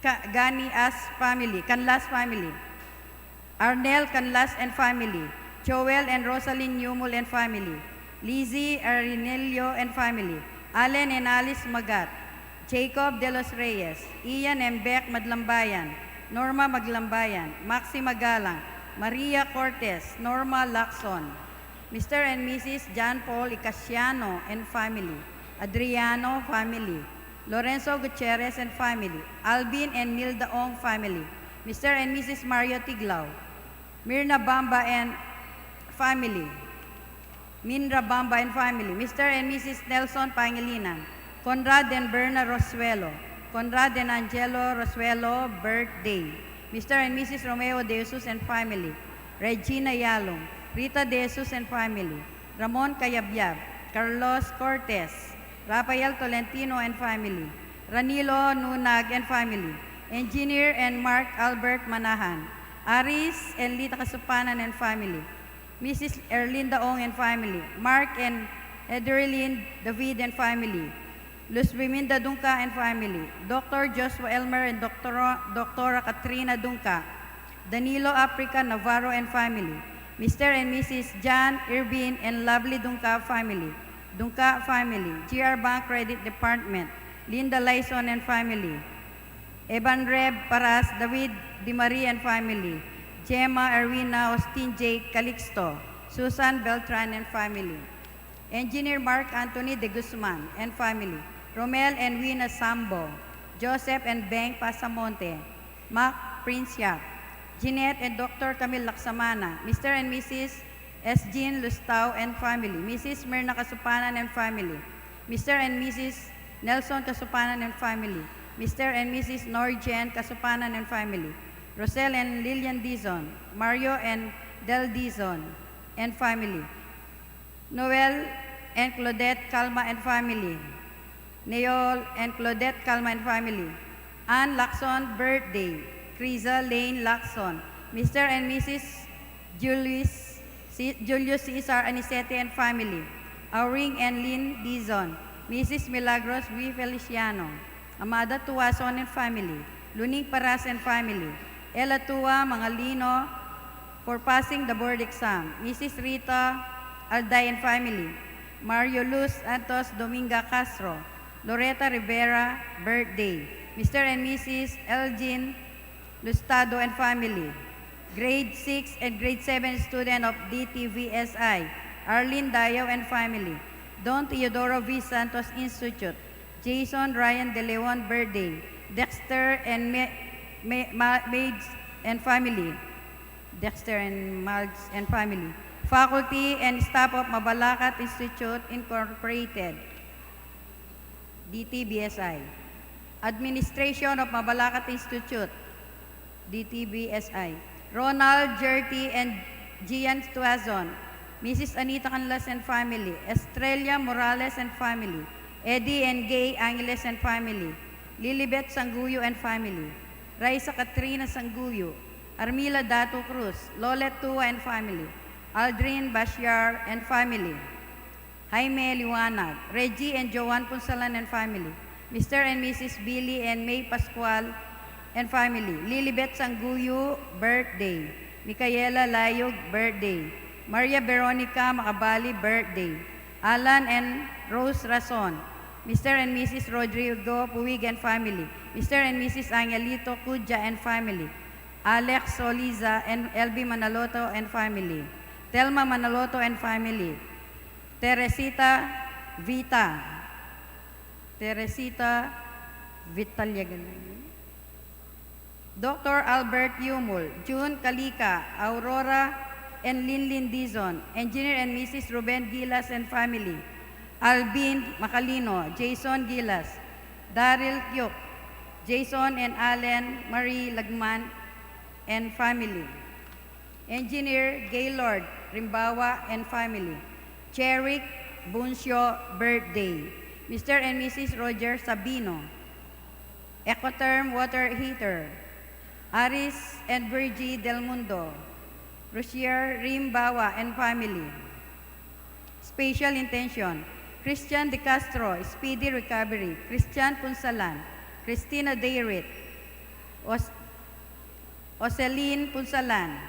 Ka- Gani as family, Canlas family, Arnel Canlas and family, Joel and Rosalyn Yumul and family, Lizzie Arinelio and family, Allen and Alice Magat, Jacob de los Reyes, Ian and Beck Madlambayan, Norma Maglambayan, Maxi Magalang, Maria Cortez, Norma Lacson, Mister and Missus John Paul Icasiano and family, Adriano family, Lorenzo Gutierrez and family, Alvin and Nilda Ong family, Mister and Missus Mario Tiglao, Mirna Bamba and family, Minra Bamba and family, Mister and Missus Nelson Pangilinan, Conrad and Berna Rosuelo, Conrad and Angelo Rosuelo birthday, Mister and Missus Romeo De Jesus and family, Regina Yalong, Rita De Jesus and family, Ramon Cayabyab, Carlos Cortez, Rafael Tolentino and family, Ranilo Nunag and family, Engineer and Mark Albert Manahan, Aris and Lita Kasupanan and family, Missus Erlinda Ong and family, Mark and Ederlin David and family, Luz Biminda Dungca and family, Doctor Joshua Elmer and Doctor, Doctora Katrina Dungca, Danilo Africa Navarro and family, Mister and Missus John Irvin and Lovely Dungca family, Dungca family, G R Bank Credit Department, Linda Lyson and family, Evan Reb Paras, David Di Maria and family, Gemma Erwina, Austin J Calixto, Susan Beltran and family, Engineer Mark Anthony De Guzman and family, Romel and Wina Sambo, Joseph and Beng Pasamonte, Mac Princia, Jeanette and Doctor Camille Laksamana, Mister and Missus S Jean Lustao and family, Missus Mirna Kasupanan and family, Mister and Missus Nelson Kasupanan and family, Mister and Missus Norjen Kasupanan and family, Rosel and Lilian Dizon, Mario and Del Dizon and family, Noel and Claudette Calma and family, Neol and Claudette Calma and family, Ann Lacson birthday, Criza Lane Lacson, Mister and Missus Julius, Si-, Julius Caesar Anicete and family, Auring and Lynn Dizon, Missus Milagros V Feliciano, Amada Tuason and family, Luning Paras and family, Ella Tua Mangalino for passing the board exam, Missus Rita Alday and family, Mario Luz Santos, Dominga Castro, Loreta Rivera birthday, Mister and Missus Elgin Lustado and family, grade six and grade seven student of D T V S I, Arlene Dayo and family, Don Teodoro V Santos Institute, Jason Ryan De Leon birthday, Dexter and Ma-, Ma-, Ma-, Maids and family, Dexter and Malds and family, faculty and staff of Mabalacat Institute Incorporated, D T B S I, Administration of Mabalacat Institute, D T B S I, Ronald Jerty and Gian Tuazon, Missus Anita Canlas and family, Estrella Morales and family, Eddie and Gay Angeles and family, Lilibet Sanguyo and family, Raisa Katrina Sanguyo, Armila Datu Cruz, Lolet Tua and family, Aldrin Bashar and family, Jaime Liwanag, Reggie and Joan Punsalan and family, Mister and Missus Billy and May Pascual and family, Lilibet Sanguyo birthday, Micaela Layog birthday, Maria Veronica Macabali birthday, Alan and Rose Rason, Mister and Missus Rodrigo Puig and family, Mister and Missus Angelito Cudja and family, Alex Soliza and L B Manaloto and family, Telma Manaloto and family, Teresita Vita, Teresita Vitaliagan, Doctor Albert Yumul, June Kalika, Aurora and Linlin Dizon, Engineer and Missus Ruben Gilas and family, Alvin Macalino, Jason Gilas, Daryl Kyuk, Jason and Allen Marie Lagman and family, Engineer Gaylord Rimbawa and family, Jeric Buncio birthday, Mister and Missus Roger Sabino, Ecotherm water heater, Aris and Virgie Del Mundo, Rozier Rimbawa and family. Special intention, Christian De Castro, speedy recovery, Christian Punsalan, Christina Dayrit, Os-, Oceline Punsalan,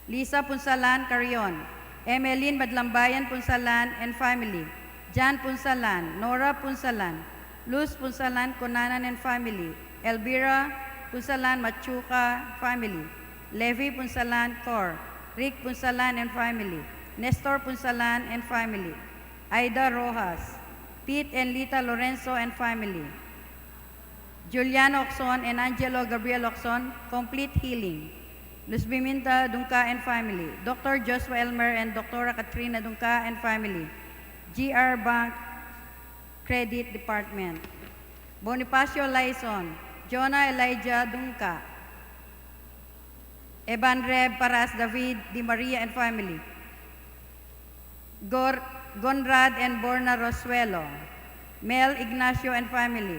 Lisa Punsalan Carrion, Emeline Madlambayan Punsalan and family, Jan Punsalan, Nora Punsalan, Luz Punsalan Cunanan and family, Elvira Punsalan Machuca family, Levi Punsalan Cor, Rick Punsalan and family, Nestor Punsalan and family, Aida Rojas, Pete and Lita Lorenzo and family. Juliano Ocson and Angelo Gabriel Ocson, complete healing. Luz Biminda Dungca and family. Doctor Joshua Elmer and Doctora Katrina Dungca and family. G R Bank Credit Department. Bonifacio Laison, Jonah Elijah Dungca, Eban Reb Paras David Di Maria and family. Gor-, Gonrad and Borna Rosuelo, Mel Ignacio and family,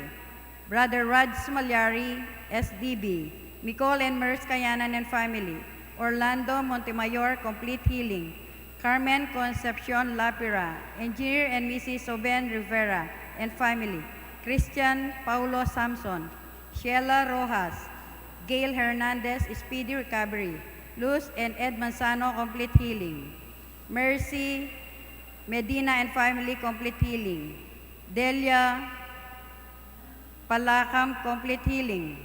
Brother Rads Malyari, S D B, Nicole and Mers Kayanan and family, Orlando Montemayor, complete healing, Carmen Concepcion Lapira, Engineer and Missus Oben Rivera and family, Christian Paulo Samson, Sheila Rojas, Gail Hernandez, speedy recovery, Luz and Ed Manzano, complete healing. Mercy Medina and family, complete healing. Delia Palacam, complete healing.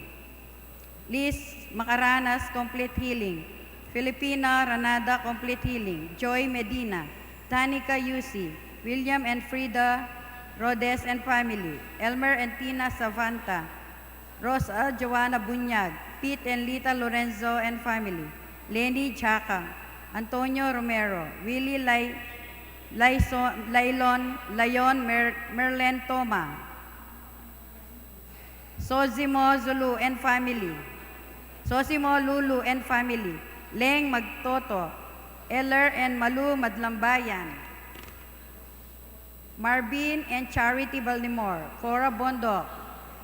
Liz Macaranas, complete healing. Filipina Ranada, complete healing. Joy Medina, Danica Yusi, William and Frida Rodes and family. Elmer and Tina Savanta, Rosa Joanna Bunyag, Pete and Lita Lorenzo and family, Lenny Jaca, Antonio Romero, Willie Lai-, Laison-, Lailon, Layon Mer-, Merlen Toma, Sosimo Zulu and family, Sosimo Lulu and family, Leng Magtoto, Eller and Malu Madlambayan, Marvin and Charity Baltimore, Cora Bondoc,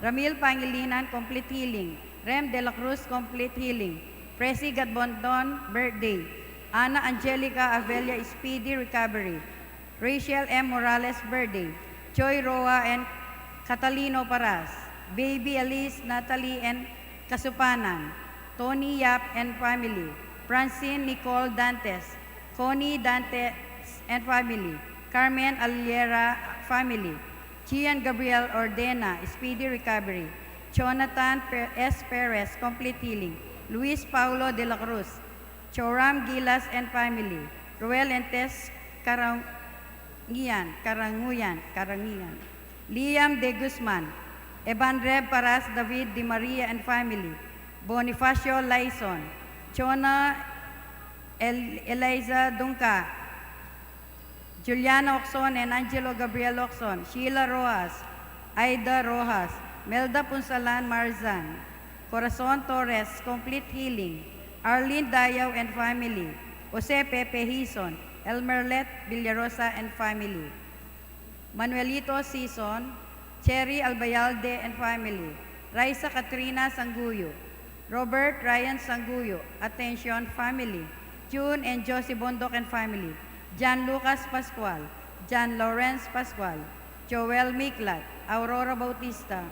Ramil Pangilinan, complete healing, Rem de la Cruz, complete healing, Presi Gatbonton, birthday, Ana Angelica Avella, speedy recovery, Rachel M Morales, birthday, Joy Roa and Catalino Paras, baby Alice, Natalie and Kasupanan, Tony Yap and family, Francine Nicole Dantes, Connie Dantes and family, Carmen Aliera family, Gian Gabriel Ordena, speedy recovery, Jonathan Per-, S Perez, complete healing, Luis Paulo de la Cruz, Joram Gilas and family, Ruel and Tess Karangian, Karanguyan, Karangian, Liam de Guzman, Eban Reb Paras David Di Maria and family, Bonifacio Laison, Jonah El-, Eliza Dungca, Juliana Ocson and Angelo Gabriel Ocson, Sheila Rojas, Aida Rojas, Melda Punsalan Marzan, Corazon Torres, complete healing, Arlene Dayaw and family, Jose Pepe Hison, Elmerlet Villarosa and family, Manuelito Sison, Cherry Albayalde and family, Raisa Katrina Sangguyo, Robert Ryan Sangguyo, Atension family, June and Josie Bondoc and family, John Lucas Pascual, John Lawrence Pascual, Joel Miklat, Aurora Bautista,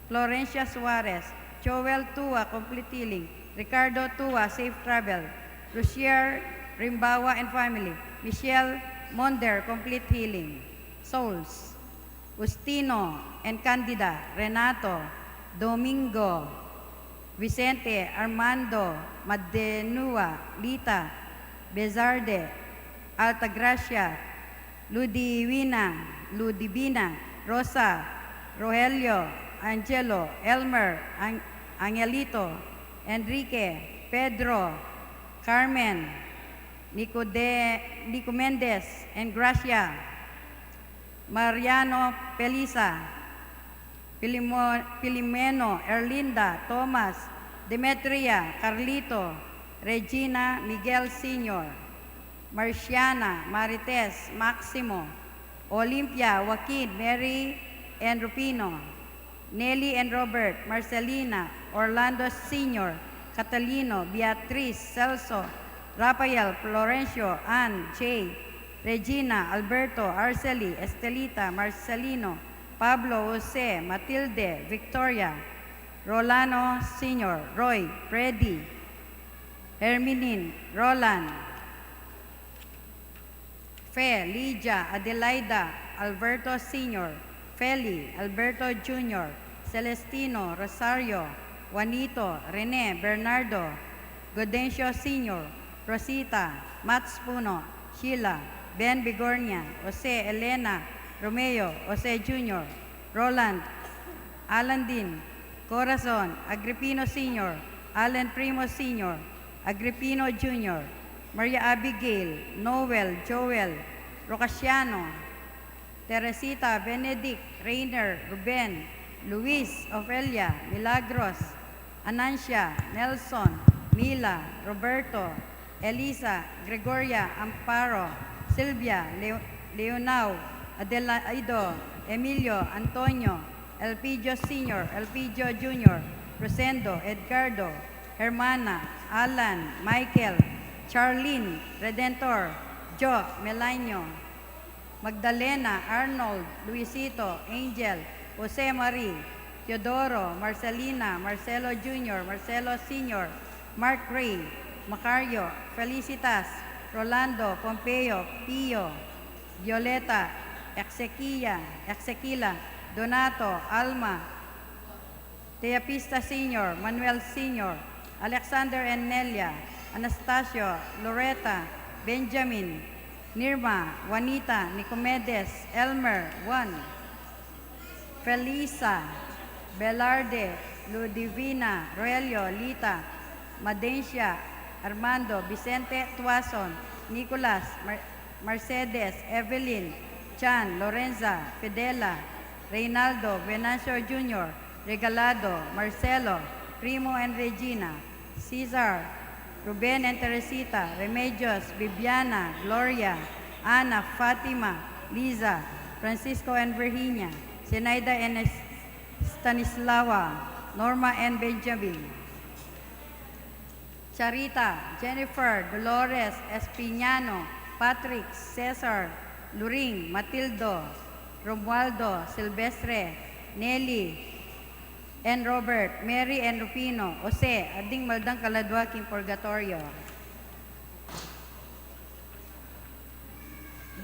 Florencia Suarez, Joel Tua, complete healing, Ricardo Tua, safe travel, Lucier Rimbawa and family, Michelle Monder, complete healing, Souls, Justino and Candida, Renato, Domingo, Vicente, Armando, Madenua, Lita, Bezarde, Altagracia, Ludivina, Ludivina, Rosa, Rogelio, Angelo, Elmer, Ang-, Angelito, Enrique, Pedro, Carmen, Nicode-, Nico Mendez, and Gracia, Mariano Pelisa, Filimo-, Filimeno, Erlinda, Thomas, Demetria, Carlito, Regina, Miguel Senior, Marciana, Marites, Maximo, Olympia, Joaquin, Mary, and Rufino, Nelly and Robert, Marcelina, Orlando Senior, Catalino, Beatriz, Celso, Rafael, Florencio, Ann, Jay, Regina, Alberto, Arceli, Estelita, Marcelino, Pablo, Jose, Matilde, Victoria, Rolano Senior, Roy, Freddy, Herminin, Roland, Fe, Lydia, Adelaida, Alberto Senior, Feli, Alberto Junior, Celestino, Rosario, Juanito, Rene, Bernardo, Godencio Senior, Rosita, Mats Puno, Sheila, Ben Bigornia, Jose, Elena, Romeo, Jose Junior, Roland, Alan Dean, Corazon, Agripino Senior, Alan Primo Senior, Agripino Junior, Maria Abigail, Noel, Joel, Rocasiano, Teresita, Benedict, Reiner, Ruben, Luis, Ofelia, Milagros, Anancia, Nelson, Mila, Roberto, Elisa, Gregoria, Amparo, Silvia, Leo-, Leonao, Adelaido, Emilio, Antonio, Elpidio Senior, Elpidio Junior, Rosendo, Edgardo, Hermana, Alan, Michael, Charlene, Redentor, Jo, Melanio, Magdalena, Arnold, Luisito, Angel, Jose Marie, Teodoro, Marcelina, Marcelo Junior, Marcelo Senior, Mark Ray, Macario, Felicitas, Rolando, Pompeo, Pio, Violeta, Exequia, Exequila, Donato, Alma, Teapista Senior, Manuel Senior, Alexander and Nelia, Anastasio, Loreta, Benjamin, Nirma, Juanita, Nicomedes, Elmer, Juan, Felisa, Belarde, Ludivina, Roelio, Lita, Madencia, Armando, Vicente, Tuason, Nicolas, Mar-, Mercedes, Evelyn, Jan, Lorenza, Fidela, Reynaldo, Venancio Junior, Regalado, Marcelo, Primo and Regina, Cesar, Ruben and Teresita, Remedios, Bibiana, Gloria, Ana, Fatima, Liza, Francisco and Virginia, Zenaida and Es-, Stanislawa, Norma and Benjamin, Charita, Jennifer, Dolores, Espiniano, Patrick, Cesar, Luring, Matildo, Romualdo, Silvestre, Nelly, and Robert, Mary and Rufino, Jose, at ding maldang kaladua king purgatoryo.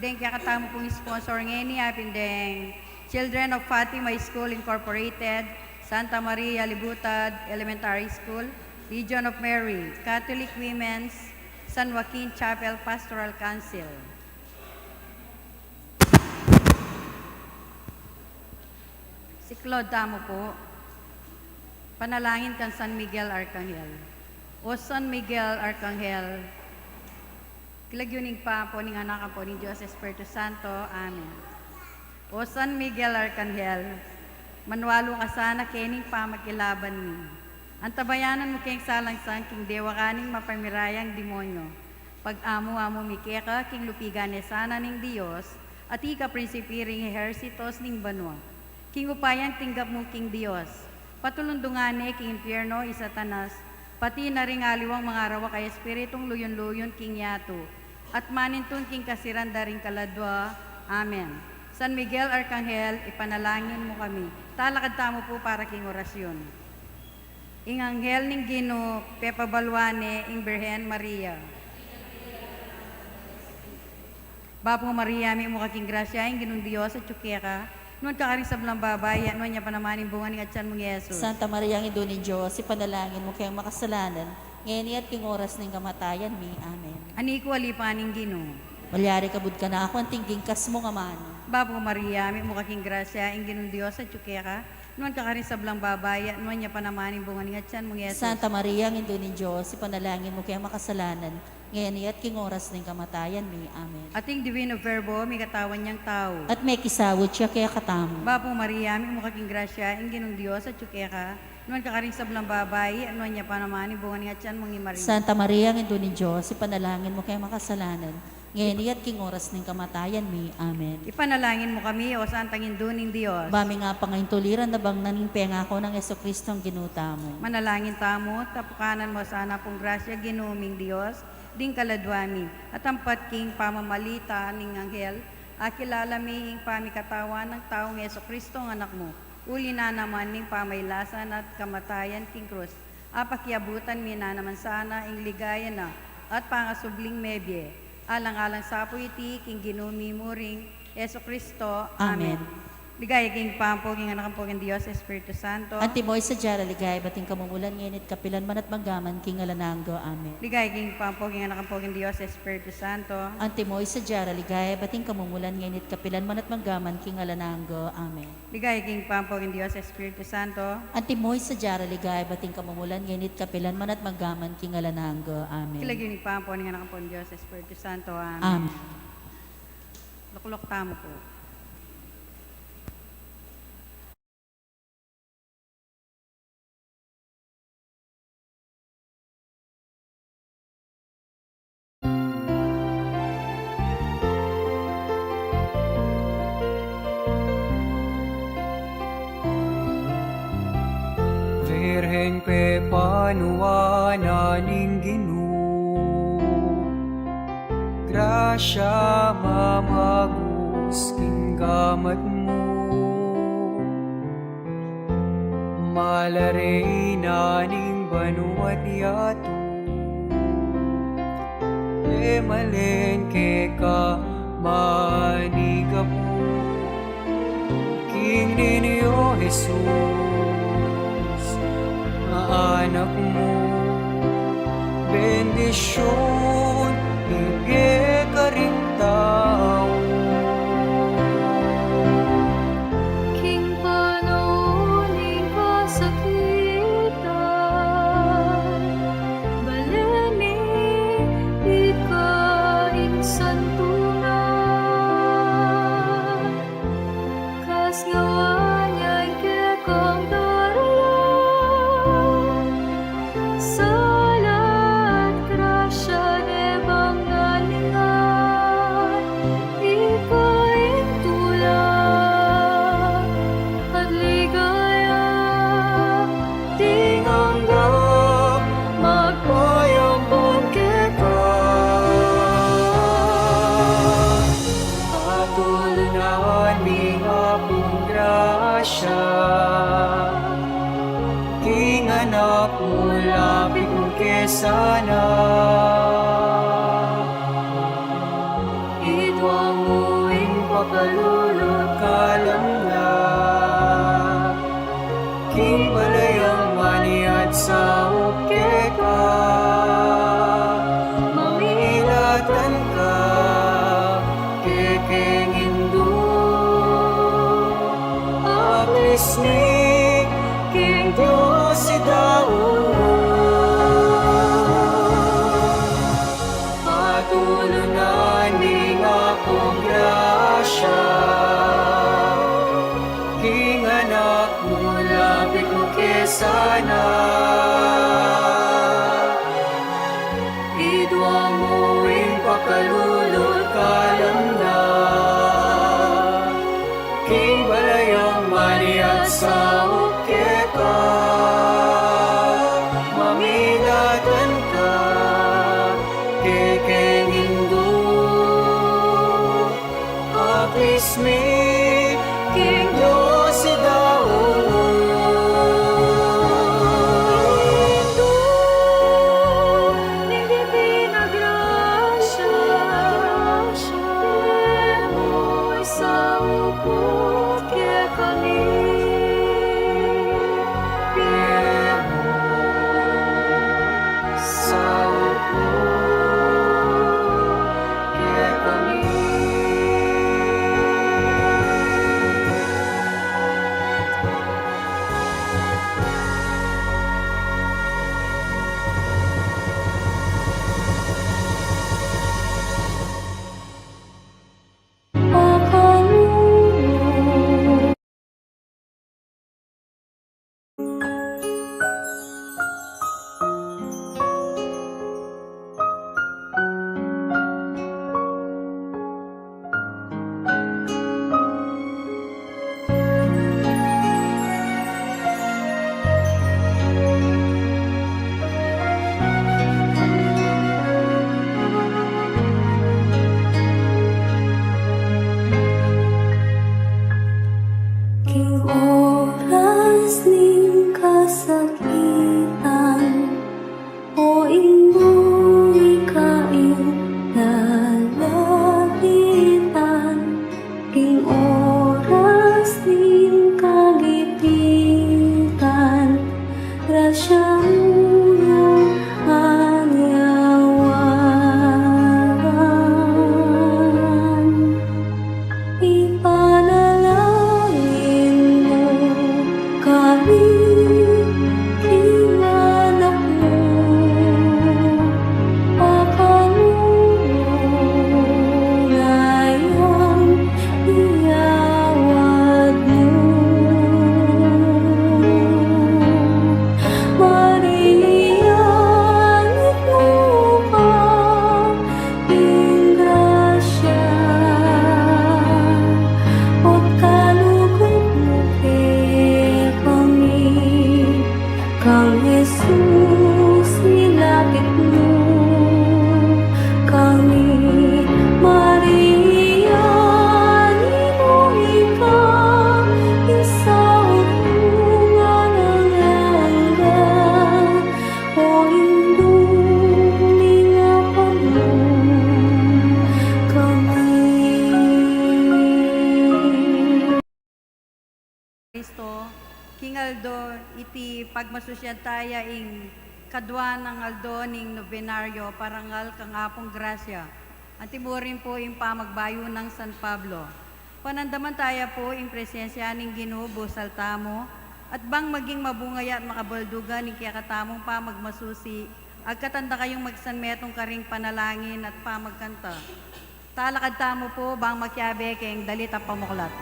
Deng kekatamu pung sponsor ngeni, apin deng Children of Fatima School Incorporated, Santa Maria Libutad Elementary School, Legion of Mary, Catholic Women's, San Joaquin Chapel Pastoral Council. Siklaud tamu pu. Panalangin kang San Miguel Arkanghel. O San Miguel Arkanghel, king lagyu ning Ibpa, ampo ning Anak, ampo ning Dios Espiritu Santo. Amen. O San Miguel Arkanghel, manwalu ka sana kening pamakilaban mi. Antabayanan mu keng salangsang king dewakan ning mapamirayang demonyo. Pag-amu-amu mi keka king lupigan ne sana ning Dios, at ika prinsipi ring ehersitos ning banua. King upayang tinggap mu king Dios, patulundungan ne king impierno i Satanas, pati na ring aliwang mangarawak a espiritung luyun-luyun king yatu, at manintun king kasiran da ring kaladua. Amen. San Miguel Arkanghel, ipanalangin mu kami. Talakad tamu pu para king orasyon. Ing anghel ning Ginu, pepabaluan ne ing Birhen Maria. Bapu Maria, mitmu ka king grasya, ing Ginung Dios atyu keka. Nuan ka karing sablang babai, at nuan ya pa naman ing bunga ning atian mung Jesus. Santa Maria, Indu ning Dios, ipanalangin mu keng makasalanan, ngeni at king oras ning kamatayan mi. Amen. Ani ku alipan ning Ginu. Malyari kabud kanaku anting bingkas mung amanu. Bapu Maria, mitmu ka king grasya, ing Ginung Dios atyu keka. Nuan ka karing sablang babai, at nuan ya pa naman ing bunga ning atian mung Jesus. Santa Maria, Indu ning Dios, ipanalangin mu keng makasalanan, ngeni at king oras ning kamatayan mi. Amen. At ing Divino Verbo, mikatawan yang tau. At mekisaud ya kekatamu. Bapu Maria, mitmu ka king grasya, ing Ginung Dios atyu keka. Nuan ka karing sablang babai, at nuan ya pa naman ing bunga ning atian mung i Maria. Santa Maria, Indu ning Dios, ipanalangin mu keng makasalanan, ngeni at king oras ning kamatayan mi. Amen. Ipanalangin mu kami, O Santang Indu ning Dios. Ba mi nga pangaintuliran na bang na ning pengako nang Jesucristo ing Ginu tamu. Manalangin tamu, tapukanan mu sana pung grasya, Ginu ming Dios, ding kaladua mi, at ampat king pamamalita ning anghel, akilala mi ing pamikatawan nang taung Jesucristo ing anak mu, uli na naman ning pamailasan at kamatayan king krus, apakiabutan mi na naman sana ing ligaya na at pangasubling mebie. Alang-alang sa pu iti king Ginu mi muring Jesucristo. Amen. Amen. Ligaya king Ibpa, king Anak, king Dios Espiritu Santo. Antimo ing sadya ra ligaya, ibat ing kamumulan, ngeni at kapilan man at mangga man king alang angga. Amen. Ligaya king Ibpa, king Anak, king Dios Espiritu Santo. Antimo ing sadya ra ligaya, ibat ing kamumulan, ngeni at kapilan man at mangga man king alang angga. Amen. Ligaya king Ibpa, king Dios Espiritu Santo. Antimo ing sadya ra ligaya, ibat ing kamumulan, ngeni at kapilan man at mangga man king alang angga. Amen. King lagyu ning Ibpa, ning Anak, king Dios Espiritu Santo. Amen. Amen. Lukluk tamu pu. Virgen pepanuan na ning Ginu, grasya mamagus king gamat mu. Mala Reyna ning banua't yatu, e malen keka manigapu. King Niño Jesus, anak mu, bendisyun ibie karing tau. King panaun ning kasakitan, bale mi ika ing santunan. Kasngawaan yang kekang darala, sala at grasya ne bang naninga, ika ing tula at ligaya, ding angga magpayampun keka. Patulunan ning Apung grasya, king anak mu lapit mu ke sana. Idwang mu ing pakalulu at kalamnan, king balayang maniat saup keka, mamilatan ka kekeng Indu. Aklis mi king Dios idaun mu. Patulunan ning Apung grasya, king anak mu lapit mu ke sana. Idwang mu ing pakalulu at kalamnan, king balayang maniat saup keka, mamilatan ka kekeng Indu. Aklis mi king Dios idaun mu. Indu ning Divina Grasya, pie mu isaup kekami. Pie mu isaup kekami. Aldo, iti pagmasusian taya ing kadua nang aldo ning nobenaryo parangal kang Apung Grasya. Anti murin pu ing pamagbayu nang San Pablo. Panandaman taya pu ing presensya ning Ginu busal tamu, at bang maging mabunga ya at makabaldugan ing kekatamung pamagmasusi, agkatan da kayung magsanmetung karing panalangin at pamagkanta. Talakad tamu pu bang makiabe keng dalit a pamuklat.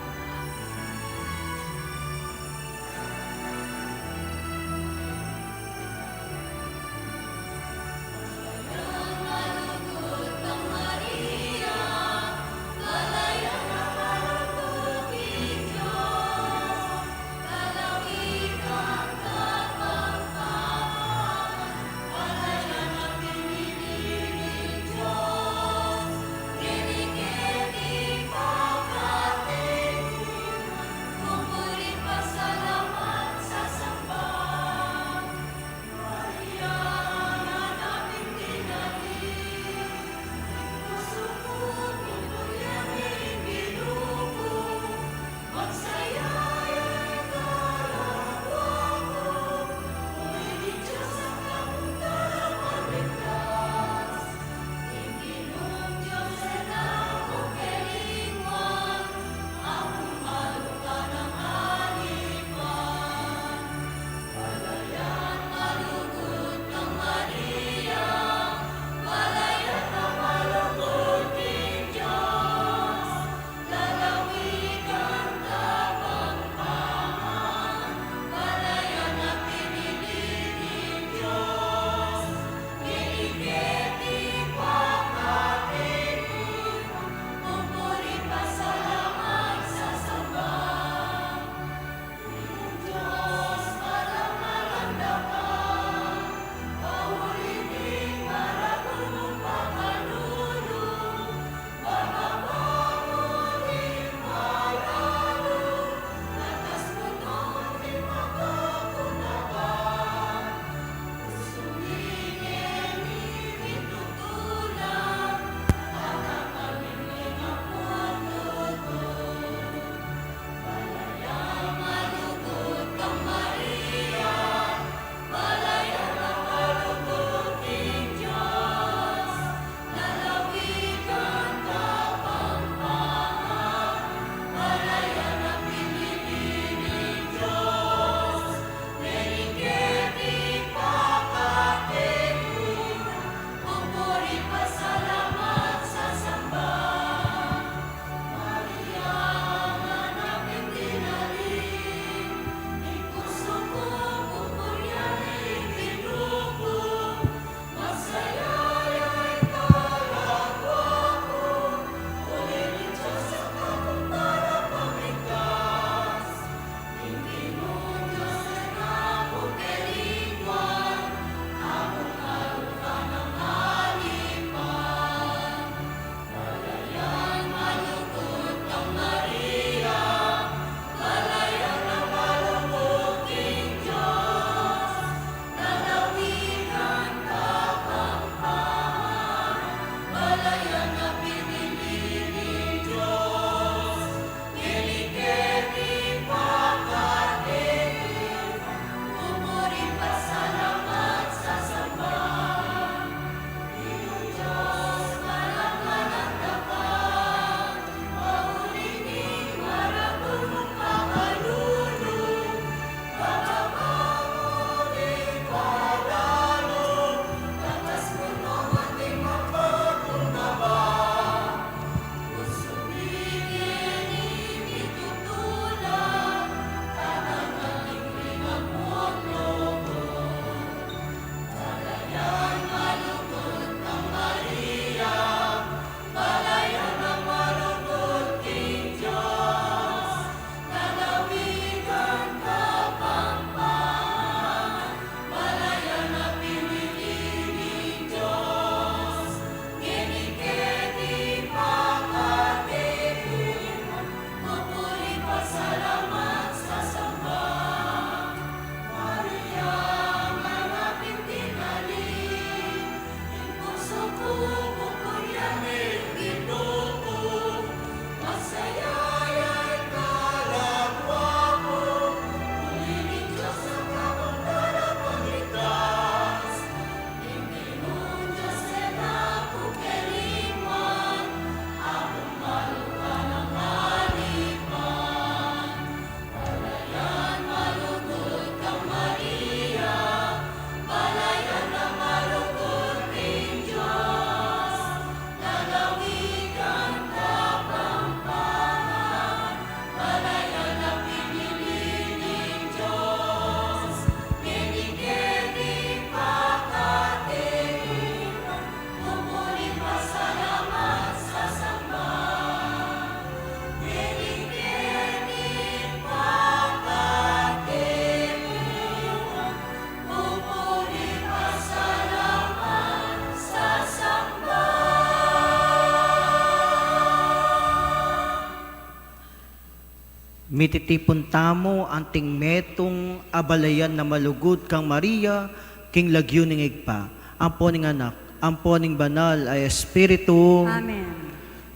Mititipun tamu anting metung a balayan a malugud kang Maria, king lagyu ning Ibpa, ampo ning Anak, ampo ning Banal a Espiritu. Amen.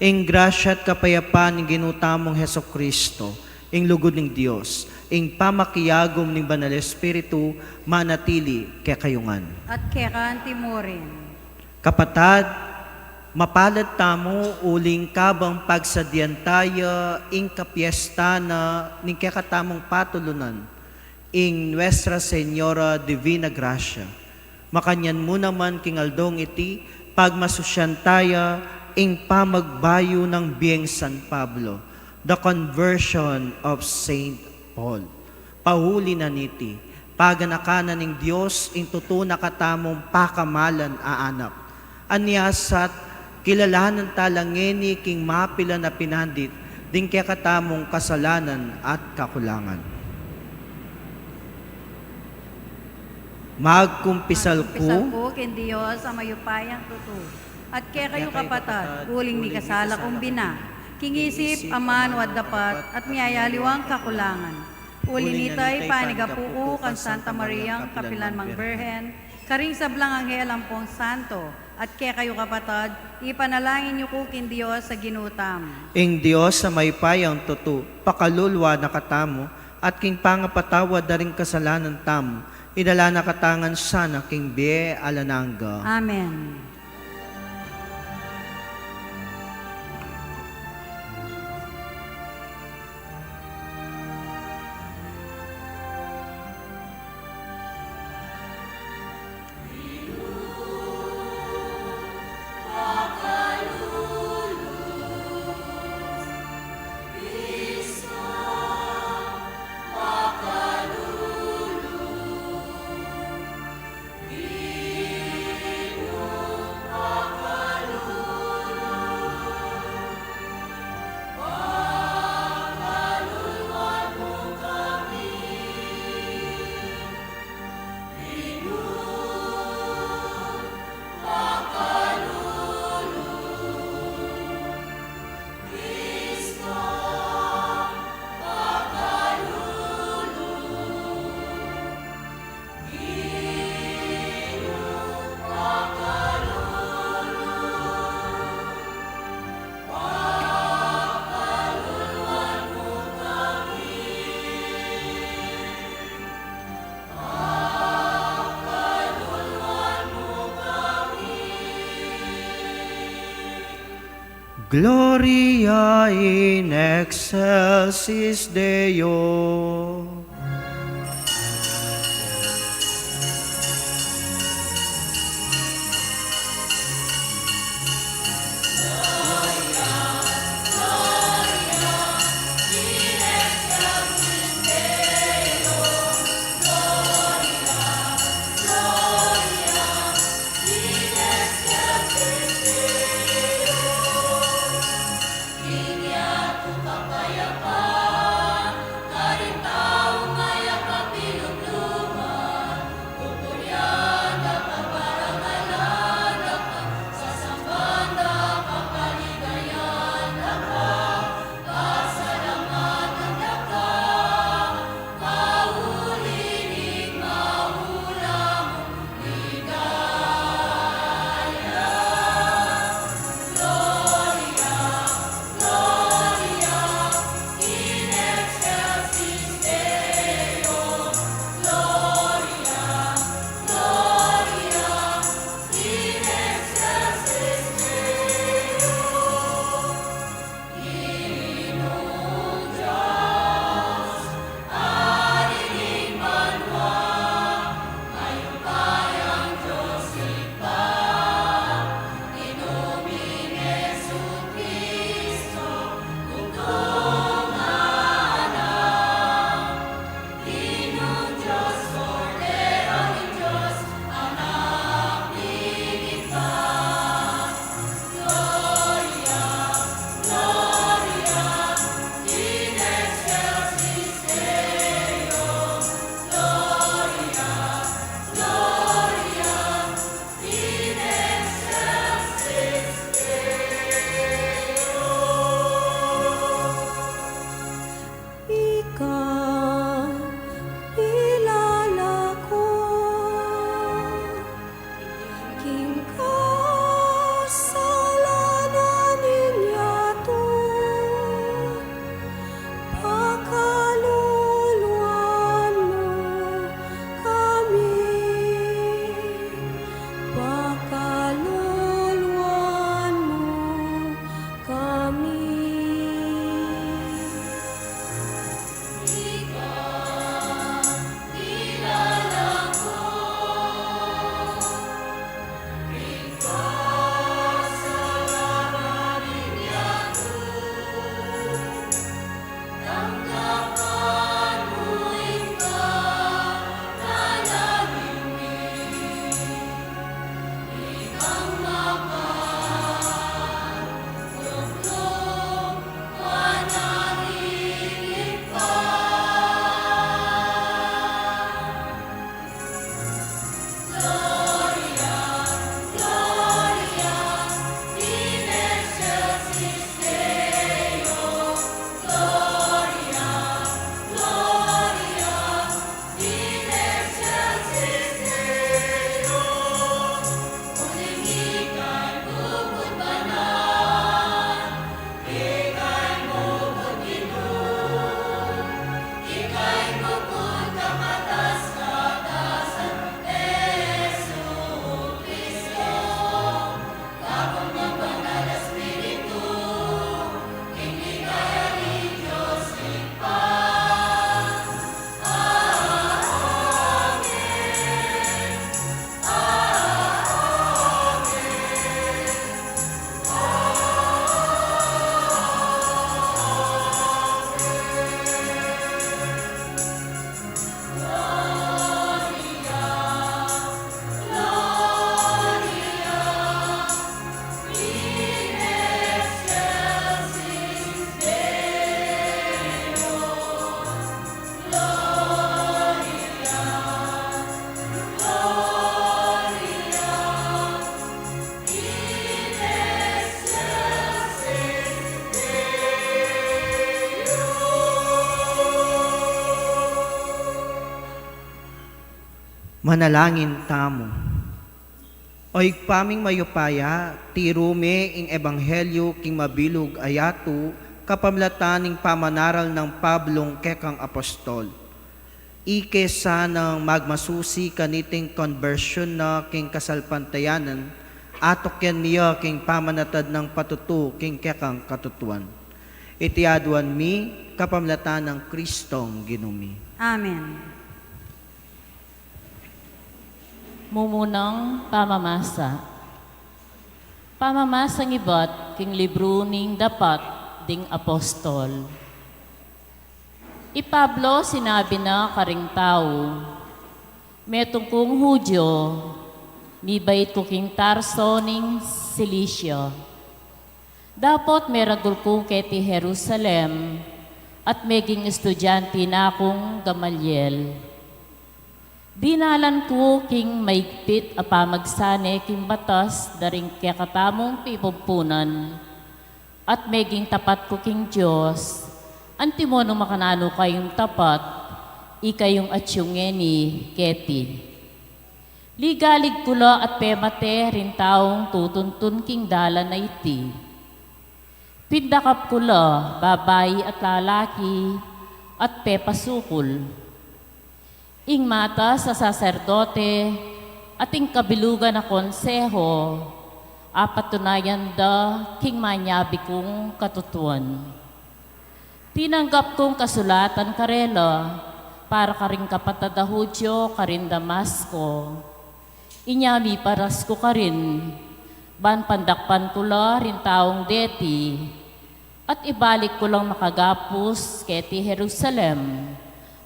Ing grasya at kapayapan ning Ginu tamung Jesucristo, ing lugud ning Dios, ing pamakiagum ning Banal Espiritu, manatili kekayu ngan. At keka anti mu rin. Kapatad, mapalad tamu uling kabang pagsadyan taya ing kapiesta na ning kekatamung patulunan, ing Nuestra Señora Divina Gracia. Makanyan mu naman king aldong iti, pagmasusyan taya ing pamagbayu nang bieng San Pablo, the conversion of Saint Paul. Pauli na niti, paganakan na ning Dios ing tutu na katamung pakamalan a anak. Anya sat, kilalanan ta la ngeni king mapilan a pinandit ding kekatamung kasalanan at kakulangan. Magkumpisal ku. Magkumpisal ku king Dios a mayupayang tutu. At kekayu kapatad, uling mikasala kung bina, king isip, amanu at dapat, at miyayaliwang kakulangan. Uli nita, ipanigapu ku kang Santa Mariang kapilan mang Birhen, karing sablang anghel ampong santo, at kekayu kapatad, ipanalangin yu ku king Dios a Ginu tamu. Ing Dios a mayupayang tutu, pakalulu na katamu, at king pangapatawad da ring kasalanan tamu, idala na katamu ngan sana king bie alang angga. Amen. Gloria in excelsis Deo. Manalangin tamu. O Ibpa ming mayupaya, tiru me ing ebanghelyu king mabilug a yatu kapamilatan ning pamanaral nang Pablong kekang apostol. Ike sanang magmasusi kaniting konbersyun na king kasalpantayanan, atukyan mi ya king pamanatad nang patutu king kekang katutuan. Iti aduan mi kapamilatan nang Kristong Ginu mi. Amen. Mumunang pamamasa. Pamamasang ibat king libru ning Dapat ding Apostol. I Pablo sinabi na karing tau, "Metung kung Judio, mibait ku king Tarso ning Cilicia. Dapot meragul ku keti Jerusalem, at meging estudyante na kung Gamaliel. Dinalan ku king maigpit a pamagsane king batas da ring kekatamung pipumpunan, at meging tapat ku king Dios, antimo nung makananu kayung tapat, ikayung atyu ngeni keti. Ligalig ku la at pemate ring taung tutuntun king dalan a iti. Pindakap ku la babai at lalaki, at pepasukul. Ing matas a saserdote at ing kabilugan a konseho, apatunayan da king manyabi kung katutuan. Tinanggap kung kasulatan karela para karing kapatad a Judio karin Damasco. Inya miparas ku karin, ban pandakpan ku la ring taung deti, at ibalik ku lang makagapus keti Jerusalem,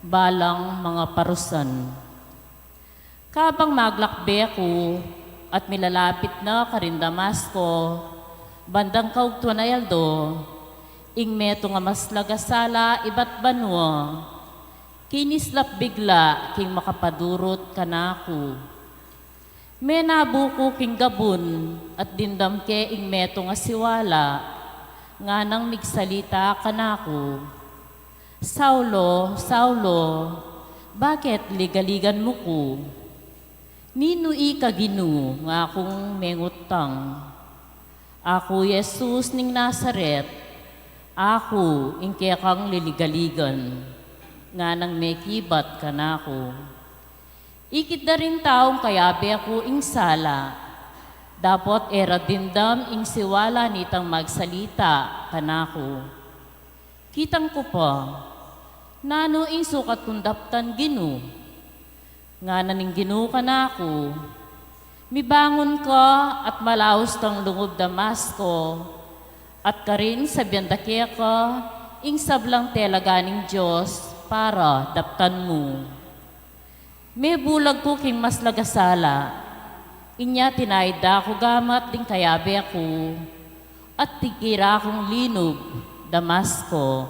balang mangaparusan. Kabang maglakbe ku at milalapit na karin Damasco, bandang kaugtuan a aldo, ing metung a maslag a sala ibat banua, kinislap bigla king makapadurut kanaku. Menabu ku king gabun at dimdam ke ing metung a siwala, nganang migsalita kanaku, 'Saulo, Saulo, bakit ligaligan mu ku? Ninu ika, Ginu?' ngakung mengutang. 'Aku i Jesus ning Nazaret, aku ing kekang liligaligan,' nganang mekibat kanaku. Ikit da ring taung kayabe ku ing sala, dapot e ra dimdam ing siwala nitang magsalita kanaku. Kitang ku pa, 'Nanu ing sukat kung daptan, Ginu?' Ngana ning Ginu kanaku, 'Mibangun ka at malaus kang lungub Damasco, at karin sabian da keka ing sablang telaga ning Dios para daptan mu.' Mebulag ku king maslag a sala. Inya tinaid da ku gamat ding kayabe ku, at tikira kung linub Damasco.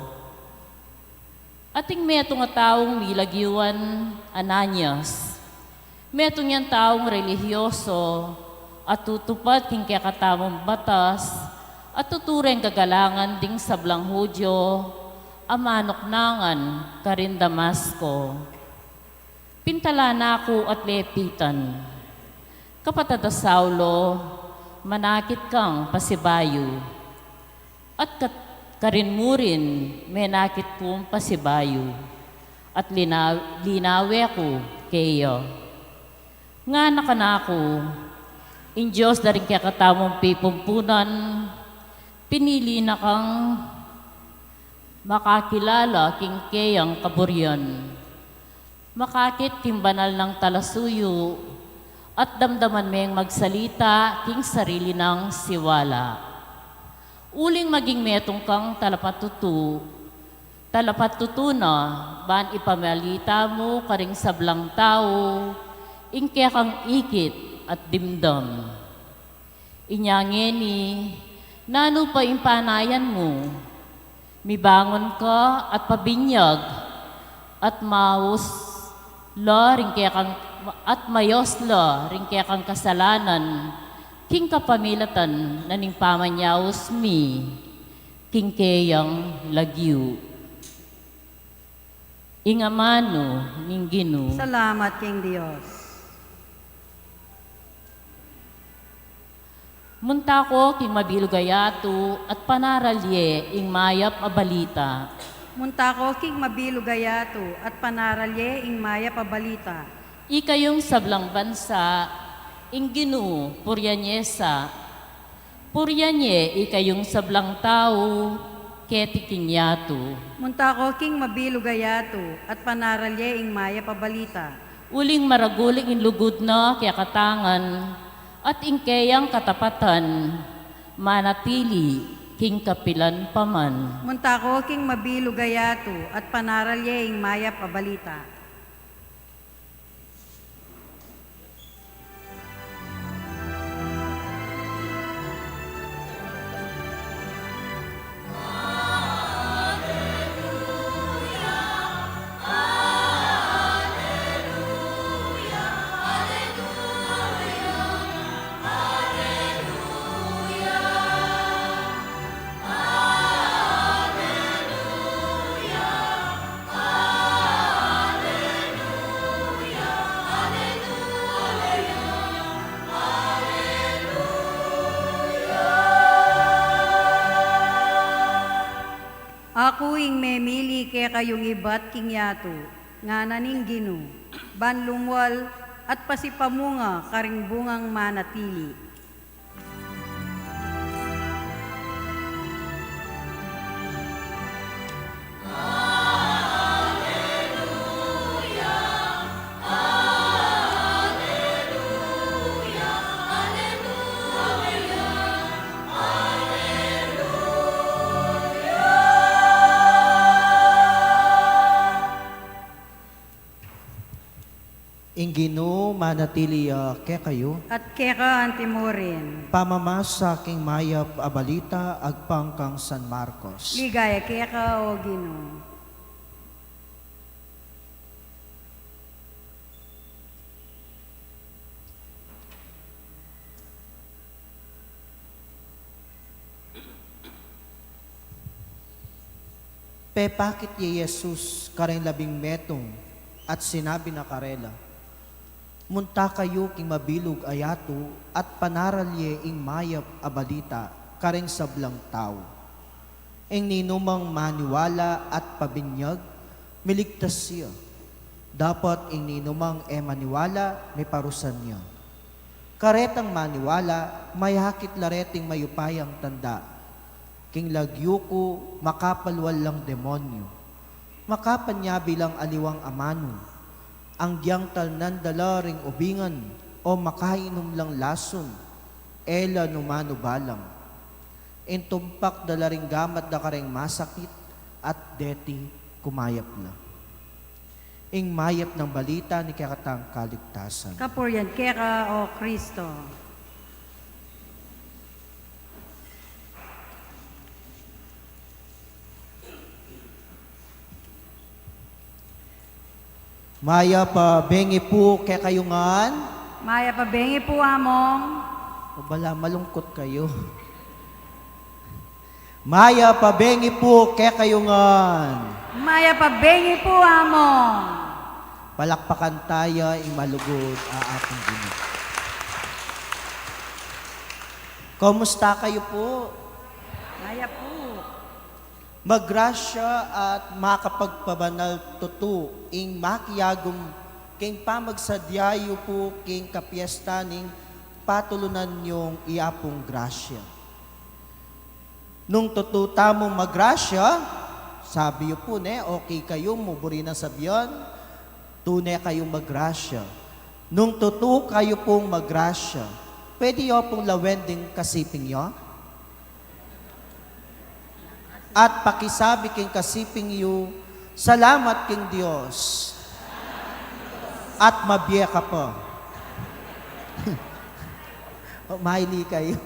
Ating metung a taung milagiwan Ananias. Metung yang taung relihiyoso, a tutupad king kekatamung batas, a tutureng gagalangan ding sablang Judio, a manuknangan karin Damasco. Pintalan na ku at lepitan, 'Kapatad a Saulo, manakit kang pasibayu.' At kat-, karin mu rin menakit kung pasibayu, at lina-, linawe ku keya. Ngana kanaku, 'Ing Dios da ring kekatamung pipumpunan, pinili na kang makakilala king keyang kaburian, makakit king banal nang talasuyu, at damdaman meng magsalita king sarili nang siwala. Uling maging metung kang talapatutu, talapatutu na, ban ipamalita mu karing sablang tau ing kekang ikit at dimdam. Inya ngeni, nanu pa ing panayan mu? Mibangun ka at pabinyag, at maus la ring kekang, at mayos la ring kekang kasalanan, king kapamilatan na ning pamanyaus mi king keyang lagyu. Ing amanu ning Ginu. Salamat king Dios. Munta ko king mabilug a yatu at panaral ye ing mayap a balita. Munta ko king mabilug a yatu at panaral ye ing mayap a balita. Ikayung sablang bansa, ing Ginu purian ye sa. Purian ye ikayung sablang tau keti king yatu. Munta ko king mabilug a yatu at panaral ye ing mayap a balita. Uling maragul ing lugud na kekatangan, at ing keyang katapatan manatili king kapilan pa man. Munta ko king mabilug a yatu at panaral ye ing mayap a balita. Aku ing memili kekayung ibat king yatu, ngana ning Ginu, ban lumual at pasipamunga karing bungang manatili. Ing Ginu manatili ya kekayu. At keka anti murin. Pamamasa king mayap a balita agpang kang San Marcos. Ligaya keka, O Ginu. Pepakit ye Jesus kareng labing metung at sinabi na karela, "Munta kayu king mabilug a yatu at panaral ye ing mayap a balita kareng sablang tau. Ing ninumang maniwala at pabinyag, miligtas ya. Dapot ing ninumang e maniwala, miparusan ya. Karetang maniwala, mayakit la reting mayupayang tanda. King lagyu ku, makapalwal lang demonyu. Makapanyabi lang aliwang amanu. Anggyang talnan da la ring ubingan, o makainum lang lasun, e la numanu balang. Intumpak da la ring gamat da kareng masakit, at deti kumayap la." Ing mayap nang balita ning kekatang kaligtasan. Kapurian keka, O Kristo. Mayap a bengi pu kekayu ngan. Mayap a bengi pu, Among. O bala, malungkut kayu. Mayap a bengi pu kekayu ngan. Mayap a bengi pu, Among. Palakpakan taya ing malugud a ating Ginu. Kumusta kayu pu? Mayap pu. Magrasya at makapagpabanal tutu ing makiagum king pamagsadya yu pu king kapiesta ning patulunan yung iapung grasya. Nung tutu tamung magrasya, sabi yu pu, ne, okay kayu, mu buri nang sabian, tune kayung magrasya. Nung tutu kayu pung magrasya, pwede yu pung lawen ding kasiping yu? At pakisabi king kasiping yu, "Salamat king Dios." At mabie ka pa. O, maili kayu.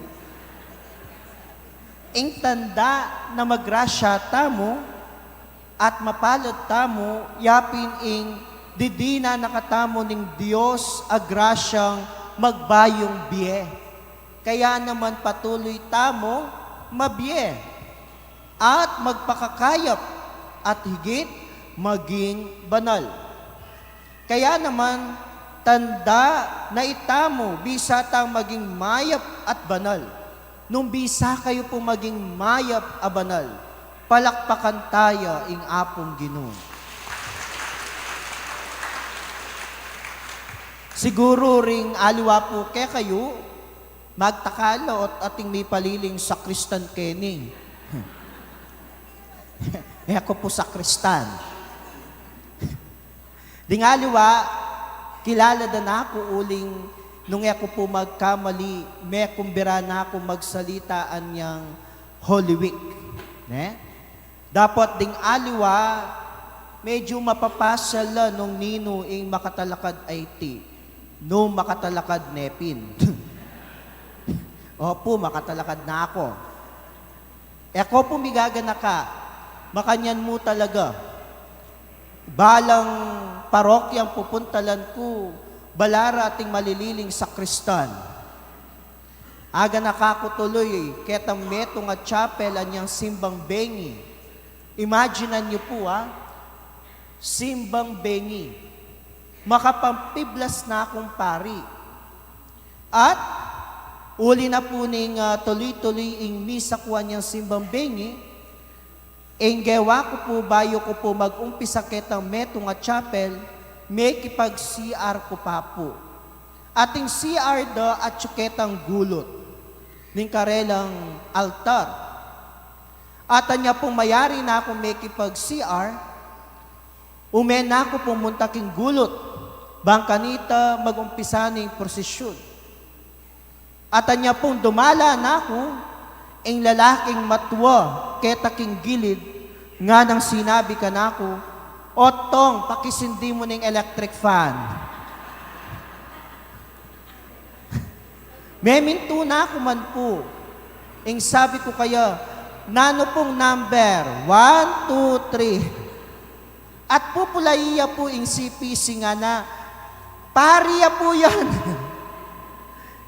Ing tanda na magrasya tamu at mapalad tamu, yapin ing didinan na katamu ning Dios a grasyang magbayung bie. Kaya naman patuloy tamung mabie at magpakakayap at higit maging banal. Kaya naman, tanda na itamu, bisa tang maging mayap at banal. Nung bisa kayu pung maging mayap a banal, palakpakan taya ing Apung Ginu. Siguru ring aliwa pu kekayu, magtaka la ot ating mipaliling sakristan keni. E ku pu sakristan. Ding aliwa, kilala da naku uling nung e ku pu magkamali, mekumbira naku magsalita anyang Holy Week. Ne? Dapot ding aliwa, medyu mapapasya la nung ninu ing makatalakad aiti. Nung makatalakad ne pin. Opu, makatalakad na ku. E ku pu migaganaka, makanyan mu talaga. Balang parokyang pupuntalan ku, bala ra ating malililing sakristan. Aganaka ku tuluy, ketang metung a chapel anyang simbang bengi. Imaginan yu pu, a, simbang bengi. Makapampiblas na kung pari. At uli na pu ning, ah, tuluy-tuluy ing misa ku anyang simbang bengi, ing gewa ku pu bayu ku pu mag-umpisa ketang metung a chapel, mekipag-C R ku pa pu. At ing C R da atyu ketang gulut ning karelang altar. At anya pung mayari na kung mekipag-C R, ume na ku pung munta king gulut, bang kanita mag-umpisa ning prosesyun. At anya pung dumala na ku, ing lalaking matua keta king gilid, nganang sinabi kanaku, "Otong, pakisindi mu ning electric fan." Memintu na ku man pu. Ing sabi ku kaya, "Nanu pung number? One, two, three." At pupulai ya pu ing C P C ngana, "Pari ya pu yan."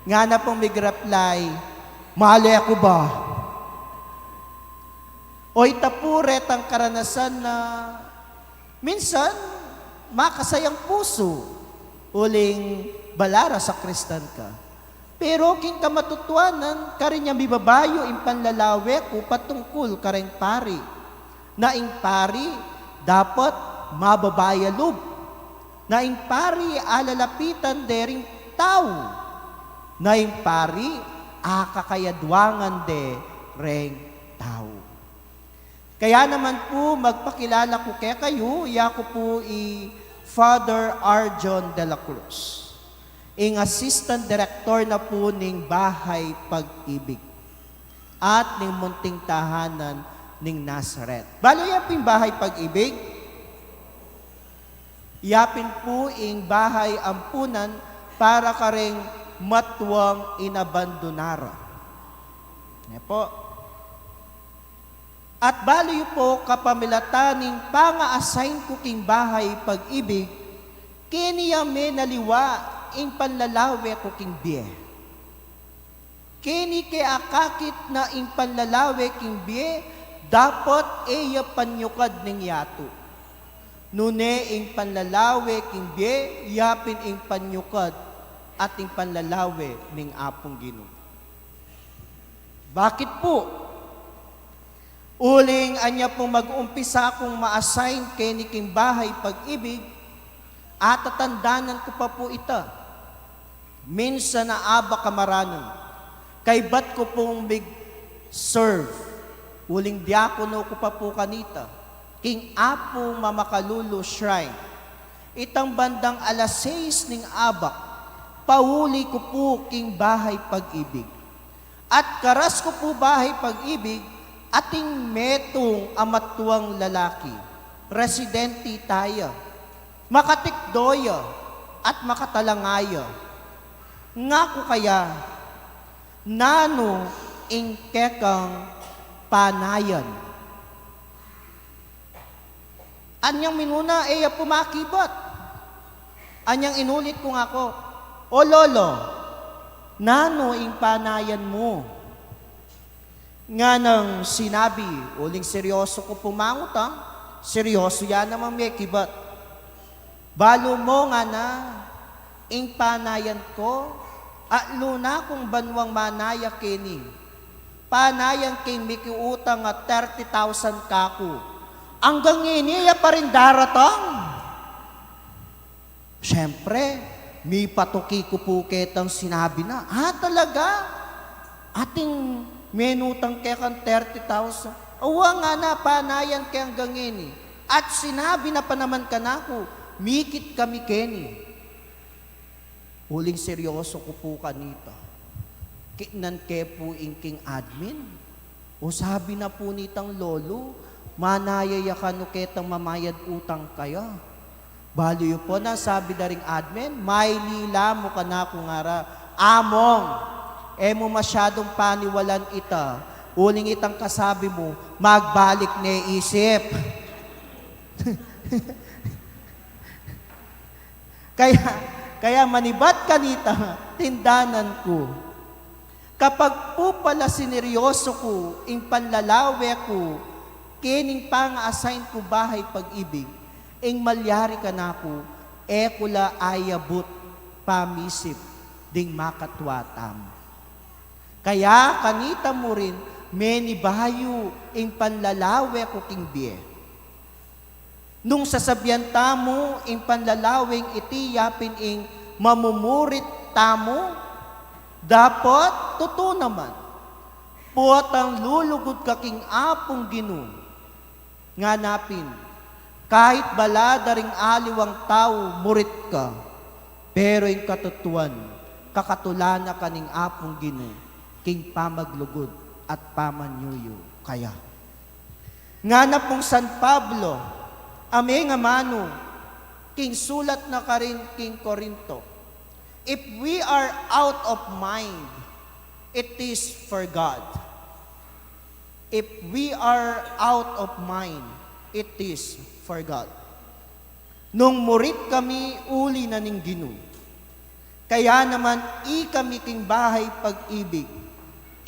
Ngana pung mig-reply, "Male ku ba?" O ita pu retang karanasan na minsan makasayang pusu, uling bala ra sakristan ka. Pero king kamatutuanan, karin ya mibabayu ing panlalawe ku patungkul kareng pari. Na ing pari, dapat mababa ya lub. Na ing pari, alalapitan de ring tau. Na ing pari, akakayadwangan de reng tau. Kaya naman pu, magpakilala ku kekayu, yaku pu i Father Arjon de la Cruz. Ing assistant director na pu ning Bahay Pag-ibig at ning munting tahanan ning Nazaret. Balu ya pu ing Bahay Pag-ibig? Ya pin pu ing bahay ampunan para kareng matuang inabandonara. Ne pu? At balu yu pu, kapamilatan ning panga-assign ku king Bahay Pag-ibig, keni ya menaliwa ing panlalawe ku king bie. Keni ke akakit na ing panlalawe king bie, dapat e ya panyukad ning yatu. Nune ing panlalawe king bie, ya pin ing panyukad at ing panlalawe ning Apung Ginu. Bakit pu? Uling anya pung mag-umpisa kung ma-assign keni king Bahay Pag-ibig, atatandanan ku pa pu ita. Minsan a abak a maranun, kaybat ku pung mig-serve, uling diakono ku pa pu kanita, king Apu Mamakalulu Shrine. Itang bandang alas sais ning abak, pauli ku pu king Bahay Pag-ibig. At karas ku pu Bahay Pag-ibig, ating metung a matuang lalaki, residente taya, makatikdo ya at makatalanga ya. Ngaku kaya, nanu ing kekang panayan? Anyang minuna, e ya pu makibat. Anyang inulit ku ngaku, "O lolo, nanu ing panayan mu?" Nganang sinabi, uling seryoso ku pung mangutang, seryoso ya namang mekibat. "Balu mu," ngana, "ing panayan ku, atlu na kung banuang manaya keni. Panayan king mikiutang a thirty thousand kaku. Anggang ini ya pa rin daratang. Siyempre, mipatuki ku pu ketang sinabi na, "Ah, talaga? Ating menutang ke kang thirty thousand?" "Awa," ngana, "panayan ke anggang ini. At sinabi na pa naman kanaku, mikit kami keni." Uling seryoso ku pu kanita. Kitnan ke pu ing king admin. O sabi na pu nitang lolo, manaya ya kanu ketang mamayad utang kaya. Balu yu pu na sabi da ring admin, mailila mu kanaku ngara, "Among, e mu masyadung paniwalan ita, uling itang kasabi mu, magbalik ne isip." Kaya, kaya manibat kanita, tindanan ku. Kapag pu pala sineryoso ku ing panlalawe ku kening panga-assign ku bahay pag-ibig, ing malyari kanaku, e ku la ayabut pamisip ding makatwa tamu. Kaya kanita mu rin, menibayu ing panlalawe ku king bie. Nung sasabian tamu ing panlalaweng iti yapin ing mamumurit tamu, dapot tutu naman. Potang lulugud ka king Apung Ginu, ngana pin, kahit bala da ring aliwang tau murit ka, pero ing katutuan, kakatulan na ka ning Apung Ginu king pamaglugud at pamanyuyu kaya. Ngana pung San Pablo, a mengamanu king sulat na karin king Corinto, "If we are out of mind, it is for God. If we are out of mind, it is for God." Nung murit kami, uli na ning Ginu. Kaya naman ikami king bahay pag-ibig,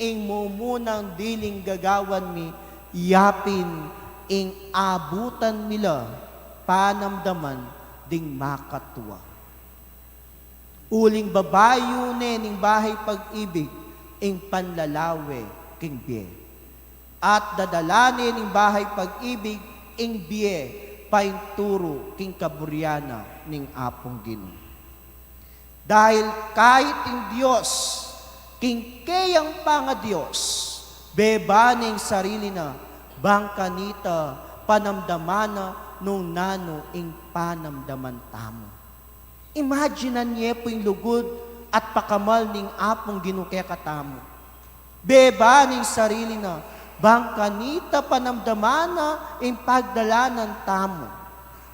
ing mumunang diling gagawan mi, yapin ing abutan mi la panamdaman ding makatwa. Uling babayu ne ning bahay pag-ibig ing panlalawe king bie. At dadala ne ning bahay pag-ibig ing bie painturu king kaburian na ning Apung Ginu. Dahil kahit ing Dios, king keyang pangadios, beba ne ing sarili na, bang kanita panamdaman na nung nanu ing panamdaman tamu. Imaginan ye pu ing lugud at pakamal ning Apung Ginu kekatamu. Beba ne ing sarili na, bang kanita panamdaman na ing pagdalanan tamu.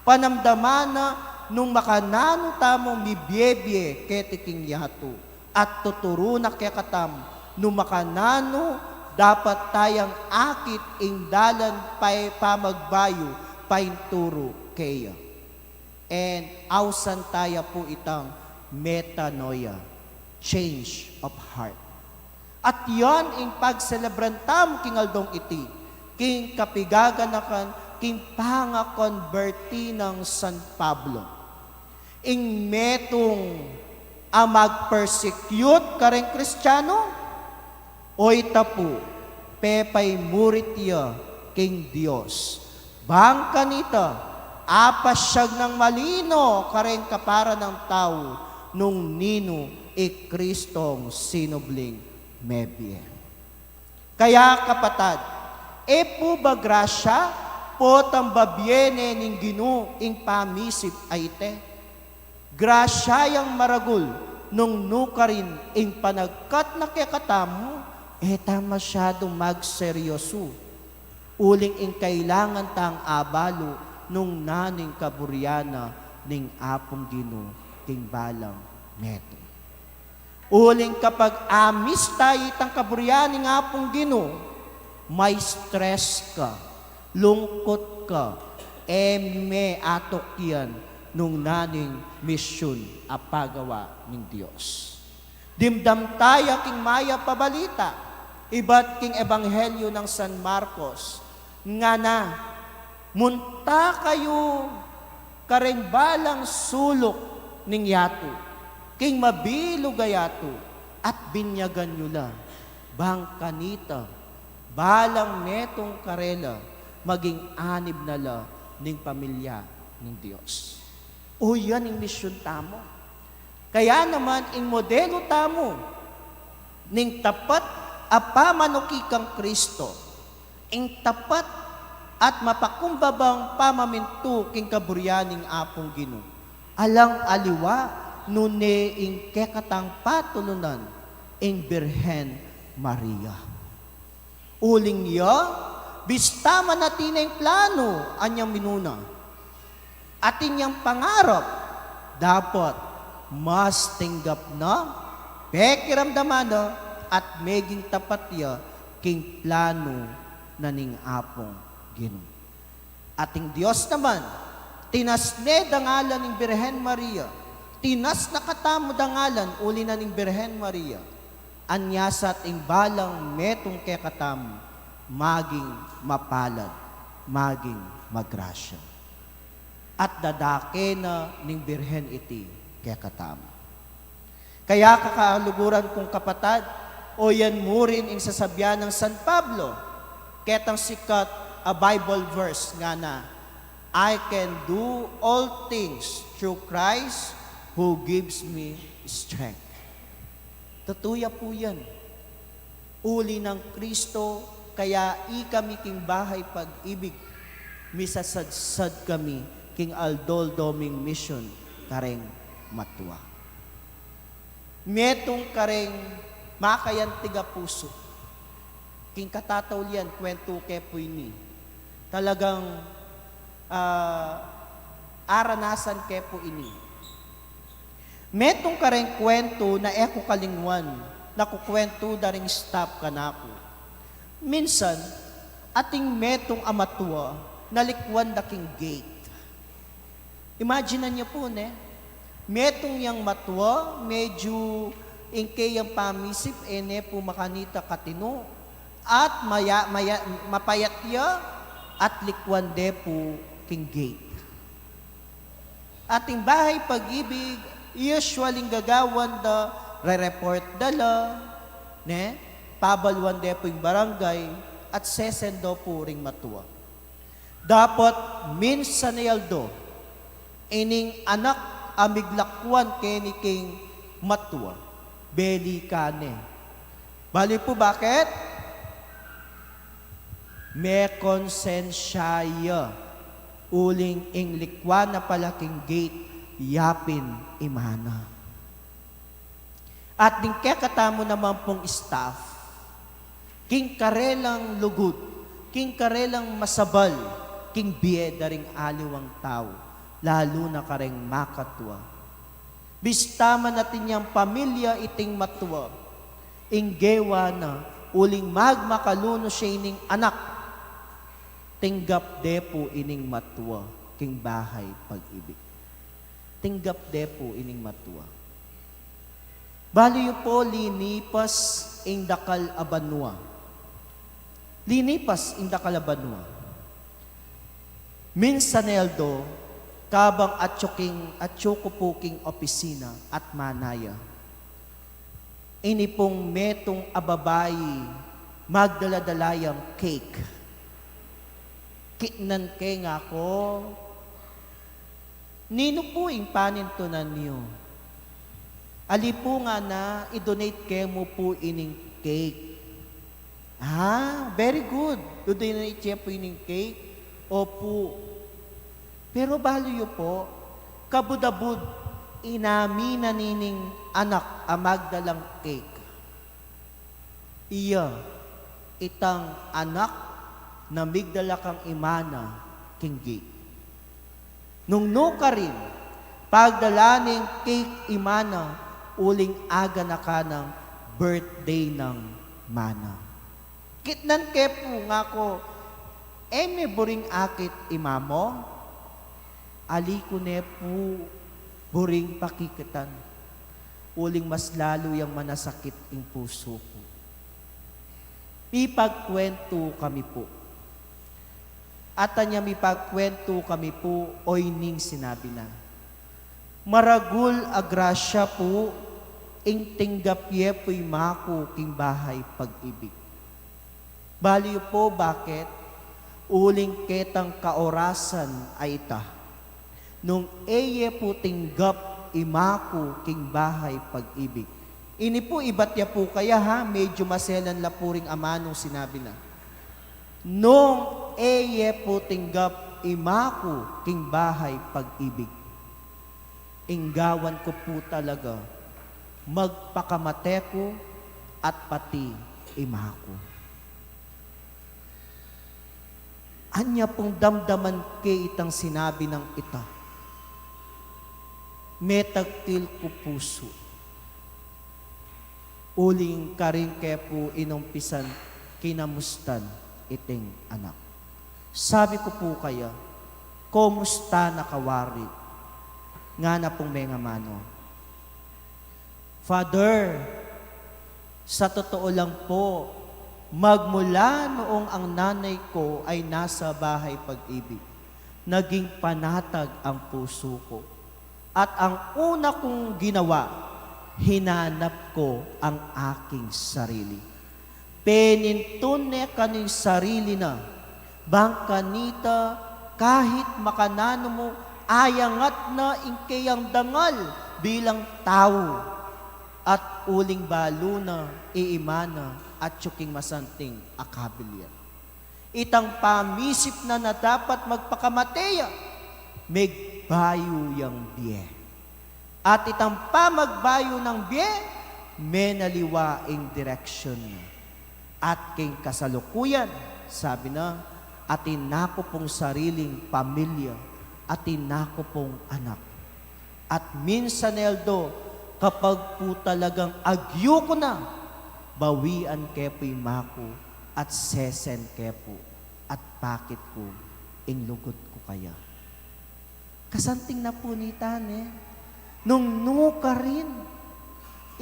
Panamdaman na nung makananu tamu mibie-bie keti king yatu. At tuturu na kekatamu nung makananu dapat tayang akit ing dalan pay pamagbayu painturu keya. And ausan taya pu itang metanoia, change of heart. At yan ing pagselebran tamu king aldong iti, king kapigaganakan, king pangakonberti nang San Pablo. Ing metung a mag-persecute kareng Kristiano, o ita pu, pepaimurit ya king Dios. Bang kanita, apasyag nang malino kareng kapara nang tau nung ninu i Kristong sinubling mebie. Kaya, kapatad, e pu ba grasya, potang babie ne ning Ginu ing pamisip a iti? Grasya yang maragul nung nukarin ing panagkat na kekatamu, e ta masyadung magseryosu. Uling ing kailangan tang abalu nung nanu ing kaburian na ning Apung Ginu king balang metung. Uling kapag amis ta itang kaburian ning Apung Ginu, ma-stress ka, lungkut ka, e me atukyan nung nanu ing misyun a pagawa ning Dios. Dimdam taya king mayap a balita, ibat king Ebanghelyo nang San Marcos, ngana, munta kayu kareng balang suluk ning yatu, king mabilug a yatu, at binyagan yu la, bang kanita Balang metung karela, maging anib na la ning pamilya ning Dios. O, yan ing misyun tamu. Kaya naman, ing modelu tamu ning tapat a pamanuki kang Kristo, ing tapat at mapakumbabang pamamintu king kaburian ning Apung Ginu, alang aliwa nune ing kekatang patulunan, ing Birhen Maria. Uling ya, bista man atin ing planu a niyang minuna, atin yang pangarap, dapot mas tinggap na, pekiramdaman na, at meging tapat ya king planu na ning Apung Ginu. Ating Dios naman, tinas ne dangalan ning Birhen Maria, tinas na katamu dangalan uli na ning Birhen Maria, anyasat ing balang metung kekatamu maging mapalad, maging magrasya. At dadake na ning Birhen iti kekatamu. Kaya, kakaluguran kung kapatad, o yan mu rin ing sasabian nang San Pablo, ketang sikat a Bible verse, ngana, "I can do all things through Christ who gives me strength." Tutu ya pu yan. Uli nang Kristo, kaya ikami king Bahay Pag-ibig, misasadsad kami king aldo-aldo ming misyun kareng matua. Metung kareng makayantig a pusu. King katataulian, kwentu ke pu ini. Talagang, ah, aranasan ke pu ini. Metung kareng kwentu na e ku kalingwan, na kukwentu da ring staff kanaku. Minsan, ating metung a matua na likwan da king gate. Imagine-an yu pu, ne? Metung yang matua, medyu ing keyang pamisip, e ne pu makanita katinu, at maya-, maya-, mapayat ya, at likwan de pu king gate. Ating Bahay Pag-ibig, usually ing gagawan da, re-report da la, ne? Pabaluan de pu ing barangay, at sesendo pu ring matua. Dapot minsan a aldo, ining anak a miglakwan keni king matua, belikan ne. Balu pu bakit? Mekonsensya ya, uling ing likwan na pala king gate, yapin i mana. At ding kekatamu naman pung staff, king karelang lugud, king karelang masabal, king bie da ring aliwang tau, lalu na kareng makatua. Bista man atin yang pamilya iting matua, ing gewa na, uling magmakalunus ya ining anak, tinggap de pu ining matua king Bahay Pag-ibig. Tinggap de pu ining matua. Balu yu pu, linipas ing dakal a banua. Linipas ing dakal a banua. Minsan a aldo, kabang atyu king, atyu ku pu king opisina at mana ya, ini pung metung a babai, magdala-dala yang cake. Kitnan ke, ngaku, "Ninu pu ing panintunan yu?" "Ali pu," ngana, "i-donate ke mu pu ining cake." "Ah, very good. I-donate ye pu ining cake?" "Opu." "Pero balu yu pu, kabud-abud, inaminan ining anak a magdalang cake." Iya itang anak na migdala kang imana king gate. Nung nukarin, pagdala ning cake imana uling aganakan nang birthday nang mana. Kitnan ke pu, ngaku, "E me buring akit i mama?" "Ali ku ne pu buring pakikitan, uling mas lalu yang manasakit ing pusu ku." Mipagkwentu kami pu. At anya mipagkwentu kami pu, oining sinabi na, "Maragul a grasya pu ing tinggap ye pu i maku king Bahay Pag-ibig. Balu yu pu bakit? Uling ketang kaorasan a ita, nung e ye pu tinggap i Ama ku king bahai pag-ibig. Ini pu, ibat ya pu kaya, ha, medyu maselan la pu ring amanung sinabi na. Nung e ye pu tinggap i Ama ku king bahai pag-ibig, ing gawan ku pu talaga, magpakamate ku at pati i Ama ku. Anya pung damdaman ke itang sinabi nang ita, metagtil ku pusu. Uling karin ke pu inumpisan kinamustan iting anak. Sabi ku pu kaya, "Kumusta na ka wari?" Ngana pung mengamanu, "Father, sa totoo lang po, magmula noong ang nanay ko ay nasa bahai pag-ibig, naging panatag ang pusu ko. At ang una kong ginawa, hinanap ko ang aking sarili." Penintun ne kanu ing sarili na, bang kanita kahit makananu mu, ayangat na ing keyang dangal bilang tau, at uling balu na i Ima na atyu king masanting a kabilian. Itang pamisip na na dapat magpakamate ya, megbayu yang bie. At itang pamagbayu nang bie, menaliwa ing direksyon na. At king kasalukuyan, sabi na, atin na ku pung sariling pamilya, atin na ku pung anak. At minsan, Eldo, kapag pu talagang agyu ku na, bawian ke pu i Ima ku at sesen ke pu at pakit ku ing lugud ku kaya. Kasanting na pu nita, ne? Nung nukarin,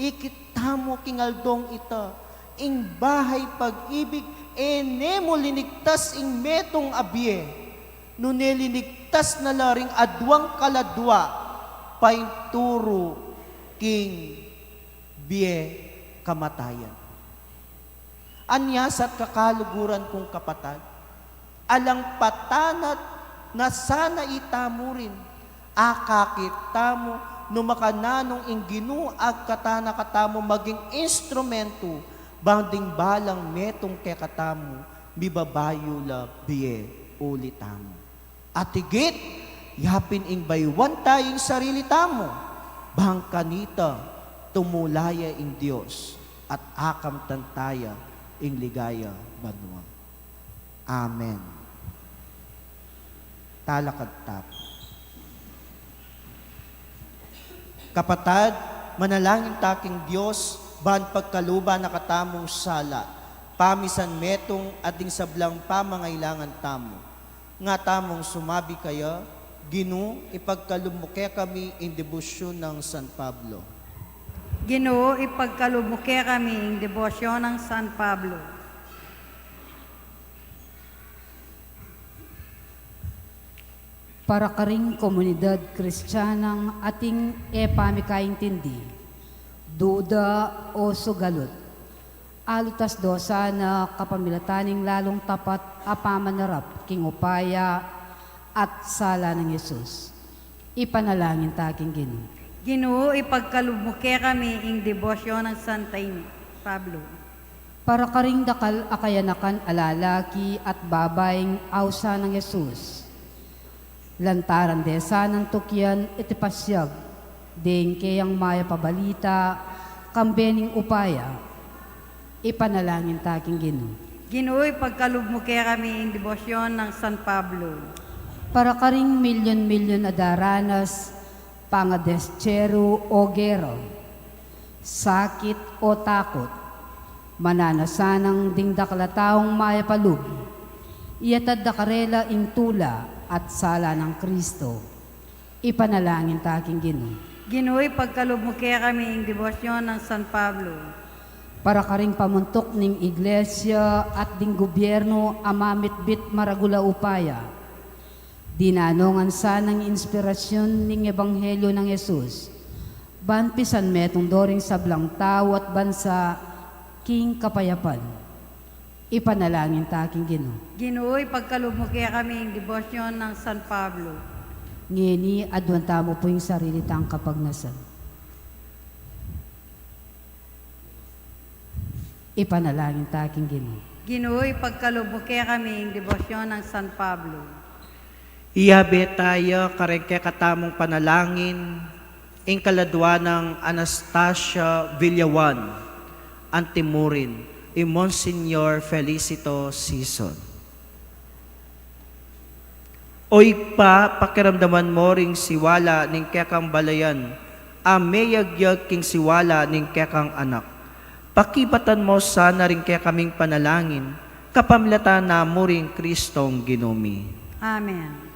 ikit tamu king aldong ita, ing bahai pag-ibig, e ne mu linigtas ing metung a bie, nune linigtas na la ring aduang kaladua, painturu king bie kamatayan. Anya sa at kakaluguran kung kapatad, alang patanat na sana itamu rin, akakit tamu, nu makananung ing Ginu agkatana katamu maging instrumentu, bang ding balang metung kekatamu, mibabayu la bie uli tamu. At higit, yapin ing bayuan ta ing sarili tamu, bang kanita tumula ya ing Dios at akamtan ta ya ing ligaya banua. Amen. Talakad ta pu. Kapatad, manalangin ta king Dios, ban pagkaluban na katamung sala, pamisan metung at ding sablang pamangailangan tamu. Nga tamung sumabi kaya, "Ginu, ipagkalub mu kekami ing debosyon nang San Pablo." Ginu, ipagkalub mu kekami ing debosyon nang San Pablo. Para karing komunidad Kristianang ating e pamikaintindi, duda o sugalut, alutas do sana kapamilatan ning lalung tapat a pamanarap king upaya at sala nang Jesus. Ipanalangin ta king Ginu. Ginu, ipagkalub mu kekami ing debosyon nang Santa Ina, Pablo. Para karing dakal a kayanakan a lalaki at babaing ausan nang Jesus, lantaran de sanang tukyan iti pasiag deng keyang mayap a balita, kambe ning upaya. Ipanalangin ta king Ginu. Ginu, ipagkalub mu kekami ing debosyon nang San Pablo. Para karing milyon-milyon a daranas, pangadestyeru o gera, sakit o takut, mananasanang ding dakal a taung mayap a lub, iyatad da karela ing tula at sala nang Kristo. Ipanalangin ta king Ginu. Ginu, ipagkalub mu kekami ing debosyon nang San Pablo. Para karing pamuntuk ning Iglesia at ding gubyernu a mamitbit maragul a upaya, dinanungan sanang inspirasyon ning ebanghelyo nang Jesus, ban pisan metung do ring sablang tau at bansa king kapayapan. Ipanalangin ta king Ginu. Ginu, ipagkalub mu kekami ing debosyon nang San Pablo. Ngeni, aduan tamu pu ing sarili tang kapagnasan. Ipanalangin ta king Ginu. Ginu, ipagkalub mu kekami ing debosyon nang San Pablo. Iyabe ta ya kareng kekatamung panalangin ing kaladua nang Anastasia Villawan, anti mu rin i Monsignor Felicito Sison. O Ibpa, pakiramdaman mu ring siwala ning kekang balayan a meyagyag king siwala ning kekang Anak. Pakibatan mu sana ring kekaming panalangin, kapamilatan na mu ring Kristong Ginu mi. Amen.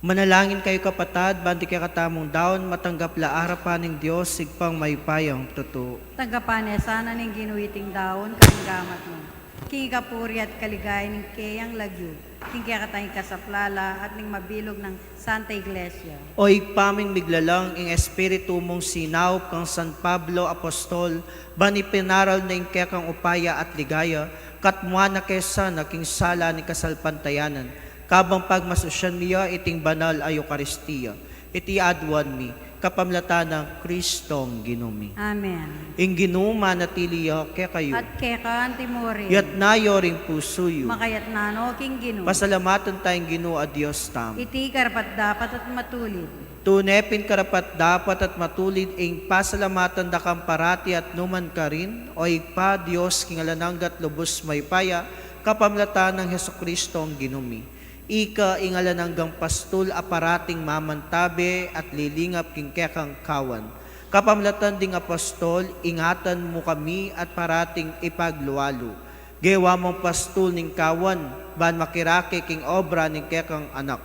Manalangin kayu, kapatad, ban ding kekatamung daun matanggap la arapan ning Dios, Ibpang mayupayang tutu. Tanggapan ne sana ning Ginu iting daun karing gamat mu, king ikapuri at kaligayan ning keyang lagyu, king kekatang ikasaplala at ning mabilug nang Santa Iglesia. O Ibpa ming miglalang, ing Espiritu mung sinaup kang San Pablo Apostol, ban ipinaral na ing kekang upaya at ligaya, katmuan na ke sana king sala ning kasalpantayanan, kabang pagmasusyan mi ya iting banal a Eukaristia. Iti aduan mi kapamilatan nang Kristong Ginu mi. Amen. Ing Ginu manatili ya kekayu. At keka antimurin. Yatna yu ring pusu yu. Makayatna no king Ginu. Pasalamatan taya ing Ginu a Dios tamu. Iti karapat-dapat at matulid. Tune pin karapat-dapat at matulid ing pasalamatan da kang parati at nukarin man, O Ibpa, Dios king alang angga at lubus mayupaya, kapamilatan nang Jesucristo a Ginu mi. Ika ing alang anggang pastul a parating mamantabe at lilingap king kekang kawan. Kapamilatan ding apostol, ingatan mu kami at parating ipaglualu. Gewa mung pastul ning kawan, ban makirake king obra ning kekang Anak.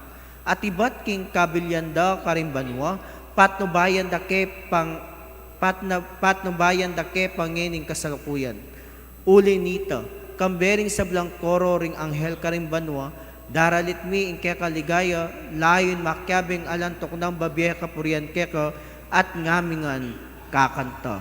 At ibat king kabilyan da karing banua, patnubayan da ke pang-, patna-, patnubayan da ke pa ngening kasalukuyan. Uli nita, kambe ring sablang koro ring anghel karing banua, daralit mi ing kekang ligaya, layun makiabe ing alang tuknang babie kapurian keka, at ngami ngan kakanta.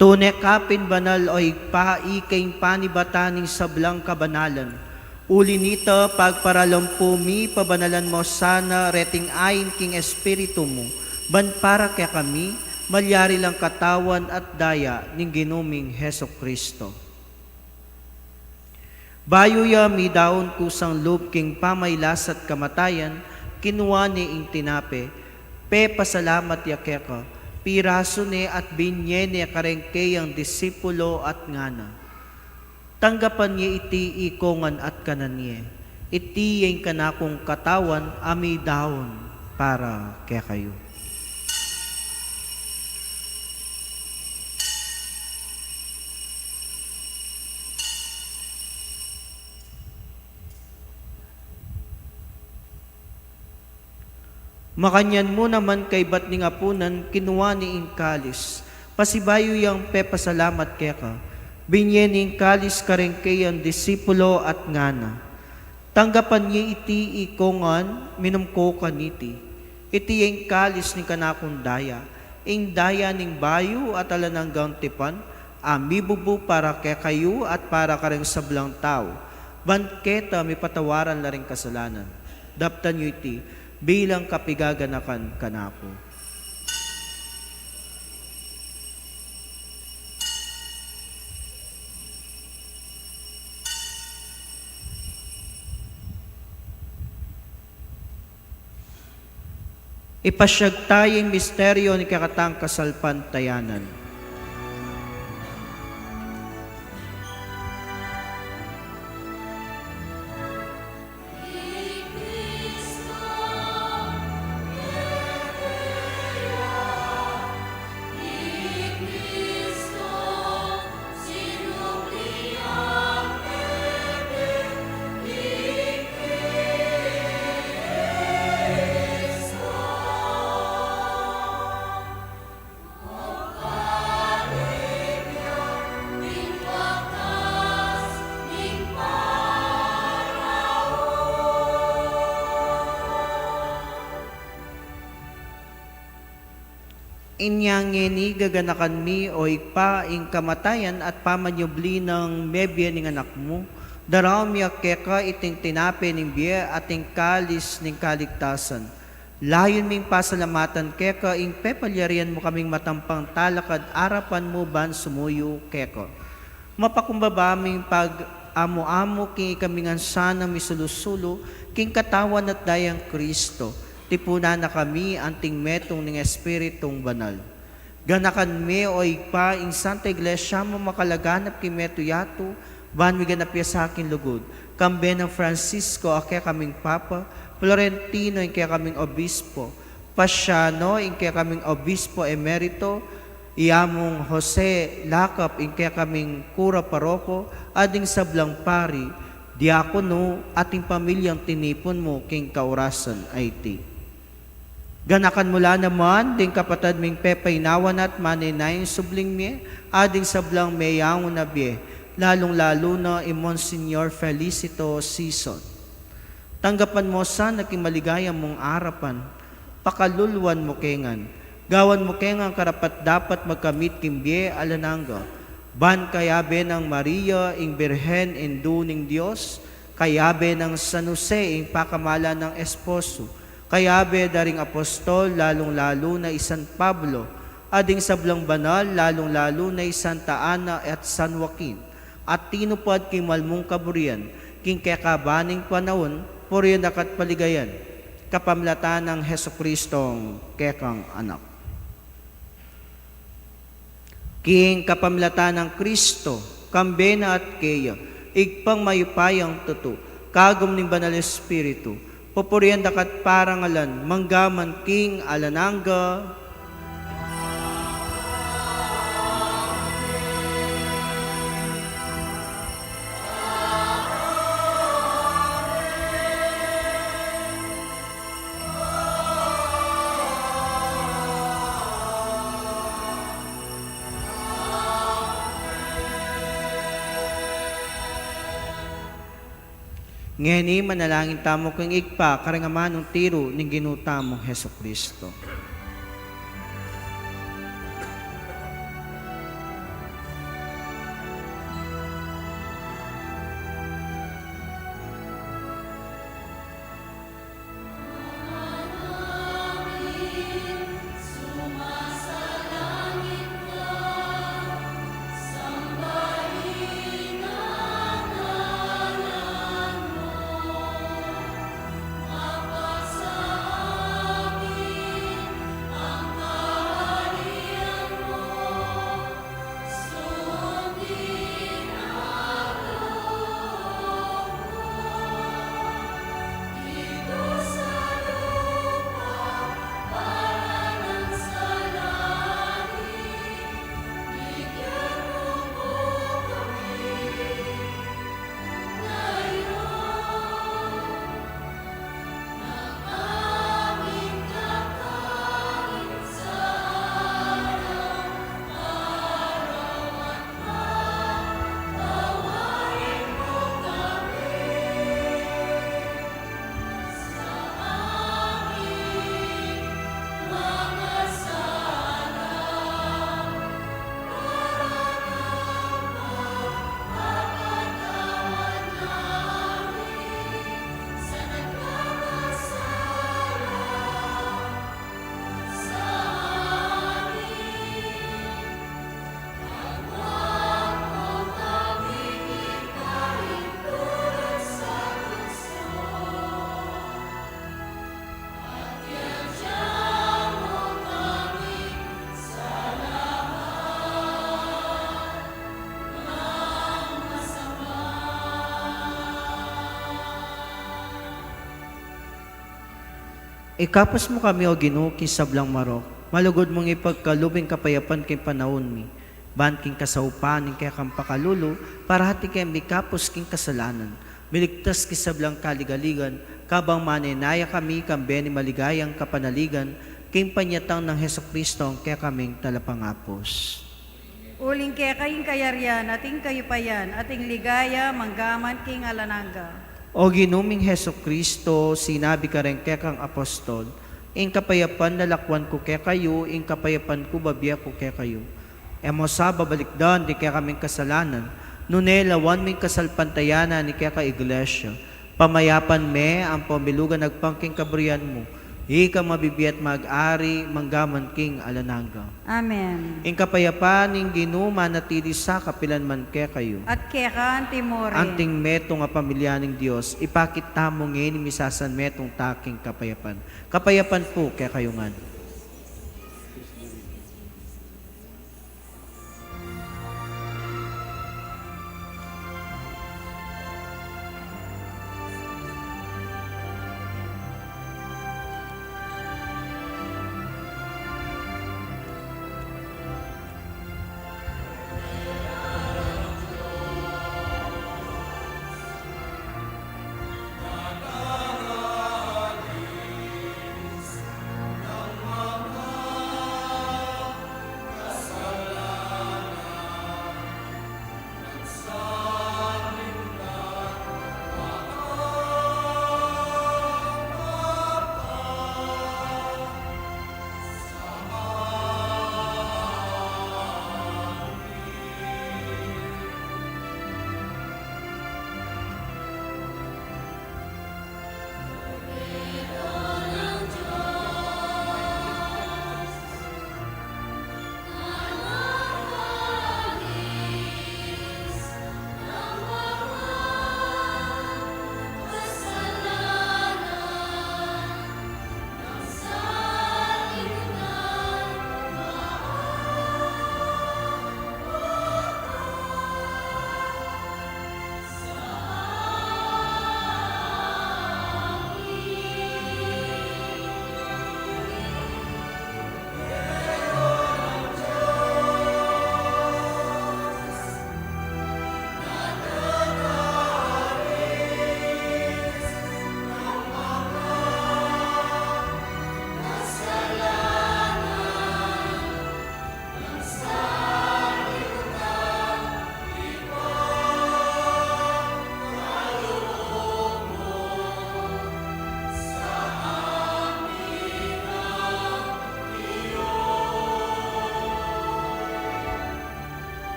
Tune ka pin banal, O Ibpa, ika ing panibatan ning sablang kabanalan. Uli nita, pagparalampu mi, pabanalan mu sana reting ain king Espiritu mu, ban para kekami, malyari lang katawan at daya ning Ginu ming Jesucristo. Bayu ya midaun kusang lub king pamailas at kamatayan, kinua ne ing tinape, pepasalamat ya keka, pirasu ne at binye ne kareng keyang disipulo at ngana: Tanggapan ye iti ikongan at kanan ye. Iti ya ing kanakung katawan a midaun para kekayu. Makanyan mu naman kaibat ning apunan, kinua ne ing kalis, pasibayu yang pepasalamat keka, binye ne ing kalis kareng keyang disipulo at ngana: Tanggapan ye iti ikongan, minum ko kaniti. Iti ya ing kalis ning kanakung daya, ing daya ning bayu at alang anggang tipan, a mibubu para kekayu at para kareng sablang tau, ban keta mipatawaran la ring kasalanan. Daptan yu iti bilang kapigaganakan kanaku. Ipasiag taya ing misteryo ning kekatang kasalpantayanan. Inya ngeni gaganakan mi, o Ibpa, ing kamatayan at pamanyubli nang mebie ning Anak mu. Daraun mi keka iting tinape ning bie at ing kalis ning kaligtasan. Layun ming pasalamatan keka ing pepalyarian mu kaming matampang talakad arapan mu ban sumuyu keka. Mapakumbaba ming pag-amu-amu king ikaming ngan sana misulu-sulu king katawan at dayang Kristo. Tipunan na kami anting metung ning Espiritung Banal. Ganakan me, o Ibpa, ing Santa Iglesia mu makalaganap king metung yatu, ban miganap ya sa king lugud. Kambe nang Francisco, a kekaming Papa, Florentino, ing kekaming Obispo, Pasiano, ing kekaming Obispo Emerito, i Among Jose Lakap, ing kekaming Kura Paroko, at ding sablang pari, diakono, at ing pamilyang tinipun mu king kaurasan a iti. Ganakan mu la naman ding kapatad ming pepainawa na at manenaya ing subling mie, at ding sablang meyangu na bie, lalung-lalu na i Monsignor Felicito Sison. Tanggapan mu sana king maligaya mung arapan, pakaluluan mu ke ngan, gawan mu ke ngan karapat-dapat magkamit king bie alang angga, ban kayabe nang Maria ing Birhen, Indu ning Dios, kayabe nang San Jose ing pakamalan nang esposo, kayabe da ring apostol, lalung-lalu na i San Pablo, at ding sablang banal, lalung-lalu na i Santa Ana at San Joaquin, at tinupad king mal mung kaburian, king kekaban ning panaun, purian da ka at paligayan, kapamilatan nang Jesucristong kekang Anak. King kapamilatan nang Kristo, kambe na at keya, Ibpang mayupayang tutu, kagum ning Banal Espiritu, pupurian da ka at parangalan, mangga man king alang angga. Ngeni manalangin tamu king Ibpa karing amanung tiru ning Ginu tamung Jesucristo. Ikapus mu kami, O Ginu, king sablang marok. Malugud mung ipagkalub ing kapayapan king panaun mi. Ban king kasaupan ning kekang pakalulu, parati keng mikapus king kasalanan, miligtas king sablang kaligaligan, kabang manenaya kami kambe ning maligayang kapanaligan, king panyatang nang Jesucristo, ing kekaming Talapangapus. Uling keka ing kayarian, at ing kayupayan, at ing ligaya, manggaman king alang angga. O Ginu ming Jesucristo, sinabi kareng kekang apostol, Ing kapayapan lalakwan ku kekayu, ing kapayapan ku babie ku kekayu. E mu sa babalikdan ding kekaming kasalanan, nune lawan mu ing kasalpantayanan ning keka Iglesia. Pamayapan me ampo milugan agpang king kaburian mu, ikang mabibie at mag-ari mangga man king alang angga. Amen. Ing kapayapan ning Ginu manatili sa kapilan man kekayu. At keka anti mu rin. Anting metung a pamilya ning Dios, ipakit tamu ngeni misasan metung taking kapayapan. Kapayapan pu kekayu ngan.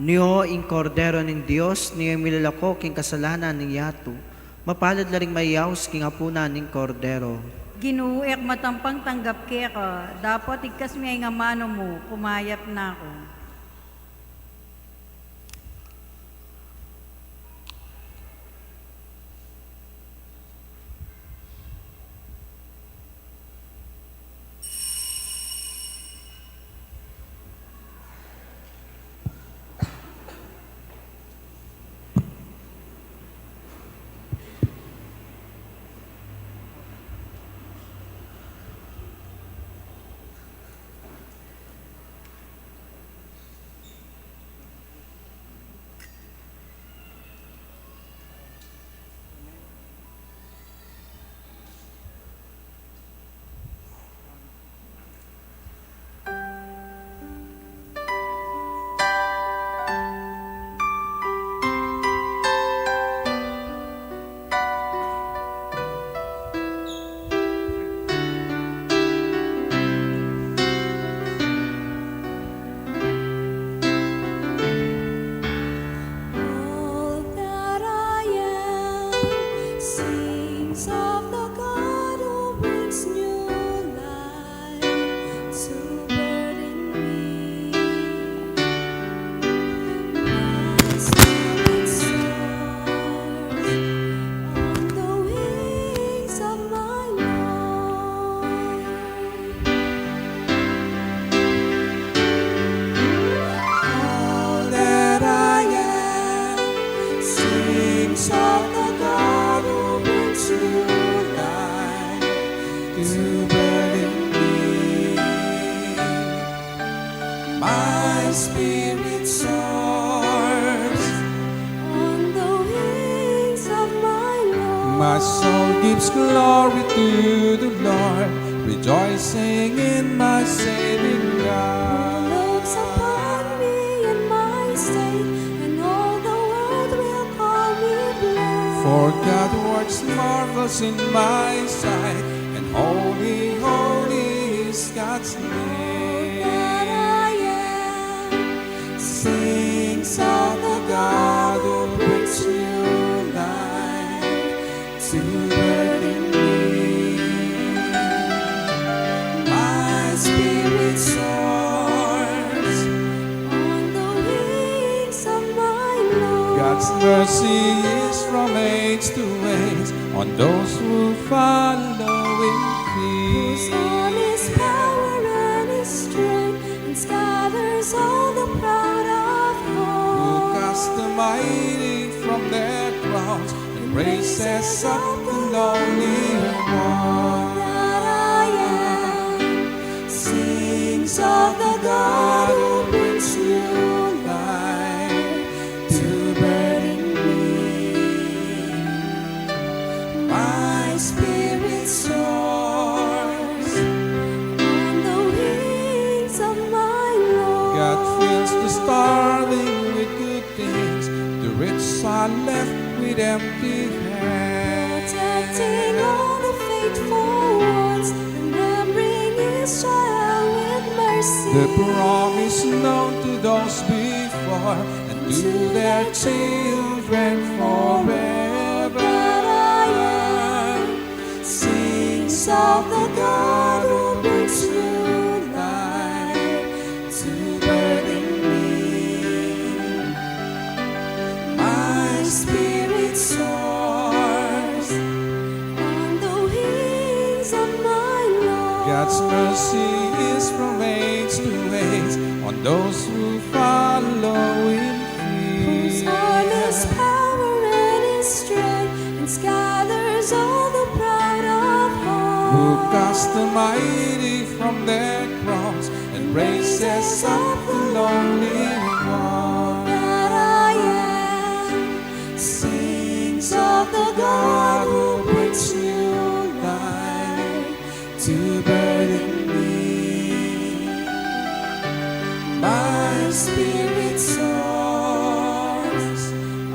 Nio ing Kordero ning Dios, nio ing milalako king kasalanan ning yatu. Mapalad la ring mayaus king apunan ning Kordero. Ginu, e ku matampang tanggap keka, dapot igkas mu ing amanu mu, kumayap na ku. All that I am sings of the God who brings new life to burden me. My spirit soars on the wings of my Lord. All that I am sings of the God who brings new life to burden me. My spirit soars on the wings of my Lord. My soul gives glory to the Lord, rejoicing in my in my sight, and holy, holy is God's name. All that I am sings of the God who brings new life to burning me. My spirit soars on the wings of my Lord. God's mercy is from age to age on those who follow in peace. Whose arm is power and his strength, and scatters all the proud of heart. Who casts the mighty from their thrones and raises up the lowly one. That I am sings of the God who brings new life to burning me. My spirit soars on the wings of my Lord. God fills the starving with good things, the rich are left with empty hands. Protecting all the faithful ones, remembering Israel with mercy. The promise known to those before, and to their children forever. That I am sings of the God who brings new life to burning me. My spirit soars on the wings of my Lord. God's mercy is from age to age on those who follow in peace. Whose arm is power and his strength, and scatters all the proud of heart. Who casts the mighty from their thrones and raises up the lowly one. That I am sings of the God who brings new life to burning me. My spirit soars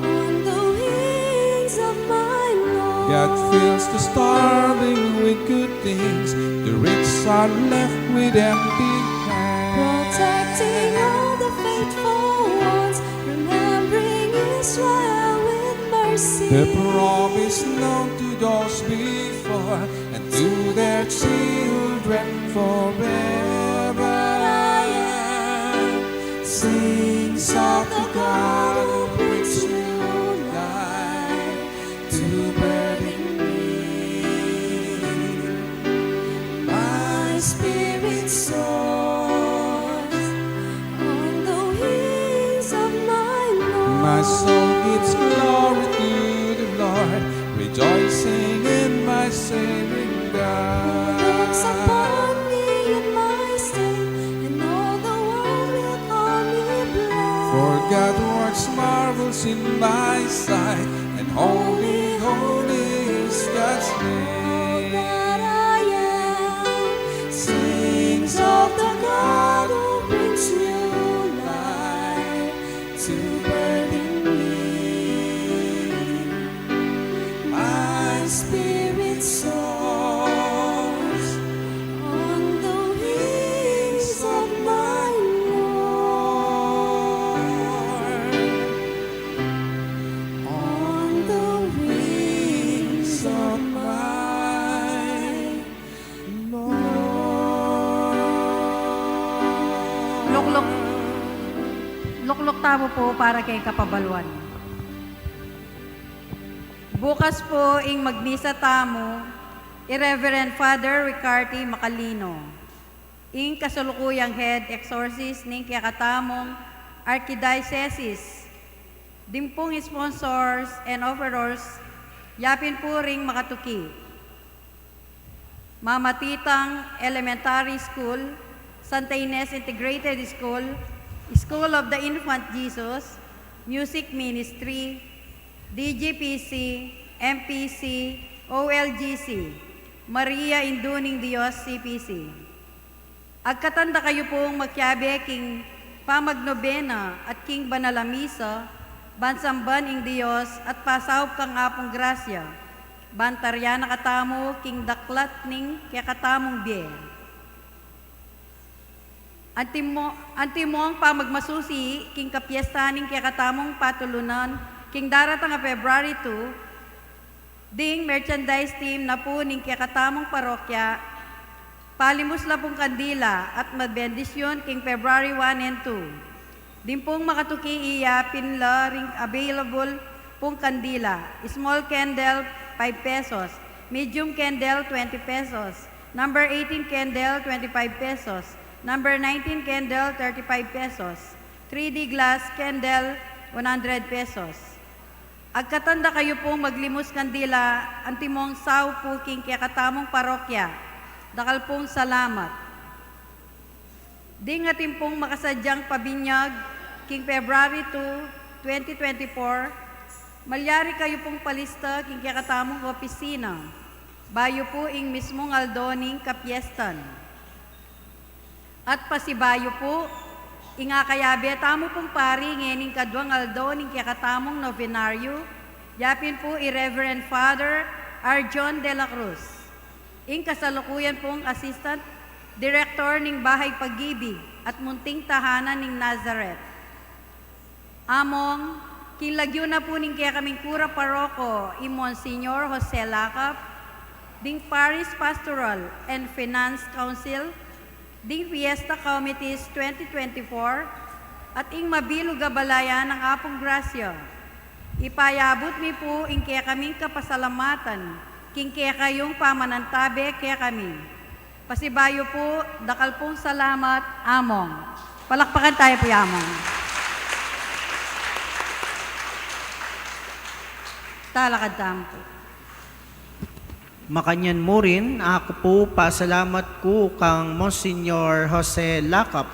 on the wings of my Lord. God fills the starving with good things, the rich are left with empty hands. Protecting all the faithful ones, remembering Israel with mercy. The promise known to those before, and to their children forever. I am sings of the God who brings new life to burning me. My spirit soars on the wings of my Lord. My soul gives glory to the Lord, rejoicing in my saving God. Who looks upon me and my state, and all the world will call me blessed. For God works marvels in my sight, and holy, holy is God's name. All that I am sings of the God who brings new life to burden me. My spirit soars on the wings of my Lord. On the wings of my Lord. Lukluk, lukluk tamu po para keng kapabaluan. Bukas po ing magmisa tamu i Reverend Father Ricarte Macalino, ing kasalukuyang head exorcist ning kekatamung archdiocese. Ding pung sponsors and offerors, yapin pu ring makatuki. Mamatitang Elementary School, Santa Ines Integrated School, School of the Infant Jesus, Music Ministry, D G P C, M P C, O L G C, Maria Indu ning Dios C P C. Agkatan da kayu pung makiabe king pamagnobena at king banal a misa, ban samban ing Dios at pasaup kang Apung grasya. Ban taryan na katamu king daklat ning kekatamung bie. Antimo, antimong pamagmasusi king kapiesta ning kekatamung patulunan king daratang a February two, ding merchandise team na pu ning kekatamung parokya, palimus la pung kandila at mabendisyun king February one and two. Ding pung makatuki iya pin la ring available pung kandila. Small candle, five pesos. Medium candle, twenty pesos. Number eighteen candle, twenty-five pesos. Number nineteen candle, thirty-five pesos. Three D glass candle, one hundred pesos. Agkatan da kayu pung maglimus kandila, antimong saup pu king kekatamung parokya. Dakal pung salamat. Ding atin pung makasadyang pabinyag king February two, twenty twenty-four, malyari kayu pung palista king kekatamung opisina, bayu pu ing mismung aldo ning kapiestan. At pasibayu pu, ing akayabe tamu pung pari ngening kaduang aldo ning kekatamung nobenaryo, yapin pu i Reverend Father Arjon de la Cruz, ing kasalukuyan pung Assistant Director ning Bahay Pag-ibig at Munting Tahanan ning Nazareth. Among, king lagyu na pu ning kekaming kura paroko, i Monsignor Jose Lacap, ding Parish Pastoral and Finance Council, ding Fiesta Committees twenty twenty-four, at ing mabilug a balayan nang Apung Grasya. Ipayabut mi pu ing kekaming kapasalamatan king kekayung pamanantabe kekami. Pasibayu pu, dakal pung salamat, Among. Palakpakan tayu pu i Among. Talakad tamu pu. Makanyan mu rin, aku pu, pasalamat ku kang Monsignor Jose Lacap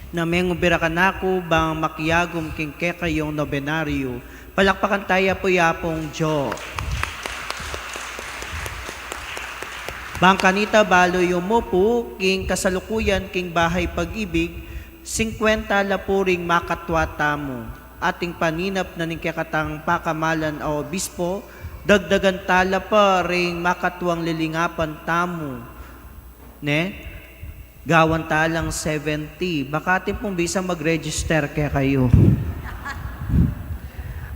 na mengubira kanaku bang makiagum king kekayung nobenaryo. Palakpakan taya pu i Apung Dios. Bang kanita balu yu mu pu, king kasalukuyan king Bahay Pag-ibig, singkwenta la pu ring makatwa tamu. Ating paninap na ning kekatang pakamalan a obispo, dagdagan ta la pa ring makatwang lilingapan tamu. Ne? Gawan ta lang seventy. Baka atin pung bisang mag-register kekayu.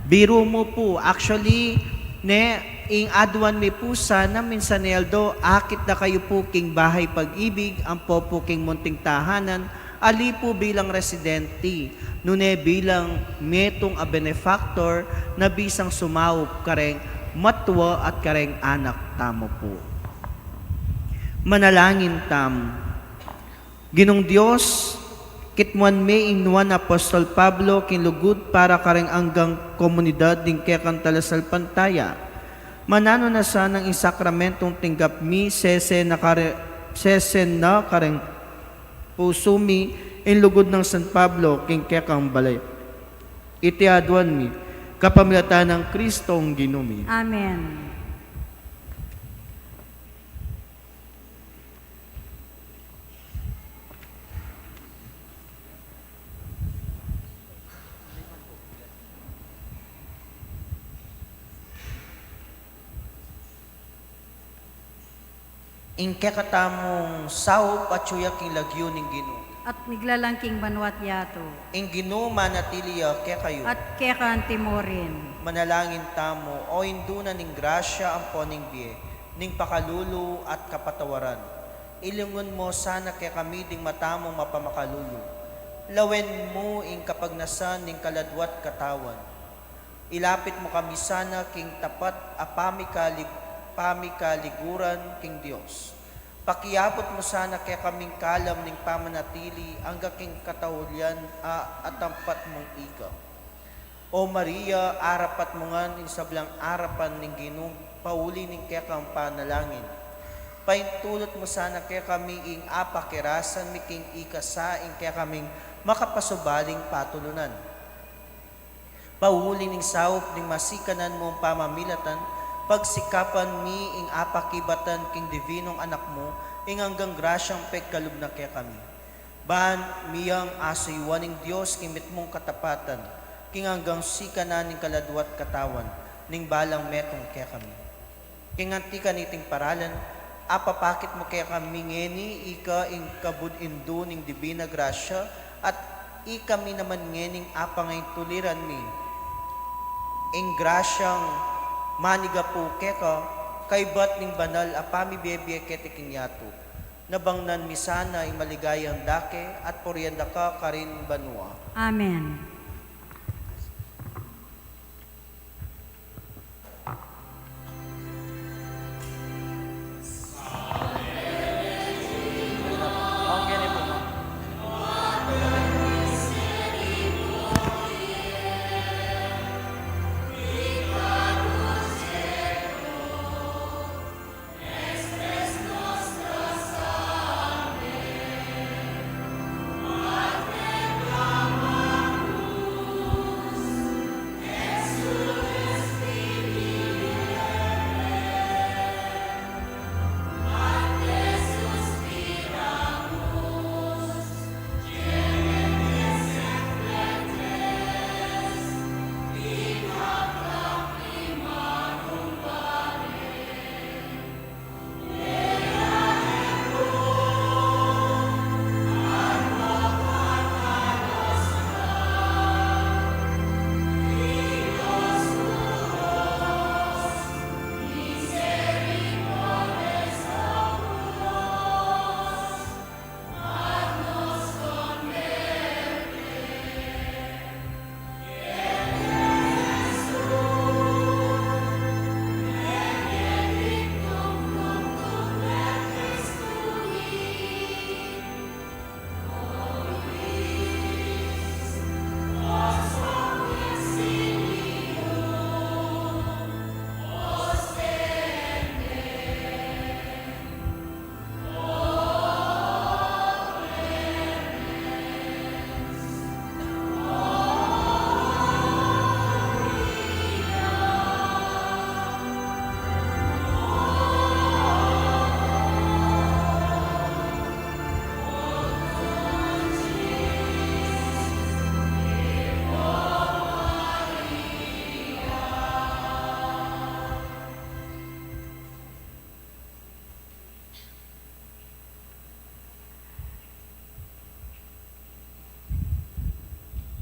Biru mu pu, actually, ne, ing aduan mi pu sana minsan aldo, akit da kayu pu king Bahay Pag-ibig, ampo pu king munting tahanan, ali pu bilang residente, nune bilang metung a benefactor na bisang sumaup kareng matwa at kareng anak tamu pu. Manalangin tamu. Ginung Dios, kitmuan me ing nuan Apostol Pablo king lugud para kareng anggang komunidad ning kekang talasalpantaya. Mananu na sanang ing sakramentong tinggap mi, sese na kare-, sese na kareng pusu mi, ing lugud nang San Pablo king kekang balay. Iti aduan mi, kapamilatan nang Kristong Ginu mi. Amen. Ing kekatamung saup atyu ya king lagyu ning Ginu. At miglalang king banua't yatu. Ing Ginu manatili ya kekayu. At keka antimurin. Manalangin tamu, O Indu na ning grasya ampo ning bie, ning pakalulu at kapatawaran. Ilingun mu sana kekami ding mata mung mapamakalulu. Lawen mu ing kapagnasan ning kaladwa't katawan. Ilapit mu kami sana king tapat a pamikalig-, pamikaliguran king Dios. Pakiabut mu sana kekaming kalam ning pamanatili angga king katahulian a atampat mung ika. O Maria, arapat mu ngan ing sablang arapan ning Ginu, pauli ning kekang panalangin. Paintulut mu sana kekami ing apakirasan mi king ikasa ing kekaming makapasubaling patulunan. Pauli ning saup ning masikanan mung pamamilatan, pagsikapan mi ing apakibatan king divinong Anak mu, ing anggang grasyang pigkalub na kekami. Ban mi yang asuyuan ning Dios king mitmung katapatan, king anggang sikanan ning kaladwa't katawan ning balang metung kekami. King anti kaniting paralan, apapakit mu kekami ngeni ika ing kabud indu ning dibina grasya, at ikami naman ngening apangaintuliran mi ing grasyang manigapu keka kaybat ning banal a pamibie-bie keti king yatu. Nabangnan mi sana ing maligayang dake at purian da ka karin banua. Amen.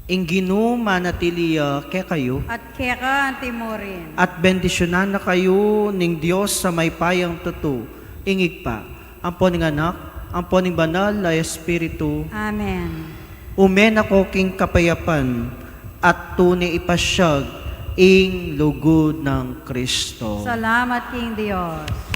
Ing Ginu manatili ya kekayu. At keka antimurin. At bendisyunan na kayu ning Dios a mayupayang tutu, ing Ibpa, ampo ning Anak, ampo ning Banal a Espiritu. Amen. Ume na ko king kapayapan, at tune ipasiag ing lugud nang Kristo. Salamat king Dios.